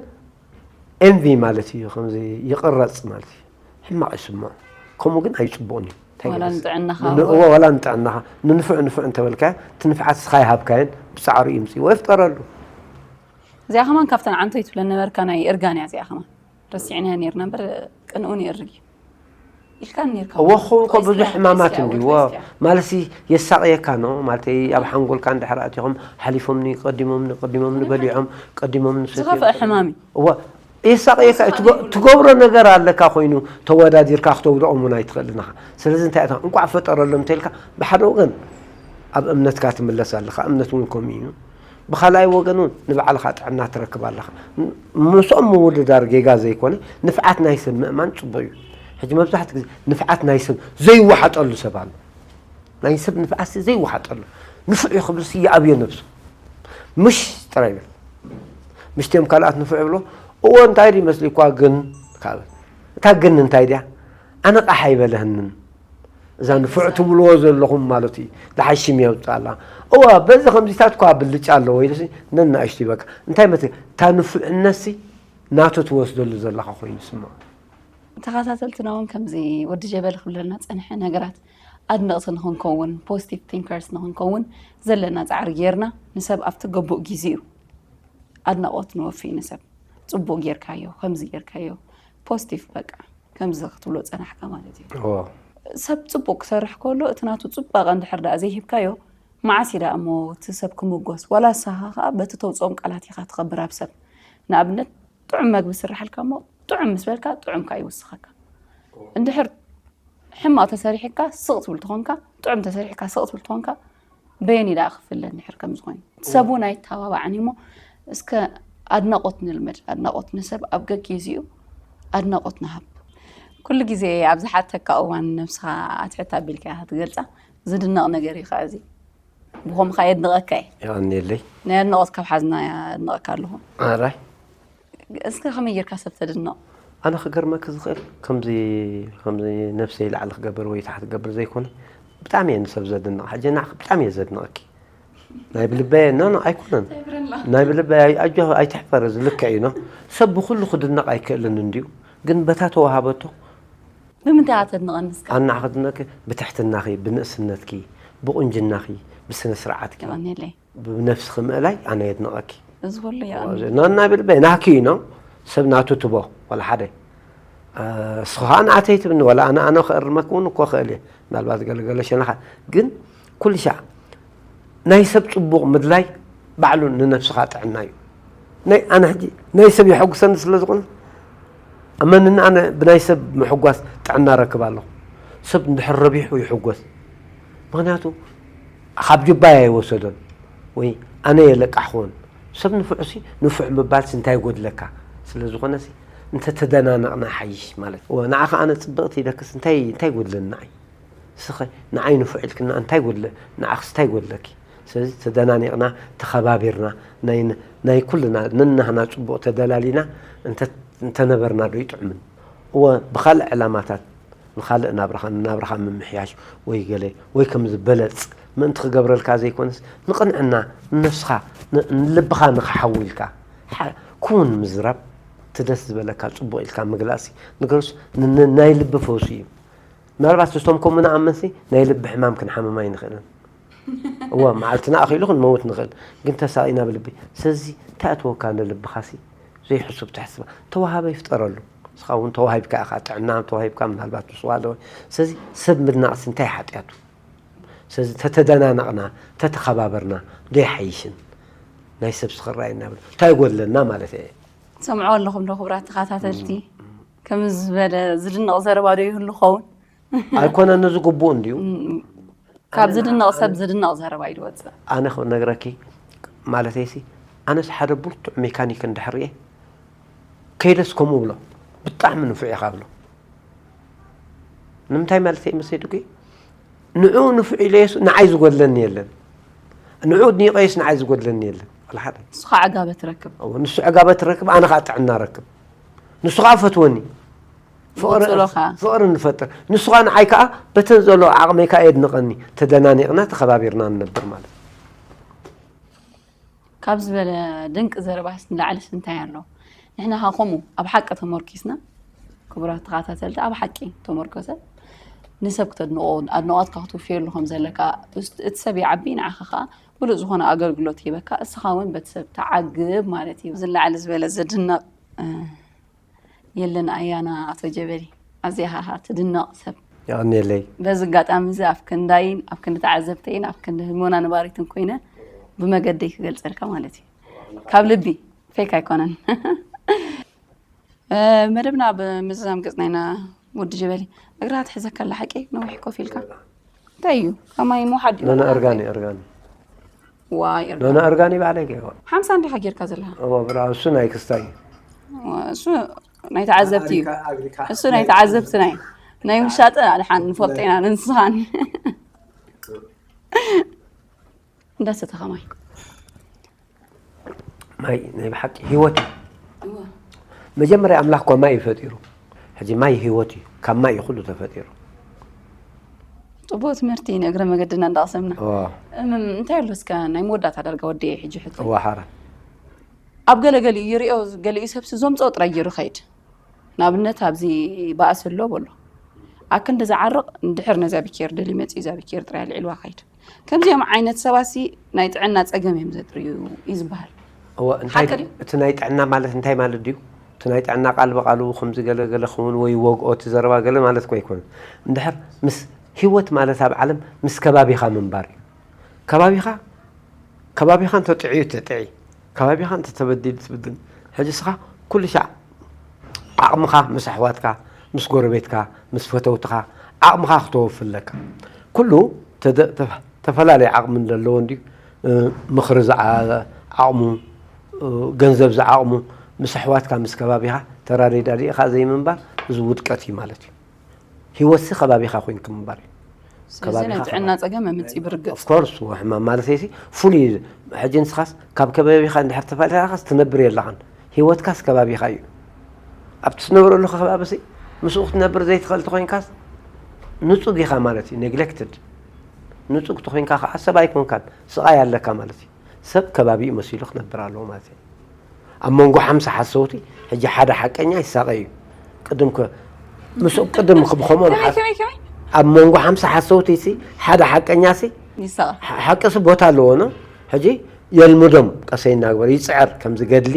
ኤንቪ ማለት እዩ ከምዚ ይቕረፅ ማለት እዩ ሕማቕ ይስምዖ ከምኡ ግን ኣይፅቡቕን እዩ እንታይ ዋላ ይገብር? ንጥዕናኻ ን- እወ ዋላ ንጥዕናኻ ንንፍዕ ንፍዕ እንተበልካዮ እቲ ንፍዓት ስኻ ይሃብካየን ብፃዕሩ ይምፅእዎ ይፍጠረሉ እዚኣ ከማን ካብተን ዓንቶይ ትብለን ነበርካ ናይ እርጋን እያ እዚኣ ከማን ረሲዕናያ ነርና እምበር ቅንኡ ንእርግ እዩ ኢልካ ነርካ እወ ክኸውን እኮ ብዙሕ ሕማማት እንዲ እወ ማለት ሲ የሳቕየካ ኖ ማለት ኣብ ሓንጎልካ እንድሕር ኣቲኹም ሓሊፎምኒ ቀዲሞምኒ ቀዲሞምኒ በሊዖም ቀዲሞምኒ ሰትዮም ዝኸፍአ ሕማም እዩ እወ የሳቕየካ እዩ። ትገ- ትገብሮ ነገር ኣለካ ኮይኑ ተወዳዲርካ ክተውድቖም እውን ኣይትኽእልን ኢኻ። ስለዚ እንታይ ኢኻ እንቋዕ ፈጠረሎም እንተኢልካ ብሓደ ወገን ኣብ እምነትካ ትምለስ ኣለኻ። እምነት እውን ከምኡ እዩ። ብኻልኣይ ወገን እውን ንባዕልኻ ጥዕና ትረክብ ኣለኻ። ን- ምስኦም ምውድዳር ጌጋ ዘይኮነ ንፍዓት ናይ ሰብ ምእማን ፅቡቕ እዩ። ሕጂ መብዛሕትኡ ግዜ ንፍዓት ናይ ሰብ ዘይወሓጠሉ ሰብ ኣሎ። ናይ ሰብ ንፍዓሲ ዘይወሓጠሉ ንፉዕ እዩ ክብልሲ ይኣብዮ ነብሱ። ምሽ ጥራይ ይብል። ምሽትዮም ካልኣት ንፉዕ ይብሎ። እዎ እንታይ ድዩ መስሊኳ ግን ካብ እታ ግን እንታይ ድያ ኣነ ቃሕ ኣይበለህንን። እዛ ንፉዕ ትብልዎ ዘለኹም ማለት እዩ። ደሓይ ሽም የውፅኣላ። እዋ በዚ ከምዚታት እኳ ብልጫ ኣለዎ ኢሉሲ ነናእሽቱ ይበቃ። እንታይ መት እታ ንፉዕነትሲ ናቱ ትወስደሉ ዘለኻ ኮይኑ ይስምዖ። ተኸታተልትና እውን ከምዚ ወዲ ጀበሊ ክብለና ፀንሐ ነገራት ኣድነቕቲ ንኽንከውን ፖዚቲቭ ቲንከርስ ንኽንከውን ዘለና ፃዕሪ ጌርና ንሰብ ኣብቲ ገቡእ ጊዜኡ ኣድናቖት ንወፊ ንሰብ ፅቡቅ ጌርካዮ ከምዚ ጌርካዮ ፖዚቲቭ በቃ ከምዚ ክትብሎ ፀናሕካ ማለት እዩ። እዎ። ሰብ ፅቡቅ ክሰርሕ ከሎ እቲ ናቱ ፅባቐ እንድሕር ደኣ ዘይሂብካዮ መዓስ እዩ ደኣ እሞ እቲ ሰብ ክምጎስ ዋላ ንስኻ ከዓ በቲ ተውፅኦም ቃላት ኢኻ ትኸብር ኣብ ሰብ ንኣብነት ጥዑም መግቢ ስርሓልካ እሞ ጥዑም ምስ በልካ ጥዑምካ ይውስኸካ እንድሕር ሕማቕ ተሰሪሕካ ስቕ ትብል ተኾንካ ጥዑም ተሰሪሕካ ስቕ ትብል ተኾንካ በየን ኢዳ ክፍለ እንድሕር ከም ዝኾነ ሰብ እውን ኣይተባባዕን እሞ እስከ ኣድናቆት ንልመድ ኣድናቆት ንሰብ ኣብ ገጊ እዚኡ ኣድናቆት ንሃብ ኩሉ ግዜ ኣብ ዝሓተካ እዋን ነብስኻ ኣትሕት ኣቢልካ ኢኻ ትገልፃ ዝድነቕ ነገር እዩ ከዓ እዚ ብኸምኡ ከዓ የድንቐካ እየ የቐንየለይ። ናይ ኣድናቆት ካብ ሓዝና የድንቐካ ኣለኹ ኣራይ እስከ ከመይ ጌርካ ሰብ ተድንቕ ኣነ ክገርመኪ ዝኽእል ከምዚ ከምዚ ነብሰይ ላዕሊ ክገብር ወይ ታሕቲ ክገብር ዘይኮነ ብጣዕሚ እየ ንሰብ ዘድንቕ ሕጂ ናዕኺ ብጣዕሚ እየ ዘድንቐኪ ናይ ብልበየ ኖ ኖ ኣይኮነን ናይ ብልበየ ኣጆ ኣይትሕፈር እዚ ልክዕ እዩ ኖ ሰብ ብኩሉ ክድነቕ ኣይክእልን እንድዩ ግን በታ ተዋሃበቶ ብምንታይ እያ ተድንቐኒ እስከ ኣናዕ ክድነቂ ብትሕትናኺ ብንእስነትኪ ብቁንጅናኺ ብስነ ስርዓትኪ የቐንየለይ ብነፍስኺ ምእላይ ኣነ የድንቐኪ። እዚ ኩሉ እያ። ናና ብልበይ ናኪ እዩ ኖ ሰብ ናቱ ትቦ ዋላ ሓደ እስኻ ንዓተይ ትብኒ ዋላ ኣነ ኣነ ክእርመክ እውን እኮ ክእል እየ ምናልባት ገለገለ ሸነኻ ግን ኩሉ ሻዕ ናይ ሰብ ፅቡቕ ምድላይ ባዕሉ ንነፍስኻ ጥዕና እዩ። ናይ ኣነ ሕጂ ናይ ሰብ የሐጉሰኒ ስለ ዝኾነ ኣመንና ኣነ ብናይ ሰብ ምሕጓስ ጥዕና ረክብ ኣለኹ። ሰብ እንድሕር ረቢሑ ይሕጎስ። ምኽንያቱ ካብ ጁባይ ኣይወሰዶን ወይ ኣነ የለቃሕኽዎን። ሰብ ንፉዕሲ ንፉዕ ምባልሲ እንታይ ይጎድለካ? ስለ ዝኾነሲ እንተተደናነቕና ሓይሽ ማለት እወ ንዓኻ ኣነ ጽብቕቲ ኢለክስ እንታይ እንታይ ይጎድለኒ ንዓይ? እስኸ ንዓይ ንፉዕ ኢልክና እንታይ ጎድለ ንዓኽስ እንታይ ጎድለኪ? ስለዚ ተደናኒቕና ተኸባቢርና ናይ ናይ ኩልና ነናህና ጽቡቕ ተደላሊና እንተ እንተነበርና ዶ ይጥዕምን? እወ ብኻልእ ዕላማታት ንኻልእ ናብራኻ ንናብራኻ ምምሕያሽ ወይ ገለ ወይ ከም ዝበለጽ ምእንቲ ክገብረልካ ዘይኮነስ ንቕንዕና ንነፍስኻ ንልብኻ ንኽሓዊ ኢልካ ኩን ምዝራብ እቲ ደስ ዝበለካ ጽቡቕ ኢልካ ምግላጽሲ ንገርስ ናይ ልቢ ፈውሲ እዩ። ምናልባት ስቶም ከምኡ ንኣመንሲ ናይ ልቢ ሕማም ክንሓምም ኣይንኽእልን። እወ መዓልትና ኣኺሉ ክንመውት ንኽእል ግን ተሳቒና ብልቢ። ስለዚ እንታይ ኣተወካ ንልብኻሲ ዘይሕሱብ ትሕስባ ተዋሃበ ይፍጠረሉ። ንስኻ እውን ተዋሂብካ ኢኻ ጥዕና ተዋሂብካ ምናልባት ንስዋ ኣለወ። ስለዚ ሰብ ምድናቕሲ እንታይ ሓጢኣቱ? ስለዚ ተተደናነቕና ተተኸባበርና ዶ ይሓይሽን? ናይ ሰብ ስኽራይ እናብል እንታይ ይጎድለና ማለት እየ። ሰምዖ ኣለኹም ዶ ክብራት ተኸታተልቲ ከምዚ ዝበለ ዝድነቕ ዘረባ ዶ ይህሉ ኸውን? ኣይኮነን እዚ ግቡእ እንድዩ። ካብ ዝድነቕ ሰብ ዝድነቕ ዘረባ እዩ ዝወፅእ። ኣነ ክነግረኪ ማለተይሲ ኣነስ ሓደ ብርቱዕ ሜካኒክ እንድሕር እየ ከይደስ ከምኡ ብሎ ብጣዕሚ ንፉዕ ኢኻ ብሎ ንምንታይ ማለተይ መሰይ ድጉ ንዑ ንፉዕ ኢለየሱ ንዓይ ዝጎድለኒ የለን ንዑ ድኒቀየስ ንዓይ ዝጎድለኒ የለን ወላ ሓደ ንስኻ ዕጋበ ትረክብ ንሱ ዕጋበ ትረክብ ኣነ ከዓ ጥዕና ረክብ ንሱ ከዓ ፈትወኒ ፍቕሪ ንፈጥር ንሱ ከዓ ንዓይ ከዓ በተን ዘሎ ዓቕመይ ከዓ የድንቐኒ ተደናኒቕና ተኸባቢርና ንነብር ማለት ካብ ዝበለ ድንቂ ዘረባስ ንላዕልስ እንታይ ኣሎ ንሕና ከዓ ከምኡ ኣብ ሓቂ ተመርኪስና ክቡራት ተኸታተልቲ ኣብ ሓቂ ተመርኮሰ ንሰብ ክተድንቆ ኣድናቖትካ ክትውፍየሉ ከም ዘለካ እቲ ሰብ ይዓቢ ንዓኻ ከዓ ምሉእ ዝኾነ ኣገልግሎት ይህበካ እስኻ እውን በቲ ሰብ ትዓግብ ማለት እዩ ዝላዕሊ ዝበለ ዝድነቕ የለን ኣያና ኣቶ ጀበሊ ኣዚኻ ትድነቕ ሰብ የቐንየለይ በዚ ኣጋጣሚ እዚ ኣብ ክንዳይን ኣብ ክንዲ ተዓዘብተይን ኣብ ክንዲ ህልሞና ነባሪትን ኮይነ ብመገደይ ክገልፀልካ ማለት እዩ ካብ ልቢ ፌክ ኣይኮነን መደብና ኣብ ምዝዛም ገፅና ኢና ወዲ ጀበሊ እግራ ትሕዘካ ኣላ ሓቂ ነዊሕ ኮፍ ኢልካ እንታይ እዩ ከማይ ምውሓድ እዩ ኖነ እርጋኒ እርጋኒ ዋይ ኖነ እርጋኒ ባዕለይ ገይርዋ ሓምሳ እንዲኻ ጌርካ ዘለኻ እወ ብራ እሱ ናይ ክስታይ እዩ እሱ ናይ ተዓዘብቲ እዩ እሱ ናይ ተዓዘብትና እዩ ናይ ውሻጠ ኣድሓን ንፈልጦ ኢና ንንስኻን እንዳሰተኻ ማይ። ማይ ናይ ብሓቂ ህይወት እዩ። መጀመርያ ኣምላኽ እኳ ማይ እዩ ፈጢሩ። ሕጂ ማይ ህይወት እዩ። ካብ ማይ እዩ ኩሉ ተፈጢሩ። ጽቡቕ ትምህርቲ ንእግረ መገድና እንዳቕሰምና። እዋ፣ እም፣ እንታይ ኣሎ እስከ ናይ መወዳእታ ዳርጋ ወዲ ሕጂ ሕቶ። እዋ ሓራ። ኣብ ገለ ገሊኡ ይሪኦ፣ ገሊኡ ሰብሲ ዘምፅኦ ጥራይ ገይሩ ኸይድ። ንኣብነት ኣብዚ ባእሲ ኣሎ በሎ። ኣክንዲ ዝዓርቕ እንድሕር ነዛ ቢኬር ደሊ መፂኡ እዛ ቢኬር ጥራይ ኣልዒልዋ ኸይድ። ከምዚኦም ዓይነት ሰባሲ ናይ ጥዕና ፀገም እዮም ዘጥርዩ እዩ ዝበሃል። እዋ፣ እንታይ ሓቂ ድዩ? እቲ ናይ ጥዕና ማለት እንታይ ማለት ድዩ? እቲ ናይ ጥዕና ቃል ብቃሉ ከምዚ ገለ ገለ ክውን ወይ ወግኦ እቲ ዘረባ ገለ ማለት እኮ ኣይኮነን። እንድሕር ምስ ህይወት ማለት ኣብ ዓለም ምስ ከባቢኻ ምንባር እዩ። ከባቢኻ ከባቢኻ እንተጥዕዩ ተጥዒ፣ ከባቢኻ እንተተበዲሉ ትብድል። ሕጂ እስኻ ኩሉ ሻዕ ዓቕምኻ ምስ ኣሕዋትካ፣ ምስ ጎረቤትካ፣ ምስ ፈተውትኻ ዓቕምኻ ክተወፍለካ ኩሉ ተደ- ተፈ- ተፈላለየ ዓቕሚ ዘለዎ እንድዩ። ምኽሪ ዝዓ- ዓቕሙ፣ ገንዘብ ዝዓቕሙ፣ ምስ ኣሕዋትካ ምስ ከባቢኻ ተራዲዳዲእኻ ዘይምንባር፣ እዚ ውድቀት እዩ ማለት እዩ። ህይወትሲ ከባቢኻ ኮይንክ ምንባር እዩ። ስለዚ ናይ ጥዕና ፀገም መምፅእ ብርግፅ። ኦፍኮርስ ሕማም ማለት ሲ ፍሉይ እዩ። ሕጂ ንስኻስ ካብ ከባቢኻ እንድሕር ተፈሊኻስ ትነብር የለኻን። ህይወትካስ ከባቢኻ እዩ። ኣብቲ ትነብረሉ ከባቢ ሲ ምስኡ ክትነብር ዘይትኽእል ተኾይንካስ ንጹግ ኢኻ ማለት እዩ። ኔግሌክትድ ንጹግ ተኾይንካ ከዓ ሰብ ኣይኮንካን፣ ስቓይ ኣለካ ማለት እዩ። ሰብ ከባቢኡ መሲሉ ክነብር ኣለዎ ማለት እዩ። ኣብ መንጎ ሓምሳ ሓሰውቲ ሕጂ ሓደ ሓቀኛ ይሳቐ እዩ። ቅድም ከ ምስኡ ቅድም ብኸምኦም ከመይ ከመይ ከመይ ኣብ መንጎ ሓምሳ ሓሰውቲ ሲ ሓደ ሓቀኛ ሲ ይሳቐ። ሓ- ሓቂ ሲ ቦታ ኣለዎ ነው። ሕጂ የልምዶም ቀሰይ እናግበር ይፅዕር ከምዚ ገድሊ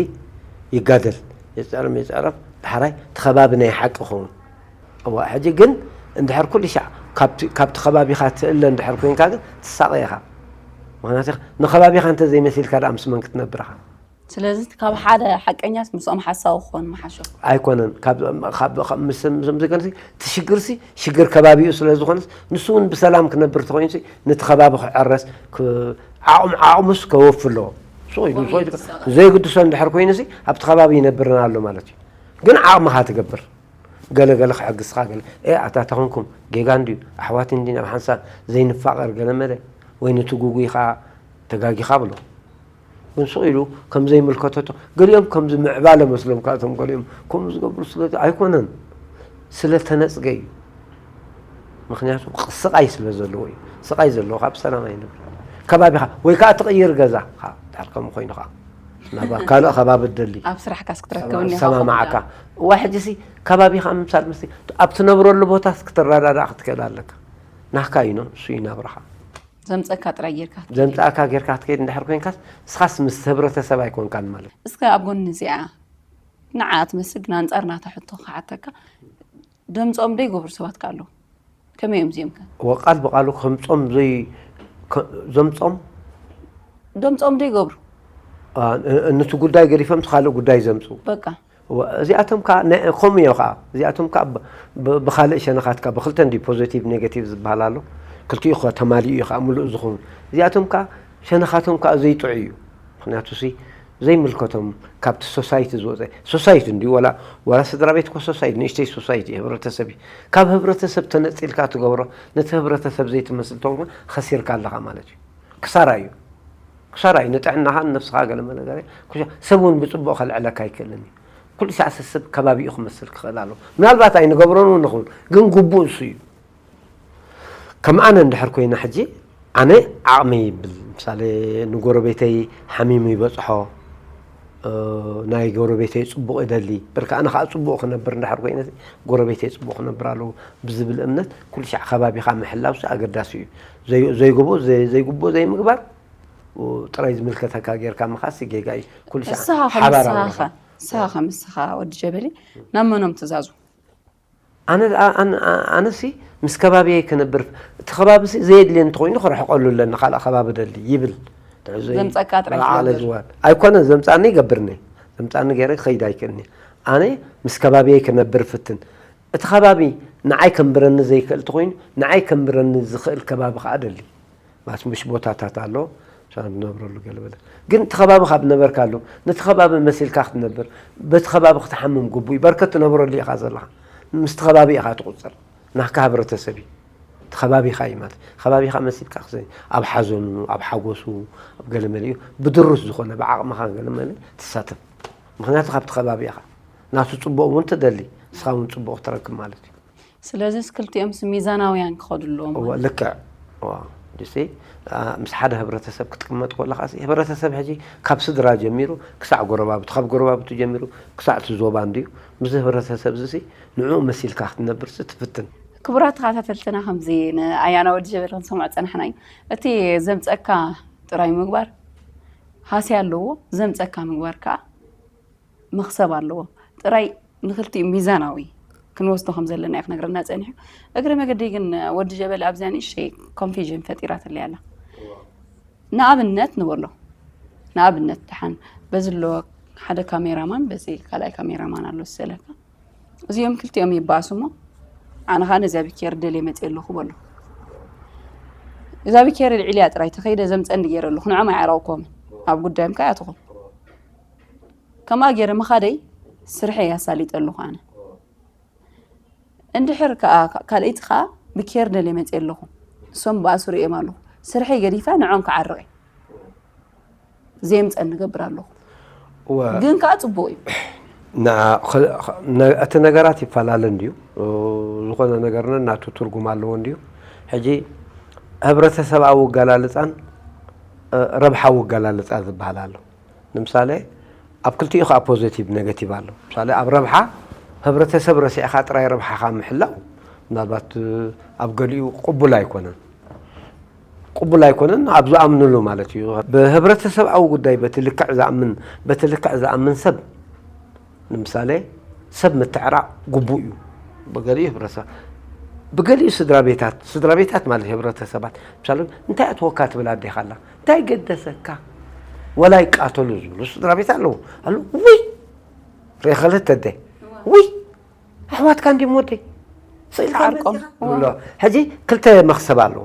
ይጋደል ይፅዕርም ይፅዕርም ዳሕራይ እቲ ከባቢ ናይ ሓቂ ኸውን። እዋ ሕጂ ግን እንድሕር ኩሉ ሻዕ ካብቲ ካብቲ ከባቢኻ ትእለ እንድሕር ኮይንካ ግን ትሳቐ ኢኻ። ምክንያቱ ንከባቢኻ እንተዘይመሲልካ ደኣ ምስ መን ክትነብር ኢኻ? ስለዚ ካብ ሓደ ሓቀኛስ ምስኦም ሓሳዊ ክኾን ምሓሾ። ኣይኮነን ካብ ካብ- ካብ- ምስ ምስም ዝገልሲ እቲ ሽግርሲ ሽግር ከባቢኡ ስለ ዝኾነስ ንሱ እውን ብሰላም ክነብር ተኮይኑሲ ነቲ ከባቢ ክዕረስ ክ- ዓቕሙ ዓቕሙስ ከወፍ ኣለዎ። ሱቕ ኢሉ ሱቕ ኢሉ ዘይግድሶ እንድሕር ኮይኑሲ ኣብቲ ከባቢ ይነብርን ኣሎ ማለት እዩ። ግን ዓቕምኻ ትገብር ገለ ገለ ክሕግዝኻ ገለ ኤ ኣታ ተኾንኩም ጌጋ እንድዩ ኣሕዋት እንዲ ናብ ሓንሳብ ዘይንፋቐር ገለ መለ ወይ ነቲ ጉጉይ ከዓ ተጋጊኻ ብሎ። ግን ስቕ ኢሉ ከም ዘይምልከቶ ገሊኦም ከምዚ ምዕባለ መስሎም ካቶም ገሊኦም ከምኡ ዝገብሩ ስለ ኣይኮነን ስለ ተነፅገ እዩ። ምክንያቱ ስቓይ ስለ ዘለዎ እዩ። ስቓይ ዘለዎ ካብ ሰላም ኣይነብር። ከባቢኻ ወይ ከዓ ትቕይር ገዛ ድሕር ከምኡ ኮይኑ ከዓ ናብ ካልእ ከባቢ ትደሊ ኣብ ስራሕካስ ክትረከብ እኒኻ ሰማማዓካ እዋ ሕጂ ሲ ከባቢኻ ምምሳል ምስ ኣብ ትነብረሉ ቦታስ ክትረዳዳእ ክትክእል ኣለካ። ናህካ እዩ ነው እሱ ይናብረኻ። ዘምፀካ ጥራይ ጌርካ ክትከይድ። ዘምፃእካ ጌርካ ክትከይድ እንድሕር ኮይንካስ ንስኻስ ምስ ህብረተሰብ ኣይኮንካን ማለት እዩ። እስከ ኣብ ጎኒ እዚኣ ንዓ ትመስል ግን ኣንፃር ናታ ሕቶ ክሓተካ ደምፆም ደይገብሩ ሰባት ከ ኣለዉ ከመይ እዮም እዚኦም ከ ወቃል ብቃሉ ከምፆም ዘይ ከ- ዘምፆም ደምፆም ደይገብሩ አ፣ እ- ነቲ ጉዳይ ገዲፎም እቲ ካልእ ጉዳይ ዘምፁ በቃ ወ- እዚኣቶም ከዓ ናይ- ከምኡ እዮ ከዓ እዚኣቶም ከዓ ብ- ብ- ብካልእ ሸነኻት ከዓ ብክልተ እንዲ ፖዚቲቭ ኔጋቲቭ ዝበሃል ኣሎ። ክልቲኡ ከ ተማሊኡ እዩ ከዓ ምሉእ ዝኸውን። እዚኣቶም ከዓ ሸነኻቶም ከዓ ዘይጥዑ እዩ። ምክንያቱ ሲ ዘይምልከቶም ካብቲ ሶሳይቲ ዝወፀ ሶሳይቲ እንዲ ወላ ዋላ ስድራ ቤት ኮ ሶሳይቲ ንእሽተይ ሶሳይቲ ህብረተሰብ እዩ። ካብ ህብረተሰብ ተነፂልካ ትገብሮ ነቲ ህብረተሰብ ዘይትመስል ተኮንካ ከሲርካ ኣለካ ማለት እዩ። ክሳራ እዩ። ክሳራ እዩ ንጥዕናኻ ንነብስኻ ገለ መለ ገለ ኩሻ ሰብ እውን ብፅቡቕ ከልዕለካ ኣይክእልን እዩ። ኩሉ ሳዕ ሰብ ከባቢኡ ክመስል ክኽእል ኣለዎ። ምናልባት ኣይንገብሮን እውን ንኸውን ግን ግቡእ እሱ እዩ። ከም ኣነ እንድሕር ኮይነ ሕጂ ኣነ ዓቕመይ ይብል ምሳሌ ንጎረቤተይ ሓሚሙ ይበፅሖ ናይ ጎረቤተይ ፅቡቕ ይደሊ በልካ ኣነ ከዓ ፅቡቕ ክነብር እንድሕር ኮይነ ጎረቤተይ ፅቡቕ ክነብር ኣለዎ ብዝብል እምነት ኩሉ ሻዕ ከባቢኻ ምሕላው ኣገዳሲ እዩ። ዘይግቡእ ዘይግቡእ ዘይምግባር ጥራይ ዝምልከተካ ጌርካ ምኻስ ጌጋ እዩ። ኩሉ ሻዕ ንስኻ ከም ሓባር ንስኻ ኣለካ። ኸ ንስኻ ከም ንስኻ ወዲ ጀበሊ ናብ መኖም ትእዛዙ? ኣነ ኣነ- ኣነሲ ምስ ከባቢየ ክነብር እቲ ከባቢ ሲ ዘየድልየ እንተኮይኑ ክርሕቀሉ ኣለኒ ካልእ ከባቢ ደሊ ይብል። ትሕዞይ ዘምፀካ ጥራይ መርዓ ትገብር። ለዝዋል ኣይኮነን ዘምፃኒ ይገብርኒ ዘምፃኒ ገይረ ክኸይድ ኣይክእልኒ። ኣነ ምስ ከባቢየ ክነብር ፍትን እቲ ከባቢ ንዓይ ከንብረኒ ዘይክእል እንተኮይኑ ንዓይ ከንብረኒ ዝኽእል ከባቢ ከዓ ደሊ። ማለት ምሽ ቦታታት ኣሎ ንብረሉ ገለበለ ግን እቲ ከባቢ ካብ ነበርካሉ ነቲ ከባቢ መሲልካ ክትነብር በቲ ከባቢ ክትሓምም ግቡእ በርከት ትነብረሉ ኢኻ ዘለኻ ምስቲ ከባቢ ኢኻ ትቁፅር ናካ ህብረተሰብ እዩ። እቲ ከባቢኻ እዩ ማለት እዩ። ከባቢኻ መሲልካ ክሰ-፣ ኣብ ሓዘኑ፣ ኣብ ሓጎሱ፣ ኣብ ገለመለ እዩ ብድሩት ዝኾነ ብዓቕምኻ ገለመለ ትሳተፍ። ምኽንያቱ ካብቲ ከባቢ ኢኻ። ናቱ ጽቡቕ እውን ትደሊ፣ ንስኻ እውን ጽቡቕ ክትረክብ ማለት እዩ። ስለዚስ ክልቲኦም ሚዛናውያን ክኸዱ ኣለዎም እወ፣ ማለት እዩ። ልክዕ። እዋ፣ ዲሲ፣ አ፣ ምስ ሓደ ህብረተሰብ ክትቅመጥ ከለኻ ሲ፣ ህብረተሰብ ሕጂ ካብ ስድራ ጀሚሩ ክሳዕ ጎረባብቱ፣ ካብ ጎረባብቱ ጀሚሩ ክሳዕ እቲ ዞባ እንድዩ። ምስ ህብረተሰብ እዚ ሲ ንዕኡ መሲልካ ክትነብር ሲ ትፍትን። ክቡራት ተኸታተልትና፣ ከምዚ ንኣያና ወዲ ጀበል ክንሰምዖ ጸናሕና እዩ። እቲ ዘምጸካ ጥራይ ምግባር ሃስያ ኣለዎ፣ ዘምጸካ ምግባር ከዓ መኽሰብ ኣለዎ። ጥራይ ንክልቲኡ ሚዛናዊ ክንወስዶ ከም ዘለና እዩ ክነግረና ጸኒሑ። እግረ መገደይ ግን ወዲ ጀበል ኣብዚኣ ንእሽተይ ኮንፊዥን ፈጢራትለይ ኣላ። ንኣብነት ንበሎ፣ ንኣብነት ደሓን በዚ ኣሎ ሓደ ካሜራማን፣ በዚ ካልኣይ ካሜራማን ኣሎ ዝስእለካ። እዚኦም ክልቲኦም ይባእሱ እሞ፣ ኣነ ኸኣ ነዚኣ ቢኬር ደልየ መፅእ ኣለኹ በሎ። እዛ ቢኬር ልዒልያ ጥራይ ተኸይደ ዘምፀኒ ገይረ ኣለኹ፣ ንዖም ኣይዕረቕኮምን፣ ኣብ ጉዳዮም ከኣ ኣትኹም። ከምኣ ገይረ ምኻደይ ስርሐይ ኣሳሊጠ ኣለኹ ኣነ። እንድሕር ከኣ ካልኣይቲ ከኣ ብኬር ደልየ መፅእ ኣለኹ፣ እሶም በኣሱ ርእዮም ኣለኹ፣ ስርሐይ ገዲፈ ንዖም ክዓርቕ እየ። ዘየምፀኒ ገብር ኣለኹ። ወ- ግን ከኣ ፅቡቕ እዩ። ና-፣ ኸ-፣ ኸ-፣ ነ-፣ እቲ ነገራት ይፈላለ እንድዩ። ዝኾነ ነገርና ናቱ ትርጉም ኣለዎ እንድዩ። ሕጂ ህብረተሰብኣዊ ኣገላልፃን፣ እ፣ ረብሓዊ ኣገላልፃ ዝበሃል ኣሎ። ንምሳሌ፣ ኣብ ክልቲኡ ከዓ ፖዘቲቭ ኔጋቲቭ ኣሎ። ምሳሌ፣ ኣብ ረብሓ ህብረተሰብ ረሲዕኻ ጥራይ ረብሓኻ ምሕላው ምናልባት፣ እ፣ ኣብ ገሊኡ ቅቡል ኣይኮነን። ቅቡል ኣይኮነን ኣብ ዝኣምንሉ ማለት እዩ። ብህብረተሰብኣዊ ጉዳይ በቲ ልክዕ ዝኣምን፣ በቲ ልክዕ ዝኣምን ሰብ፣ ንምሳሌ፣ ሰብ ምትዕራቕ ግቡእ እዩ። ብገሊኡ ህብረተሰብ፣ ብገሊኡ ስድራ ቤታት፣ ስድራ ቤታት ማለት ህብረተሰባት፣ ምሳሌ፣ እንታይ ኣትወካ ትብል ኣዴኻ ኣላ፣ እንታይ ገደሰካ፣ ወላ ይቃተሉ ዝብሉ ስድራ ቤት ኣለዉ። ኣለዉ፣ ውይ፣ ርኢኸለ ተደ፣ ውይ፣ ኣሕዋትካ እንዲም ወደይ፣ ስኢልካ ዓርቆም። መጺኻ? ብሎ። ሕጂ ክልተ መኽሰብ ኣለዎ።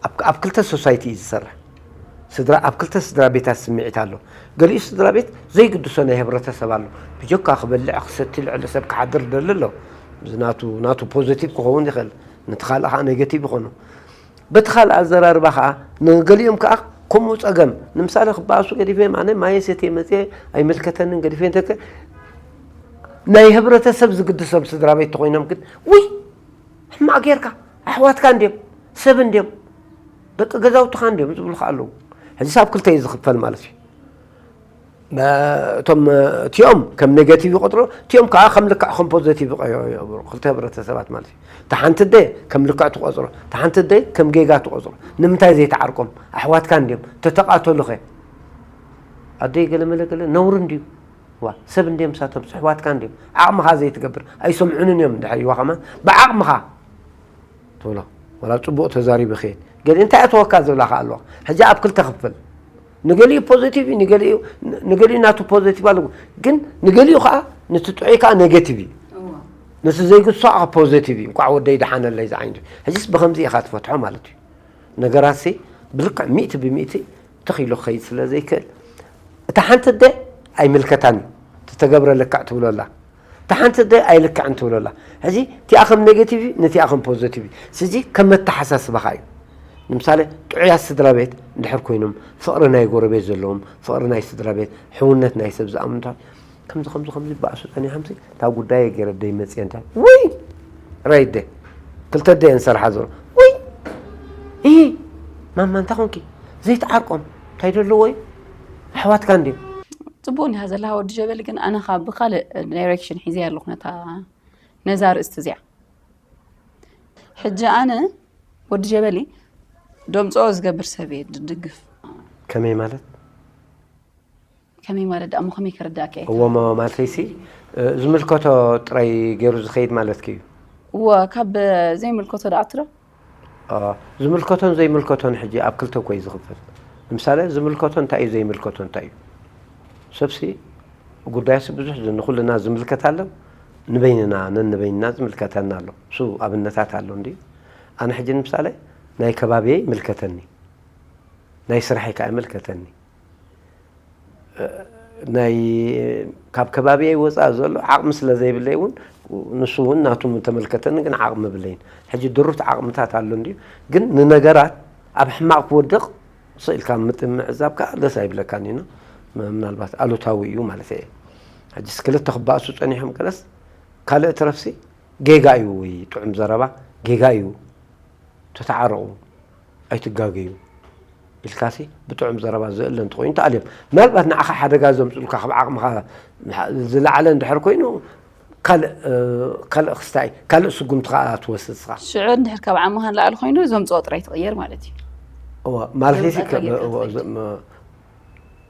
ኣብ፣ ኣብ ክልተ ሶሳይቲ እዩ ዝሰርሕ። ስድራ፣ ኣብ ክልተ ስድራ ቤታት ስምዒት ኣሎ። ገሊኡ ስድራ ቤት ዘይግድሶ ናይ ህብረተሰብ ኣሎ። ብጀካ ክበልዕ፣ ክሰቲ፣ ልዕሊ ሰብ ክሓድር ደሊ ኣሎ። እዚ ናቱ፣ ናቱ ፖዘቲቭ ክኸውን ይኽእል። ነቲ ካልእ ከዓ ኔጋቲቭ ይኾኑ። በቲ ካልእ ኣዘራርባ ከዓ ንገሊኦም ከዓ ከምኡ ጸገም፣ ንምሳሌ ክበኣሱ ገዲፈ፣ ኣነ ማየ ሰትየ መጽየ ኣይምልከተንን ገዲፈ እንተከ ናይ ህብረተሰብ ዝግድሶም ስድራ ቤት ተኾይኖም ግን፣ ውይ፣ ሕማቕ ጌርካ፣ ኣሕዋትካ እንድዮም፣ ሰብ እንድዮም፣ ደቂ ገዛውትኻ እንድዮም ዝብሉኻ ኣለዉ። ሕጂስ ኣብ ክልተ እዩ ዝኽፈል ማለት እዩ። መ-፣ እቶም፣ እ፣ እቲኦም ከም ኔጋቲቭ ይቆጽሮ፣ እቲኦም ከዓ ከም ልክዕ ከም ፖዘቲቭ ይቆ-፣ ይቆጽሮ። ክልተ ህብረተሰባት ማለት እዩ። እታ ሓንቲ ኣደ ከም ልክዕ ትቆጽሮ፣ እታ ሓንቲ ኣደ ከም ጌጋ ትቆጽሮ። ንምንታይ ዘይትዓርቆም? ኣሕዋትካ እንድዮም፣ ተተቃተሉኸ? ኣደይ ገለ መለ ገለ ነውሪ እንድዩ። ዋ፣ ሰብ እንድዮም፣ ሳቶም ኣሕዋትካ እንድዮም። ዓቕምኻ ዘይትገብር፣ ኣይሰምዑንን እዮም እንድሕር ኢልዋ ከማን፣ ብዓቕምኻ ትብሎ። ወላ ጽቡቕ ተዛሪቡ ይኽእል። ገሊኡ እንታይ ኣተወካ ዝብላኻ ኣለዋ። ሕጂ ኣብ ክልተ ክፍል። ንገሊኡ ፖዚቲቭ እዩ፣ ንገሊኡ፣ ንገሊኡ ናቱ ፖዚቲቭ ኣለዎ። ግን ንገሊኡ ከኣ፣ ነቲ ጥዑይ ከኣ ኔጌቲቭ እዩ። ነቲ ዘይግሶ ከኣ ፖዚቲቭ እዩ። እንቋዕ ወደይ ደሓነለይ ዝዓይነቱ። ሕጂስ ብኸምዚ ኢኻ ትፈትሖ ማለት እዩ። ነገራትሲ ብልክዕ ሚእቲ ብሚእቲ ትኽ ኢሉ ክኸይድ ስለ ዘይክእል፣ እታ ሓንቲ ኣደ ኣይምልከታን እዩ። ተተገብረ ልክዕ ትብሎ ኣላ። እታ ሓንቲ ኣደ ኣይልክዕን ትብሎ ኣላ። ሕጂ እቲኣ ከም ኔጌቲቭ እዩ፣ ነቲኣ ከም ፖዚቲቭ እዩ። ስለዚ ከም መተሓሳስባኻ እዩ። ንምሳሌ፣ ጥዑያት ስድራ ቤት እንድሕር ኮይኖም፣ ፍቕሪ ናይ ጎረቤት ዘለዎም፣ ፍቕሪ ናይ ስድራ ቤት፣ ሕውነት ናይ ሰብ ዝኣምኑ እንተ-፣ ከምዚ፣ ከምዚ፣ ከምዚ ይበኣሱ ጸኒሖምሲ፣ እታ ጉዳይ ገይረ ደይ መጽየ እንታይ? ውይ! ራይደ። ክልተ ደየን ሰርሓ ዘሎ። ውይ! ይሂ! ማማ፣ እንታይ ኾንኪ? ዘይትዓርቆም። እንታይ ደለዎ እዩ? ኣሕዋትካ እንድዮም። ጽቡቕ እንዲኻ ዘለኻ ወዲ ጀበሊ፣ ግን ኣነ ካብ ብኻልእ ዳይሬክሽን ሒዘያ ኣለኹ ነታ፣ ነዛ ኣርእስቲ እዚኣ። ሕጂ ኣነ ወዲ ጀበሊ ደምጽኦ ዝገብር ሰብ እየ ድድግፍ። ከመይ ማለት? ከመይ ማለት ደኣ እሞ ከመይ ከረዳእካ እየ? እዎ፣ ሞ-፣ ማለተይሲ፣ እ፣ ዝምልከቶ ጥራይ ገይሩ ዝኸይድ ማለትኪ እዩ? እዎ፣ ካብ ዘይምልከቶ ደኣ ትረ? አ፣ ዝምልከቶን ዘይምልከቶን ሕጂ ኣብ ክልተ እኮ እዩ ዝኽፈል። ንምሳሌ፣ ዝምልከቶ እንታይ እዩ፣ ዘይምልከቶ እንታይ እዩ? ሰብሲ ጉዳይሲ ብዙሕ ዝ-፣ ንኹልና ዝምልከት ኣሎ፣ ንበይንና፣ ነንበይንና ዝምልከተና ኣሎ። እሱ ኣብነታት ኣሎ እንድዩ። ኣነ ሕጂ ንምሳሌ፣ ናይ ከባቢየይ ይምልከተኒ፣ ናይ ስራሐይ ከኣ ይምልከተኒ። ናይ፣ ካብ ከባቢየይ ወፃእ ዘሎ ዓቕሚ ስለ ዘይብለይ እውን ንሱ እውን ናቱ ተመልከተኒ፣ ግን ዓቕሚ ብለይን። ሕጂ ድሩት ዓቕምታት ኣሎ እንድዩ፣ ግን ንነገራት ኣብ ሕማቕ ክወድቕ ስኢልካ ምጥ-፣ ምዕዛብ ከኣ ደስ ኣይብለካን እዩ። ም-፣ ምናልባት ኣሉታዊ እዩ ማለት እየ። ሕጂስ ክልተ ክባእሱ ጸኒሖም ገለስ ካልእ ትረፍሲ ጌጋ እዩ ወይ ጥዑም ዘረባ ጌጋ እዩ፣ ተተዓረቑ፣ ኣይትጋገዩ ኢልካሲ ብጥዑም ዘረባ ዝእለ እንተኾይኑ ተኣልዮም። ምናልባት ንዓኻ ሓደጋ ዘምፅሉካ ካብ ዓቕምኻ ዝለዓለ እንድሕር ኮይኑ ካልእ፣ እ፣ ካልእ ክስታይ፣ ካልእ ስጉምቲ ከዓ ትወስድ ስኻ። ሽዑ እንድሕር ካብ ዓቕምኻ ንላዕሊ ኮይኑ ዘምፅኦ ጥራይ ትቕየር ማለት እዩ። እወ፣ ማለት እዩ። ዘምፅኣካ ጌርካ እወ፣ ትፈልጥ። ዘም-፣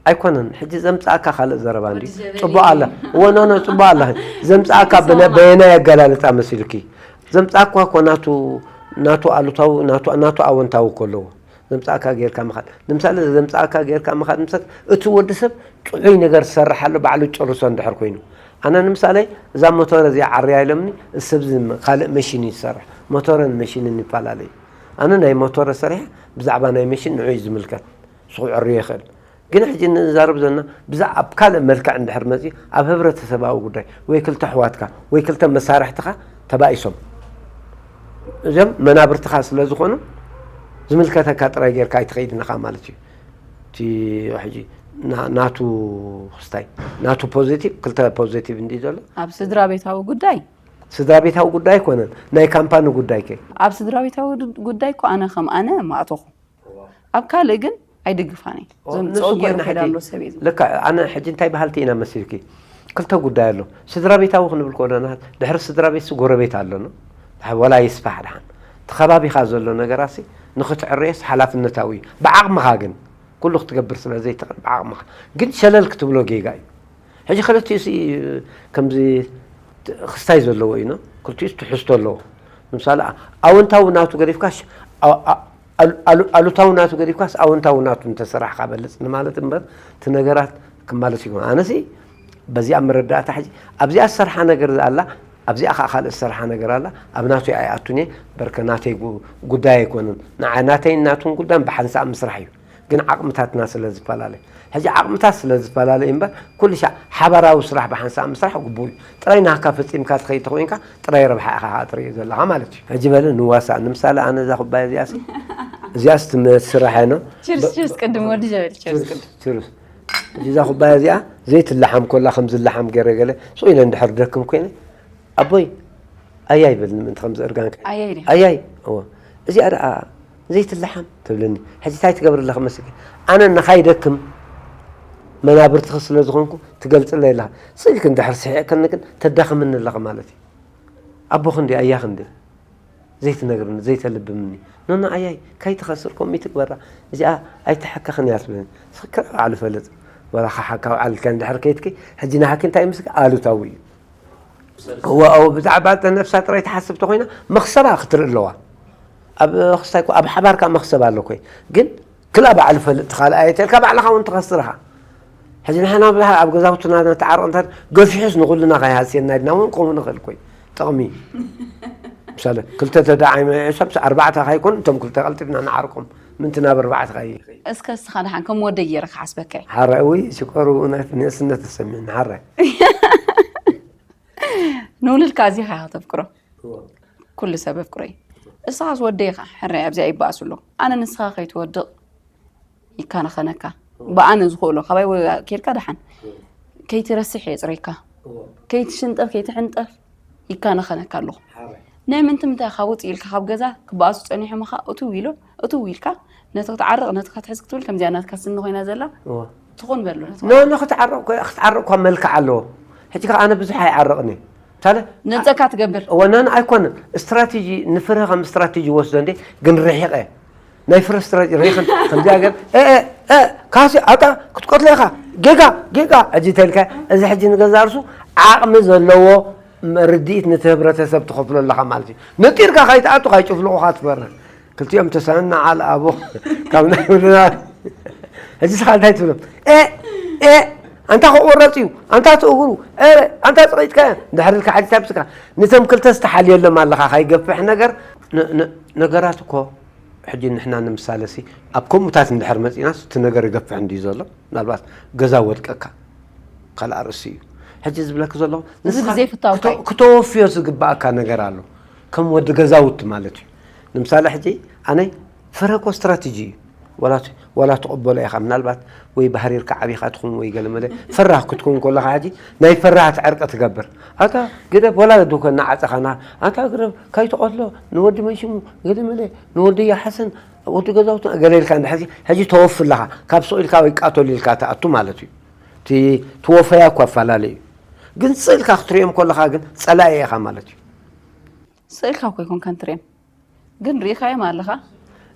ኣይኮነን። ሕጂ ዘምጽኣካ ካልእ ዘረባ እንዲ ወዲ ጀበሊ። ጽቡቕ ኣላ። እወ፣ ኖ፣ ኖ፣ ጽቡቕ ኣላ። ዘምጽኣካ ብነ-፣ ይሰማማዕ። በየናይ ኣገላልጻ መሲልኪ? ዘምጽኣካ እኮ ናቱ፣ ናቱ ኣሉታዊ፣ ናቱ፣ ናቱ ኣወንታዊ እኮ ኣለዎ። ዘምጽኣካ ጌርካ ምኻድ። ንምሳሌ፣ ዘምጽኣካ ጌርካ ምኻድ፣ ምሳሌ፣ እቲ ወዲ ሰብ ጥዑይ ነገር ዝሰርሕ ኣሎ፣ ባዕሉ ጨርሶ እንድሕር ኮይኑ። ኣነ ንምሳሌ፣ እዛ ሞተር እዚኣ ዓርያ ኢሎምኒ፣ እዚ ሰብ እዚ ካልእ መሽን እዩ ዝሰርሕ። ሞተርን መሽንን ይፈላለዩ። ኣነ ናይ ሞተር ሰሪሐ፣ ብዛዕባ ናይ መሽን ንዑ እዩ ዝምልከት። ንሱ ክዕርዮ ይኽእል። ግን ሕጂ ንዛረብ ዘለና ብዛ ኣብ ካልእ መልክዕ እንድሕር መጺኡ ኣብ ህብረተሰባዊ ጉዳይ ወይ ክልተ ኣሕዋትካ ወይ ክልተ መሳርሕትኻ ተባኢሶም እዞም መናብርትኻ ስለ ዝኾኑ ዝምልከተካ ጥራይ ጌርካ ኣይትኸይድን ኢኻ ማለት እዩ። እቲ ሕጂ ና-፣ ናቱ ክስታይ ናቱ ፖዚቲቭ ክልተ ፖዚቲቭ እንዲ ዘሎ ኣብ ስድራ ቤታዊ ጉዳይ ስድራ ቤታዊ ጉዳይ ኣይኮነን ናይ ካምፓኒ ጉዳይ ከ ኣብ ስድራ ቤታዊ ጉዳይ እኮ ኣነ ከም ኣነ ማእተኹ ኣብ ካልእ ግን ኣይድግፋን እየ። ኦ፣ ንሱ ዘምፅኦ እኮ ገይሩ ናሕቲ ከይዳሎ ሰብ እዩ ዝብል። ልክዕ፣ ኣነ ሕጂ እንታይ በሃልቲ ኢና መሲልኪ? ክልተ ጉዳይ ኣሎ። ስድራ ቤታዊ ክንብል ከለና፣ ድሕሪ ስድራ ቤትሲ ጎረቤት ኣሎ፣ ኖ? ድሓ-፣ ወላ ይስፋሕ ድሓን። እቲ ከባቢኻ ዘሎ ነገራሲ ንኽትዕረየስ ሓላፍነታዊ እዩ። ብዓቕምኻ ግን፣ ኩሉ ክትገብር ስለ ዘይትኽእል ብዓቕምኻ። ግን ሸለል ክትብሎ ጌጋ እዩ። ሕጂ ክልቲኡሲ ከምዚ ት-፣ ክስታይ ዘለዎ እዩ፣ ኖ? ክልቲኡስ ትሕዝቶ ኣለዎ። ንምሳሌ፣ ኣወንታዊ ናቱ ገዲፍካሽ፣ ኣ-፣ ኣ-፣ ኣሉ-፣ ኣሉ-፣ ኣሉታዊ ናቱ ገዲፍካስ ኣወንታዊ ናቱ እንተሰራሕካ በልጽ ንማለት እምበር፣ እቲ ነገራት ክማለስ ይኮን። ኣነሲ በዚኣ መረዳእታ ሕጂ ኣብዚኣ ዝሰርሓ ነገር ኣላ፣ ኣብዚኣ ከዓ ካልእ ዝሰርሓ ነገር ኣላ፣ ኣብ ናቱ ኣይኣቱን እየ፣ በርከ ናተይ ጉ-፣ ጉዳይ ኣይኮነን። ንዓ-፣ ናተይን ናቱን ጉዳይ ብሓንሳእ ምስራሕ እዩ። ግን ዓቕምታትና ስለ ዝፈላለ። ሕጂ ዓቕምታት ስለ ዝፈላለ እዩ እምበር፣ ኩሉ ሻዕ ሓባራዊ ስራሕ ብሓንሳእ ምስራሕ ግቡእ እዩ። ጥራይ ናህካ ፈጺምካ ትኸይድ ተኾይንካ፣ ጥራይ ረብሓ ኢኻ ኸዓ ትርኢ ዘለኻ ማለት እዩ። ሕጂ በለ ንዋሳእ፣ ንምሳሌ ኣነ እዛ ኩባያ እዚኣሲ፣ እዚኣስ ትመስራሕ እያ፣ ኖ? ቺርስ፣ በ-፣ ቺርስ ቅድም ወዲ ጀበል፣ ቺርስ ቺርስ፣ ቅድም። ቺርስ። ሕጂ እዛ ኩባያ እዚኣ ዘይትለሓም ኮላ ከም ዝለሓም ገይረ ገለ፣ ስቕ ኢለ እንድሕር ደክም ኮይነ፣ ኣቦይ፣ ኣያይ በልኒ ምእንቲ ከም ዘእርጋንካ። ኣያይ ድያ? ኣያይ፣ እወ። እዚኣ ደኣ ዘይትለሓም ትብለኒ። ሕጂ እንታይ ትገብር ኣለኺ መስልኪ? ኣነ ንኻይደክም መናብርትኺ ስለ ዝኾንኩ ትገልጽለይ ኣለኻ። ስኢልኪ እንድሕር ስሒቕክኒ ግን ተዳኽምኒ ኣለኺ ማለት እዩ። ኣቦኺ እንዲ ኣያኺ እንዲ ዘይትነግርኒ፣ ዘይተልብምኒ። ኖኖ ኣያይ፣ ካይትኸስር ከምኡ ይትግበራ። እዚኣ ኣይትሓከኽን እያ ትብለኒ። ስኽክር ባዕሉ ፈልጥ። ወላ ኻሓካ ውዓልካ እንድሕር ከይድኪ፣ ሕጂ ንሃኪ እንታይ ምስኪ ኣሉታዊ እዩ። እወ፣ እወ፣ ብዛዕባ እታ ነፍሳ ጥራይ ትሓስብ ተኾይና፣ መኽሰባ ክትርኢ ኣለዋ። ኣብ ክስታይ እኮ፣ ኣብ ሓባርካ መኽሰብ ኣሎ እኮ። ግን ክላ ባዕሉ ፈልጥ ትኻል ኣየተልካ፣ ባዕልኻ እውን ትኸስር ኢኻ። ሕጂ ንሕና ብዙሓት ኣብ ገዛውትና ነተዓርቕ እንተ ገፊሑስ ንኹልና ከይሃስየና ኢልና እውን ከምኡ ንኽእል እኮ እዩ። ጥቕሚ። ምሳሌ፣ ክልተ ተደዓይመ፣ ሰብስ ኣርባዕተ ካይኮን፣ እቶም ክልተ ቀልጢፍና ንዓርቆም። ምንቲ ናብ ኣርባዕተ ካይ። እስከ እስኻ ደሓን ከም ወደይ ገይረ ክሓስበካ እየ። ሓራይ፣ ውይ፣ ሽኮር፣ ብእውነት ንእስነት ተሰሚዕኒ፣ ሓራይ። ንውልድካ ኣዚኻ ኢኻ ተፍቅሮ። እዎ። ኩሉ ሰብ የፍቅሮ እዩ። እስኻስ ወደይ ኢኻ፣ ሕራይ ኣብዚኣ ይበኣሱ ኣለዉ። ኣነ ንስኻ ከይትወድቕ ይካናኸነካ። እዎ። ብኣነ ዝኽእሎ፣ ካባይ ወ-፣ ኬድካ ደሓን። እዎ። ከይትረስሕ የጽረይካ። እዎ። ከይትሽንጠፍ፣ ከይትሕንጠፍ ይካናኸነካ ኣለኹ። ሓራይ። ናይ ምንትምታይ ኢኻ ውጽእ ኢልካ ካብ ገዛ ክበኣሱ ጸኒሖም ኢኻ እትው ኢሎ፣ እትው ኢልካ ነቲ ክትዓርቕ፣ ነቲ ክትሕዝ ክትብል ከምዚኣ ናትካ ስኒ ኮይና ዘላ እዎ። ትኹን በሎ፣ ነቲ ኖ፣ ኖ፣ ክትዓርቕ እኮ፣ ክትዓርቕ እኳ መልክዕ ኣለዎ። ሕጂ ከኣ ኣነ ብዙሕ ኣይዓርቕን እየ። ታለ ነጸካ ትገብር። እወ፣ ኖ፣ ኖ፣ ኣይኮነን። ስትራቴጂ፣ ንፍረ ከም ስትራቴጂ ወስዶ እንዴ፣ ግን ርሒቐ። ናይ ፍረ ስትራቴጂ ርሒቕን ከምዚኣ ገር፣ እ፣ እ፣ እ፣ ካሲ፣ ኣታ፣ ክትቀትሎ ኢኻ። ጌጋ፣ ጌጋ። ሕጂ ተልካ፣ እዚ ሕጂ ንገዛ ርሱ ዓቕሚ ዘለዎ ም-፣ ርድኢት ነቲ ህብረተሰብ ትኸፍሎ ኣለኻ ማለት እዩ። ነጢርካ ካይትኣቱ፣ ካይጭፍልቑኻ ትፈርህ። ክልቲኦም ተሳንና ዓል ኣቦ ካብ ናይ ውልና። ሕጂ ስኻ እንታይ ትብሎም? ኤ፣ ኤ፣ ኣንታ ክቑረጽ እዩ፣ ኣንታ ትእግሩ፣ ኤ፣ ኣንታ ጸቒጥካ፣ ድሕሪ ኢልካ ሓቲታ ብስካ። ነቶም ክልተ ዝተሓልየሎም ኣለኻ፣ ካይገፍሕ ነገር። ነ-፣ ነ-፣ ነገራት እኮ ሕጂ ንሕና ንምሳለሲ፣ ኣብ ከምኡታት እንድሕር መጺናስ፣ እቲ ነገር ይገፍሕ እንድዩ ዘሎ። ምናልባት ገዛ ወድቀካ፣ ካልእ ኣርእስቲ እዩ። ሕጂ ዝብለኪ ዘለኹ እዚ ንስኻ ብዘይፍታውካ ክተ- እዩ። ክተወፍዮ ዝግባእካ ነገር ኣሎ። ከም ወዲ ገዛውቲ ማለት እዩ። ንምሳሌ ሕጂ ኣነ ፍረ እኮ ስትራቴጂ እዩ። ዋላ ት- ዋላ ትቕበሎ ኢኻ ምናልባት ወይ ባህሪርካ ዓቢኻ ትኹን ወይ ገለ መለ ፈራህ ክትኩን ከለኻ ሕጂ ናይ ፈራህ ዕርቂ ትገብር። ኣታ ግደፍ ዋላ ዱከ እናዓፀኻና ኣታ ግደፍ ካይትቐትሎ ንወዲ መንሽሙ ገለ መለ ንወዲ ያሓሰን ወዲ ገዛውቲ ገለ ኢልካ እንድሕር ሕጂ ተወፍ ኣለኻ ካብ ሱቕ ኢልካ ወይ ቃተሉ ኢልካ ትኣቱ ማለት እዩ። እቲ ትወፈያ እኮ ኣፈላለዩ እዩ። ግን ስእልካ ክትሪኦም ከለኻ ግን ጸላኢ ኢኻ ማለት እዩ። ስእልካ እኮ ይኮንካን ትሪኦም ግን ርኢኻዮም ኣለኻ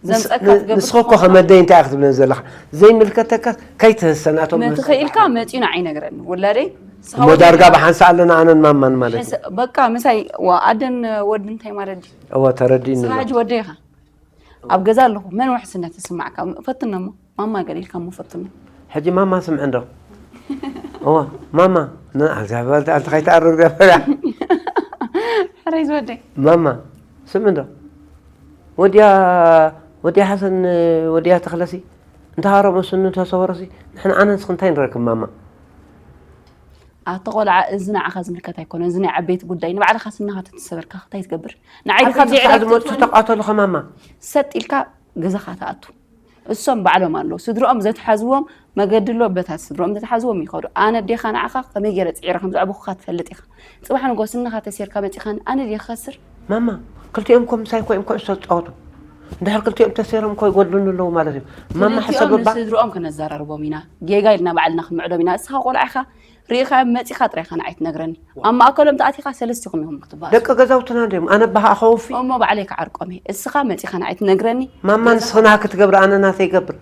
ንስ- ዘምፀካ ን- ትገብር ንስኻ እኮ ከመደይ እንታይ ኢኻ ክትብለን ዘለኻ ዘይምልከተካ ከይትህሰ ናቶም ነቲ ክኢልካ መፂኡ ንዓይ ይነግረኒ ውላደይ ንስኻ እሞ ወዲ ዳርጋ ኢኻ። ብሓንሳ ኣለና ኣነን ማማን ማለት እዩ። ሕሰ- በቃ ምሳይ ዋ ኣደን ወዲ እንታይ ማለት ድዩ እወ ተረዲእኒ ስኻ ኣሎ። ሕጂ ወደይ ኢኻ ኣብ ገዛ ኣለኹ መን ውሕስነት ዝስማዕካ ፈትኖ እሞ ማማ ገለ ኢልካ እሞ ፈትኖ ሕጂ ማማ ስምዕ እንዶ እወ ማማ ንኣንተ ከይትኣርግ ዘፈላ ሕራይ ዝወደይ ማማ ስም እንዶ ወዲያ ወዲያ ሓሰን ወዲያ ተኽለሲ እንተሃረመ ስኑ እንተሰወረሲ ንሕና ኣነ ንስኺ እንታይ ንረክብ ማማ ኣቲ ቆልዓ እዚ ንዓኻ ዝምልከት ኣይኮነ እዚ ናይ ዓበይቲ ጉዳይ ንባዕልኻ ስንኻ ተተሰበርካ እንታይ ትገብር ንዓይ ድኻ ኣብዚ ሰዓት ዝመፁ ትብየለይ ተቃተሉ ከማማ ሰጥ ኢልካ ገዛኻ ትኣቱ እሶም ባዕሎም ኣለዉ ስድርኦም ዘትሓዝዎም መገዲ ኣሎ በታ ስድርኦም ዘትሓዝዎም ይኸዱ ኣነ ኣዴኻ ንዓኻ ከመይ ገይረ ፅዒረ ከም ዘዕበኹኻ ትፈልጥ ኢኻ ፅባሕ ንጎ ስንኻ ተሴርካ መፂኻኒ ኣነ ድየ ክኸስር ማማ ክልቲኦም ኮ ምሳይ ኮይም ኩዕሶ ዝፃወቱ እንድሕር ክልቲኦም ተሰይሮም ኮ ይጎድሉኒ ኣለዉ ማለት እዩ ማማ ክልቲኦም ሓሰብባ ንስድርኦም ክነዘራርቦም ኢና ጌጋ ኢልና ባዕልና ክንምዕዶም ኢና እስኻ ቆልዓ ኢኻ ርኢኻዮም መፂኻ ጥራይ ኢኻ ንዓይ ትነግረኒ ኣብ ማእከሎም ተኣቲኻ ሰለስቲኹም ኢኹም ክትበኣሱ ደቂ ገዛውትና እንዲዮም ኣነ ባሃ ከወፊ እሞ ባዕለይ ክዓርቆም እየ እስኻ መፂኻ ንዓይ ትነግረኒ ማማ ንስኽና ክትገብር ኣነ ናተይ ይገብር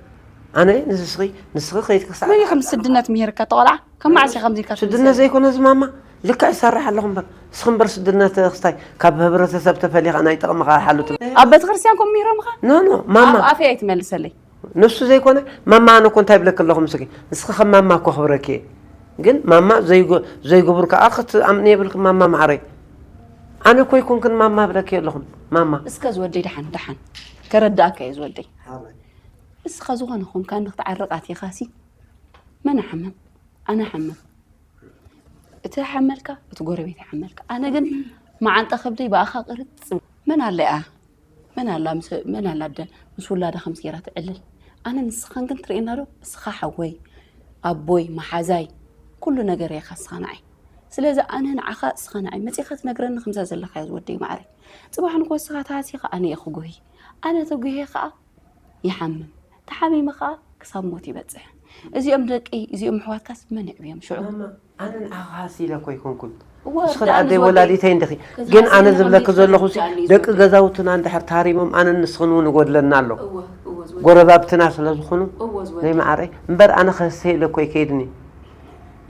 ኣነ ንስኺ ንስኺ ከይትክሳዕ ወይ ከም ስድነት ምሄርካ ተቆልዓ ከም መዓስ ኢኻ ከምዚ ኢልካ ስድነት ዘይኮነ እዚ ማማ ልክዕ ይሰርሕ ኣለኹ እምበር እስኺ እምበር ስድነት ክስታይ ካብ ህብረተሰብ ተፈሊኻ ናይ ጥቕምኻ ሓሉ ትብል ኣብ ቤተክርስትያን ከም ምሂሮምኻ ኖ ኖ ማማ ኣብ ኣፈይ ኣይትመልሰለይ ንሱ ዘይኮነ ማማ ኣነ እኮ እንታይ ብለክ ኣለኹ ምስኪ ንስኺ ከም ማማ እኮ ክብረክ እየ ግን ማማ ዘይጉ- ዘይግቡር ከዓ ክትኣምኒ የብልክ ማማ ማዕረይ ኣነ እኮ ይኮንክን ማማ ብለክ ኣለኹም ማማ እስከ ዝወደይ ደሓን ደሓን ከረዳእካ እየ ዝወደይ እስኻ ዝኾነ ኾንካ ንክትዓርቕ ኣቲኻሲ መን ሓመም ኣነ ሓመም እቲ ሓመልካ እቲ ጎረቤት ሓመልካ ኣነ ግን መዓንጣ ከብደይ ብኣኻ ቅርጽ መን ኣለያ መን ኣላ ምስ- መን ኣላ ኣደ ምስ ውላዳ ከምዚ ገይራ ትዕልል ኣነ ንስኻን ግን ትርእየና ዶ እስኻ ሓወይ ኣቦይ መሓዛይ ኩሉ ነገር እየኻ እስኻ ንዓይ ስለዚ ኣነ ንዓኻ እስኻ ንዓይ መፂኻ ትነግረኒ ከምዛ ዘለኻዮ ዝወደይ ማዕረ ፅባሕ ንኮ እስኻ ተሃሲኻ ኣነ እየ ክጉሂ ኣነ ተጉሄ ከዓ ይሓምም ተሓሚመ ከዓ ክሳብ ሞት ይበፅሕ እዚኦም ደቂ እዚኦም ኣሕዋትካስ መን የዕብዮም ሽዑ ማማ ኣነ ንዓኻ ሃሲ ኢለ እኮ ኣይኮንኩን እወ፣ ንስኺ ርዳእኒ ደኣ ኣደይ ዝወደይ። ወላዲተይ እንዲኺ ከዚ ግን ሃሲ ኣነ ኢለ ዝብለኪ ከምዚ ዘለኹ ሲ ርዳእኒ ደቂ ዝወደይ። ገዛውትና እንድሕር ታሪሞም ኣነ ንስኽን እውን ይጎድለና ኣሎ እወ፣ እወ፣ ዝወደይ። ጎረባብትና ስለ ዝኾኑ እወ፣ ዝወደይ። ናይ መዓረይ እምበር ኣነ ከህሰ ኢለ እኮ ይከይድኒ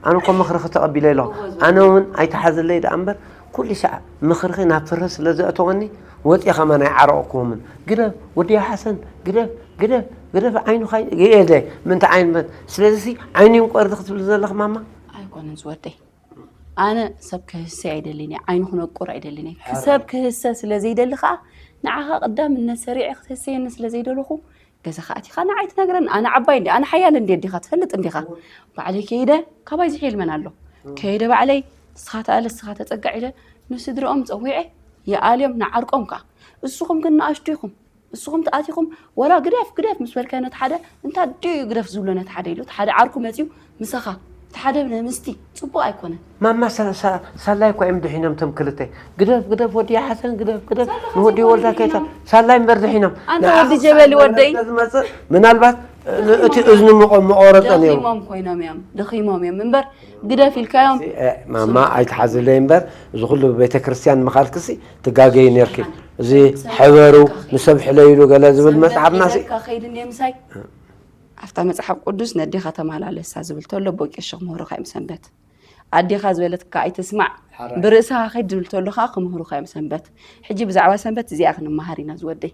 ኣነ እኮ ምኽርኺ ተቐቢለ ኣለኹ እወ፣ ዝወደይ። ኣነ እውን ኣይተሓዝለይ ደኣ እምበር ኩሉ ሻዕ ምኽርኺ ናብ ፍርህ ስለ ዘእተወኒ ወፂአ ከማን ኣይዓረቕኩዎምን ግደፍ ወዲያ ሓሰን ግደፍ ግደፍ ግደፍ ዓይኑ ካይ የደ ምንታይ ዓይኑ መ- ስለዚ ሲ ዓይኑ ይንቆርዲ ክትብል ዘለኺ ማማ ኣይኮነን ዝወደይ ኣነ ሰብ ክህሰ ኣይደልን እየ ዓይኑ ክነቁር ኣይደልን እየ ሰብ ክህሰ ስለ ዘይደሊ ከዓ ንዓኻ ቀዳምነት ሰሪዐ ክትህሰየኒ ስለ ዘይደለኹ ገዛኻ ኣቲኻ ንዓይ ትነግረኒ ኣነ ዓባይ እንዲ ኣነ ሓያል እንዲ ኣዲኻ ትፈልጥ እንዲኻ ባዕለይ ከይደ ካባይ ዝሕል መን ኣሎ ከይደ ባዕለይ ንስኻ ተኣለ ንስኻ ተፀጋዕ ኢለ ንስድርኦም ፀዊዐ ይኣልዮም ንዓርቆም ከዓ እስኹም ግን ንኣሽቱ ኢኹም እስኹም ተኣቲኹም ወላ ግደፍ ግደፍ ምስ በልካዮ ነቲ ሓደ እንታይ ድዩ ግደፍ ዝብሎ ነቲ ሓደ ኢሉ እቲ ሓደ ዓርኩ መፅዩ ምሳኻ እቲ ሓደ ንምስቲ ፅቡቕ ኣይኮነን ማማ ሳ- ሳ- ሳላይ እኮ እዮም ድሒኖም ቶም ክልተ ግደፍ ግደፍ ወዲ ሓሰን ግደፍ ግደፍ ንወዲ ወልዳ ከይታ ሳላይ እምበር ድሒኖም ኣንተ ወዲ ጀበሊ ወደይ ዝመፅእ ምናልባት እ- እቲ እዝኑ ምቆ- መቆረፀ ነይሩ ደኺሞም ኮይኖም እዮም ደኺሞም እዮም እምበር ግደፍ ኢልካዮም እ፣ ማማ ኣይትሓዝለይ እምበር እዚ ኩሉ ቤተ ክርስቲያን ምኻድክሲ ትጋገይ ነርኪ እዚ ሕበሩ ንሰብ ሕለይሉ ገለ ዝብል መፅሓፍና ሲ ሒዘካ ከይድ እንደ ምሳይ ኣብታ መፅሓፍ ቅዱስ ነዴኻ ተማላለሳ ዝብል ተሎ ቦቂ ሽኽ ምህሩኻ እዮም ሰንበት ኣዴኻ ዝበለትካ ኣይትስማዕ ብርእስኻ ከይድ ዝብል ተሎ ከዓ ክምህሩኻ እዮም ሰንበት ሕጂ ብዛዕባ ሰንበት እዚኣ ክንመሃር ኢና ዝወደይ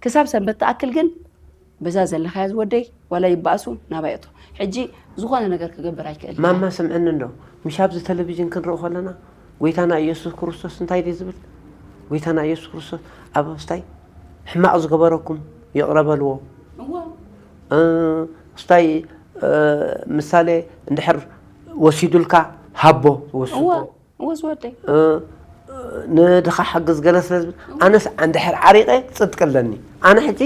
ክሳብ ሰንበት ትኣክል ግን በዛ ዘለኻያ ዝወደይ ዋላ ይባእሱ ናባይ እቶ ሕጂ ዝኾነ ነገር ክገብር ኣይክእል ማማ ስምዕኒ እንዶ ምሽ ኣብዚ ቴሌቪዥን ክንርኢ ከለና ጎይታና ኢየሱስ ክርስቶስ እንታይ ድዩ ዝብል ጎይታና ኢየሱስ ክርስቶስ ኣብ ስታይ ሕማቕ ዝገበረኩም ይቕረ በልዎ እ፣ ስታይ እ፣ ምሳሌ እንድሕር ወሲዱልካ ሃቦ ወስኮ እወ እወ ዝወደይ ንድኻ ሓግዝ ገለ ስለ ዝብል ኣነስ እንድሕር ዓሪቐ ጽድቂ ኣለኒ። ኣነ ሕጂ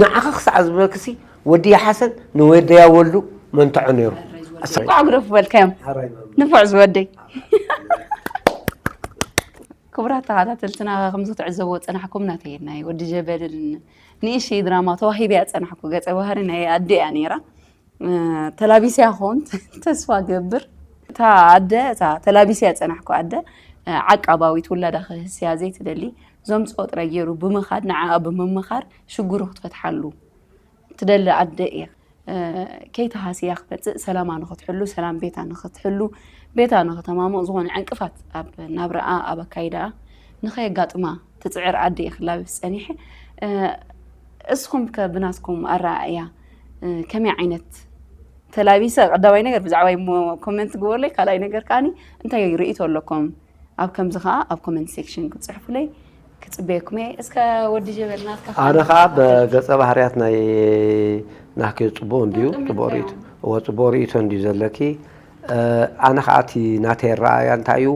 ንዓኺ ክሳዕ ዝበልክሲ ወዲ ሓሰን ንወደያ ወሉ መንትዖ ነይሩ። ቋዕ ግደፉ በልካዮም። ንፉዕ ዝወደይ። ክቡራት ተኸታተልትና ከምዚ ትዕዘብዎ ዝጸናሕኩም ናተይ ናይ ወዲ ጀበልን ንእሽተይ ድራማ ተዋሂበያ ዝጸናሕኩ ገጸ ባህሪ ናይ ኣደ እያ ነይራ። ተላቢስያ ክኸውን ተስፋ ገብር። እታ ኣደ እታ ተላቢስያ ዝጸናሕኩ ኣደ ዓቃባዊት ውላዳ ክህስያ ዘይትደሊ፣ ዘምጽኦ ጥራይ ገይሩ ብምኻድ ንዓኣ ብምምኻር ሽግሩ ክትፈትሓሉ ትደሊ ኣደ እያ። ከይተሃስያ ክመፅእ ሰላማ ንክትሕሉ ሰላም ቤታ ንክትሕሉ ቤታ ንክተማምቕ ዝኾነ ዕንቅፋት ኣብ ናብረኣ ኣብ ኣካይዳኣ ንከየጋጥማ ትፅዕር ኣደ እየ ክላበስ ፀኒሐ። እስኹም ከ ብናትኩም ኣረኣእያ ከመይ ዓይነት ተላቢሰ ቀዳማይ ነገር ብዛዕባ ኮመንት ግበርለይ ካልኣይ ነገር ከዓኒ እንታይ ርእቶ ኣለኩም ኣብ ከምዚ ከዓ ኣብ ኮመንት ሴክሽን ክትፅሕፉለይ ክፅበየኩም እየ እስከ ወዲ ጀበል ናትካ ኣነ ከዓ ብገፀ ባህርያት ናይ ናኪ ፅቡቅ እንድዩ ፅቡቅ ርእቶ እዎ ፅቡቅ ርእቶ እንድዩ ዘለኪ ኣነ ከዓ እቲ ናተይ ኣረኣያ እንታይ እዩ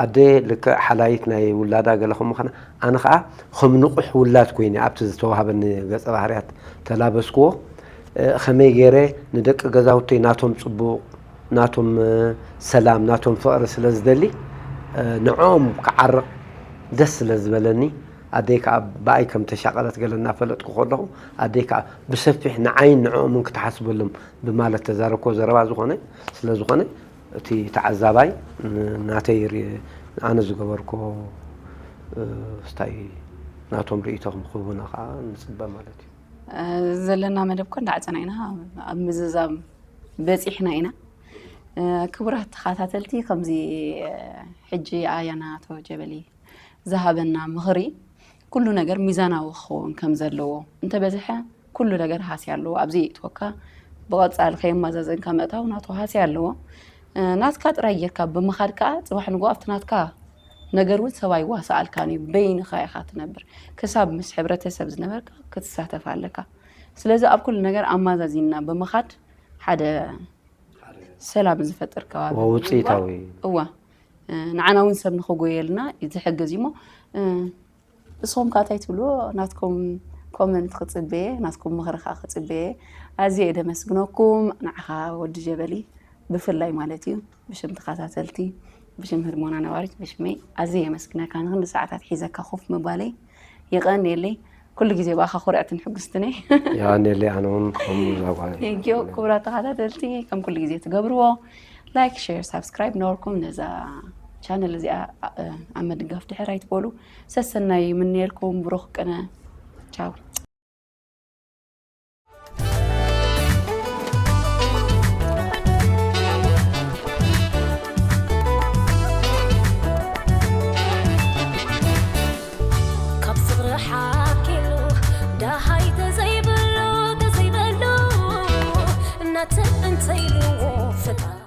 ኣደ ልክዕ ሓላይት ናይ ውላዳ ገለ ከም ምዃና ኣነ ከዓ ከም ንቑሕ ውላድ ኮይነ ኣብቲ ዝተዋህበኒ ገፀ ባህርያት ተላበስክዎ ከመይ ገይረ ንደቂ ገዛውተይ ናቶም ፅቡቕ ናቶም ሰላም ናቶም ፍቕሪ ስለ ዝደሊ ንዕኦም ክዓርቕ ደስ ስለ ዝበለኒ ኣደይ ከዓ ብኣይ ከም ተሻቐለት ገለ እናፈለጥኩ ከለኹ ኣደይ ከዓ ብሰፊሕ ንዓይን ንዕኦምን ክትሓስበሎም ብማለት ተዛረብኮ ዘረባ ዝኾነ ስለ ዝኾነ እቲ ተዓዛባይ ናተይ ኣነ ዝገበርኮ ስታይ ናቶም ርእይቶ ክህቡና ከዓ ንፅበ ማለት እዩ ዘለና መደብ ኮ እንዳዓፀና ኢና ኣብ ምዝዛም በፂሕና ኢና ክቡራት ተኸታተልቲ ከምዚ ሕጂ ኣያና ተወጀበሊ ዝሃበና ምኽሪ ኩሉ ነገር ሚዛናዊ ክኸውን ከም ዘለዎ እንተበዝሐ ኩሉ ነገር ሃስያ ኣለዎ ኣብዚ ይእትወካ ብቐፃሊ ከየማዛዘንካ ምእታው ናቱ ሃስያ ኣለዎ ናትካ ጥራይ ጌርካ ብምኻድ ከዓ ፅባሕ ንጎ ኣብቲ ናትካ ነገር እውን ሰብ ኣይዋስኣልካን እዩ በይንኻ ኢኻ ትነብር ክሳብ ምስ ሕብረተሰብ ዝነበርካ ክትሳተፍ ኣለካ ስለዚ ኣብ ኩሉ ነገር ኣማዛዚንና ብምኻድ ሓደ ሰላም ዝፈጥር ከባቢ ውፅኢታዊ እዋ ንዓና እውን ሰብ ንክጎየልና ዝሕግዝ እዩ እሞ እስኹም ከዓ እንታይ ትብልዎ ናትኩም ኮመንት ክፅበየ ናትኩም ምኽሪ ከዓ ክፅበየ ኣዝየ እየ ደመስግነኩም ንዓኻ ወዲ ጀበሊ ብፍላይ ማለት እዩ ብሽም ተኸታተልቲ ብሽም ህድሞና ነባሪት ብሽመይ ኣዝየ የመስግነካ ንክንዲ ሰዓታት ሒዘካ ኮፍ ምባለይ የቐንየለይ ኩሉ ግዜ ብኣኻ ኩርዕትን ሕጉስትን እየ የቐንየለይ ኣነ እውን ከምኡ ዛጓ ቴንኪዩ ክቡራት ተኸታተልቲ ከም ኩሉ ግዜ ትገብርዎ ላይክ ሼር ሳብስክራይብ ነበርኩም ነዛ ቻነል እዚኣ ኣብ ምድጋፍ ድሕር ኣይትበሉ ሰሰናይ ይምንየልኩም ብሩኽ ቅነ ቻው ካብ ፍቕሪ ሓኪሉ ደሃይ ተዘይብሉ ተዘይበሉ እናተ እንተይልዎ ፈጣሪ